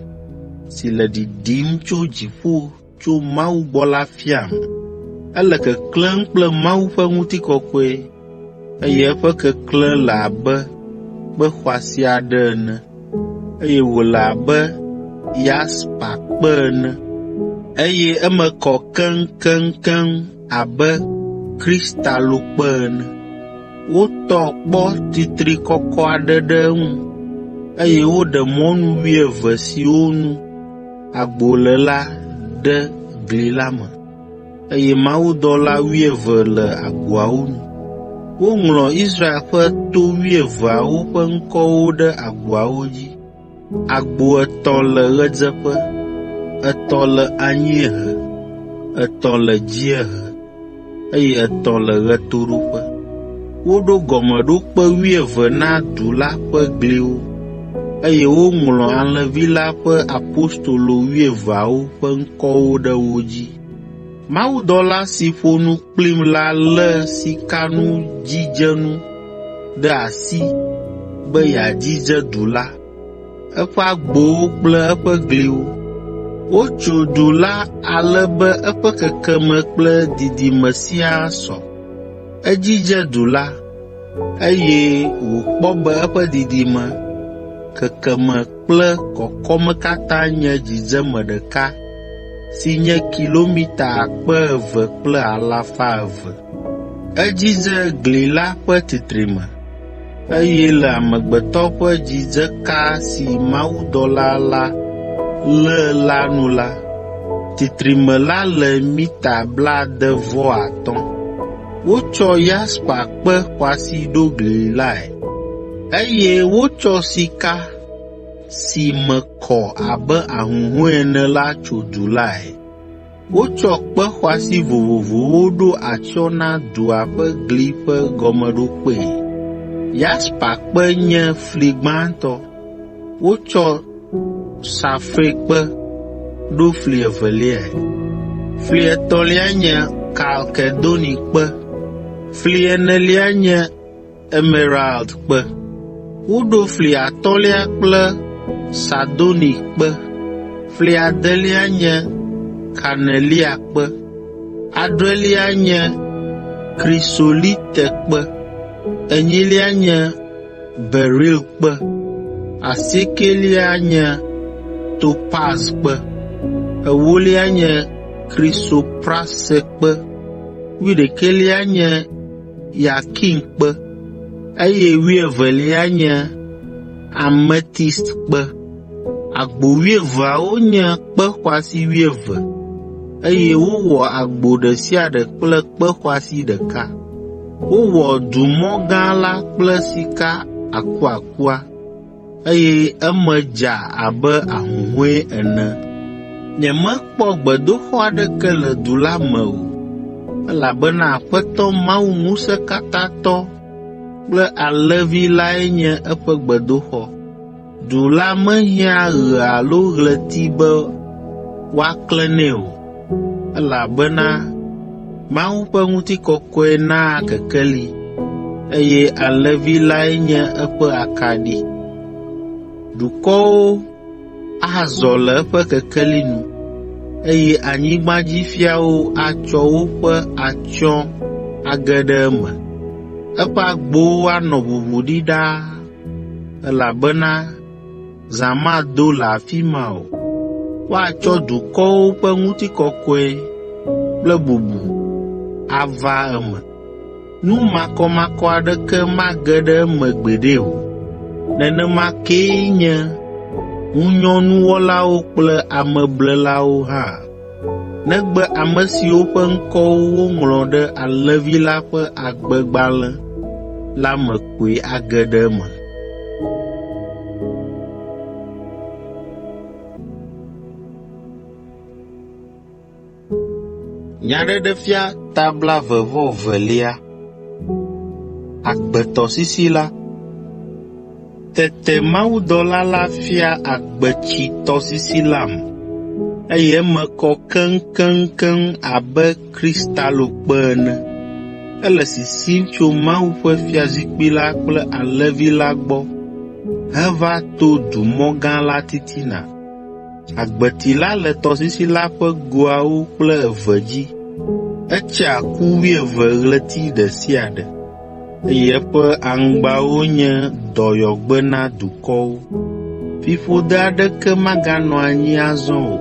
S1: si le ɖiɖim tso dziƒo tso Mawu gbɔ la fiam. Ele keklẽm kple Mawu ƒe ŋutikɔkɔe, eye eƒe keklẽ le abe kpe xɔasi aɖe ene. eye wòle abe yaspakpe ene, eye eme kɔ keŋkeŋkeŋ abe kristalokpe ene. Wotɔ kpɔ titri kɔkɔ aɖe ɖe eŋu, eye woɖe mɔnu wuieve siwo nu agbo le la ɖe gli la me, eye mawudɔla wuieve le agboawo nu. Woŋlɔ Israel ƒe to wuieveawo ƒe ŋkɔwo ɖe agboawo dzi. Agbo etɔ̃ le ɣedzeƒe, etɔ̃ le anyiehe, etɔ̃ le dziehe, eye etɔ̃ le ɣetoɖoƒe. Woɖo gɔmeɖokpe wuieve na du la ƒe gliwo, eye woŋlɔ Alẽvi la ƒe apostolo wuieveawo ƒe ŋkɔwo ɖe wo dzi. Mawudɔla si ƒo nu kplim la lé sikanudzidzenu ɖe asi be yeadzidze du la, eƒe agbowo kple eƒe gliwo. Wotso du la ale be eƒe kekeme kple didime siaa sɔ. Edzidze du la, eye wòkpɔ be eƒe didime, kekeme kple kɔkɔme katã nye dzidzeme ɖeka si nye kilomita 2,200. Edzidze gli la ƒe titrime, eye le amegbetɔ ƒe dzidzeka si mawudɔla la lé la nu la, titrime la le mita blaade-vɔ-atɔ̃. Wotsɔ yaspakpe xɔasi ɖo gli lae, eye wotsɔ sika si me kɔ abe ahuhɔ̃e ene la tso du lae. Wotsɔ kpe xɔasi vovovowo ɖo atsyɔ̃ na dua ƒe gli ƒe gɔmeɖokpee. Yaspakpe nye fli gbãtɔ, wotsɔ safirkpe ɖo fli eveliae, fli etɔ̃lia nye kalkedonikpe, fli enelia nye emeraldkpe. Woɖo fli atɔ̃lia kple sardonikpe, fli adelia nye kaneliakpe, adrelia nye krisolitekpe, enyilia nye berilkpe, asiekelia nye topazkpe, ewolia nye krisoprasekpe, wuiɖekɛlia nye yakinkpe, eye wuievelia nye ametistkpe. Agbo wuieveawo nye kpe xɔasi wuieve, eye wowɔ agbo ɖe sia ɖe kple kpe xɔasi ɖeka. Wowɔ dumɔ gã la kple sika akuakua, eye eme dza abe ahuhɔ̃e ene. Nyemekpɔ gbedoxɔ aɖeke le du la me o, elabena Aƒetɔ Mawu Ŋusẽkatãtɔ kple Alẽvi lae nye eƒe gbedoxɔ. Du la mehiã ɣe alo ɣleti be woaklẽ nɛ o, elabena Mawu ƒe ŋutikɔkɔe naa kekeli, eye Alẽvi lae nye eƒe akaɖi. Dukɔwo azɔ le eƒe kekeli nu, eye anyigbadzifiawo atsɔ woƒe atsyɔ̃ age ɖe eme. Eƒe agbowo anɔ ʋuʋu ɖi ɖaa, elabena zã mado le afi ma o. Woatsɔ dukɔwo ƒe ŋutikɔkɔe kple bubu ava eme. Nu makɔmakɔ aɖeke mage ɖe eme gbeɖe o. Nenema kee nye ŋunyɔnuwɔlawo kple ameblelawo hã, negbe ame siwo ƒe ŋkɔwo woŋlɔ ɖe Alẽvi la ƒe agbegbalẽ la me koe age ɖe eme. Nyaɖeɖefia ta blaeve-vɔ-evelia. Agbetɔsisi la. Tete mawudɔla la fia agbetsitɔsisi lam, eye eme kɔ keŋkeŋkeŋ abe kristalokpe ene. Ele sisim tso Mawu ƒe fiazikpui la kple Alẽvi la gbɔ heva to dumɔ gã la titina. Agbeti la le tɔsisi la ƒe goawo kple eve dzi. Etsea ku wuieve ɣleti ɖe sia ɖe, eye eƒe aŋgbawo nye dɔyɔgbe na dukɔwo. Fiƒode aɖeke maganɔ anyi azɔ o.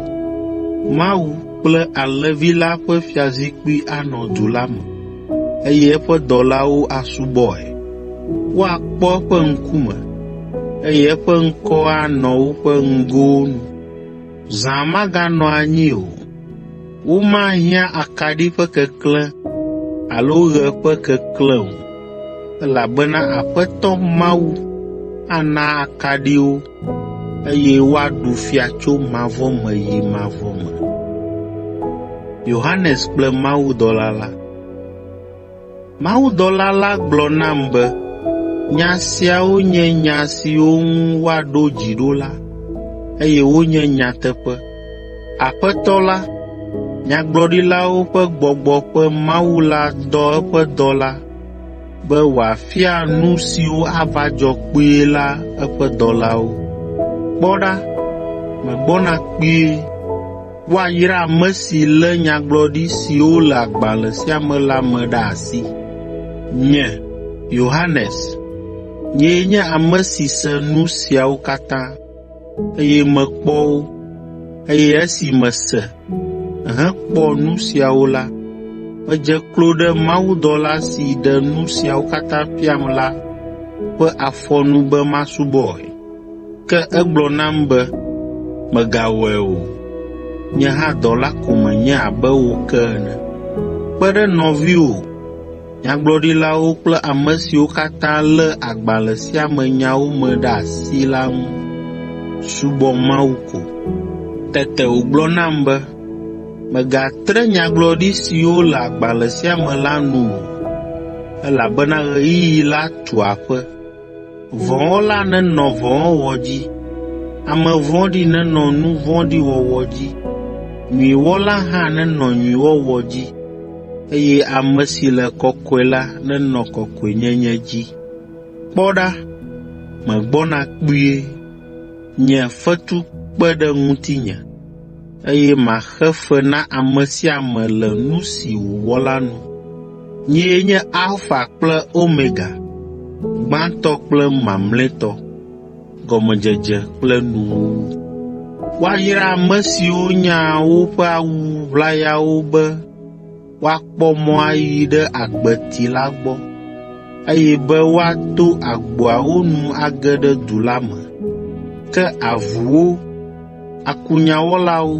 S1: Mawu kple Alẽvi la ƒe fiazikpui anɔ du la me, eye eƒe dɔlawo asubɔe. Woakpɔ eƒe ŋkume, eye eƒe ŋkɔ anɔ woƒe ŋgonu. Zã maganɔ anyi o. Womahiã akaɖi ƒe keklẽ alo ɣe ƒe keklẽ o, elabena Aƒetɔ Mawu ana akaɖi wo, eye woaɖu fia tso mavɔ me yi mavɔ me. Mawudɔla la gblɔ nam be, “Nya siawo nye nya siwo ŋu woaɖo dzi ɖo la, eye wonye nyateƒe. Aƒetɔ la, nyagblɔɖilawo ƒe gbɔgbɔ ƒe Mawu la dɔ eƒe dɔla be wòafia nu siwo ava dzɔ kpuie la eƒe dɔlawo. Kpɔ ɖa, megbɔna kpuie. Woayra ame si lé nyagblɔɖi siwo le agbalẽ sia me la me ɖe asi.” Nye, Yohanes, nyee nye ame si se nu siawo katã, eye mekpɔ wo, eye esi mese, hekpɔ nu siawo la, medze klo ɖe mawudɔla si ɖe nu siawo katã fiam la ƒe afɔ nu be masubɔe. Ke egblɔ nam be, “Mègawɔe o! Nye hã dɔla ko menye abe wò ke ene, kpe ɖe nɔviwò nyagblɔɖilawo kple ame siwo katã lé agbalẽ sia me nyawo me ɖe asi la ŋu. Subɔ Mawu ko!” Tete wògblɔ nam be, “Mègatre nyagblɔɖi siwo le agbalẽ sia me la nu o, elabena ɣeyiɣi la tu aƒe. Vɔ̃wɔla nenɔ vɔ̃wɔwɔ dzi, ame vɔ̃ɖi nenɔ nu vɔ̃ɖi wɔwɔ dzi, nyuiwɔla hã nenɔ nyuiwɔwɔ dzi, eye ame si le kɔkɔe la nenɔ kɔkɔenyenye dzi. Kpɔ ɖa, megbɔna kpuie. Nye fetu kpe ɖe ŋutinye, eye maxe fe na ame sia ame le nu si wòwɔ la nu. Nyee nye Alfa kple Omega, gbãtɔ kple mamlɛtɔ, gɔmedzedze kple nuwuwu. Woayra ame siwo nyaa woƒe awu ʋlayawo be woakpɔ mɔ ayi ɖe agbeti la gbɔ, eye be woato agboawo nu age ɖe du la me. Ke avuwo, akunyawɔlawo,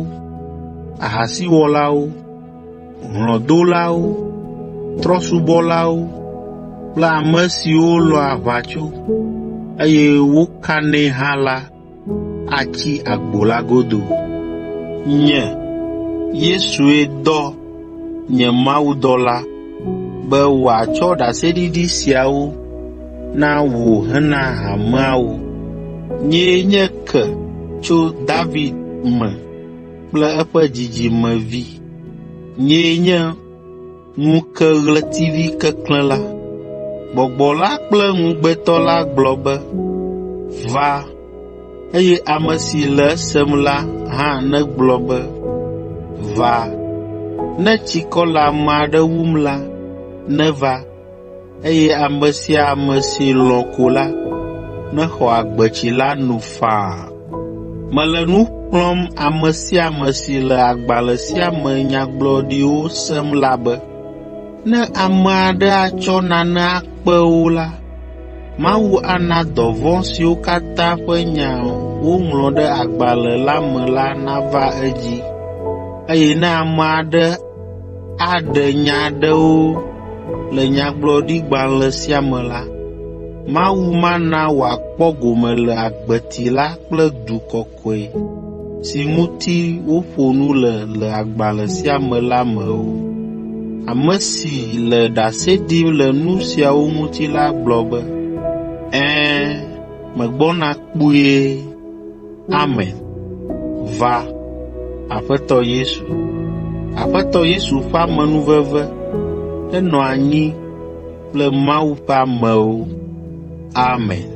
S1: ahasiwɔlawo, hlɔ̃dolawo, trɔ̃subɔlawo kple ame siwo lɔ̃a aʋatso, eye wokanɛ hã la atsi agbo la godo. Nye, Yesue dɔ nye mawudɔla be wòatsɔ ɖaseɖiɖi siawo na wò hena hameawo. Nyee nye ke tso David me kple eƒe dzidzimevi. Nyee nye ŋukeɣletivi keklẽ la. Gbɔgbɔ la kple ŋugbetɔ la gblɔ be, “Va!” Eye ame si le esem la hã negblɔ be, “Va!” Ne tsikɔ le ame aɖe wum la, neva, eye ame sia ame si lɔ̃ ko la, nexɔ agbetsi la no faa. Mele nu xlɔ̃m ame sia ame si le agbalẽ sia me nyagblɔɖiwo sem la be, ne ame aɖe atsɔ nane akpe wo la, Mawu ana dɔvɔ̃ siwo katã ƒe nya woŋlɔ ɖe agbalẽ la me la nava edzi, eye ne ame aɖe aɖe nya aɖewo le nyagblɔɖigbalẽ sia me la, Mawu mana wòakpɔ gome le agbeti la kple du kɔkɔe si ŋuti woƒo nu le le agbalẽ sia me la me o. Ame si le ɖase ɖim le nu siawo ŋuti la gblɔ be, “Ɛ̃, megbɔna kpuie.” Amen. Va, Aƒetɔ Yesu. Aƒetɔ Yesu ƒe amenuveve nenɔ anyi kple Mawu ƒe amewo. Amen.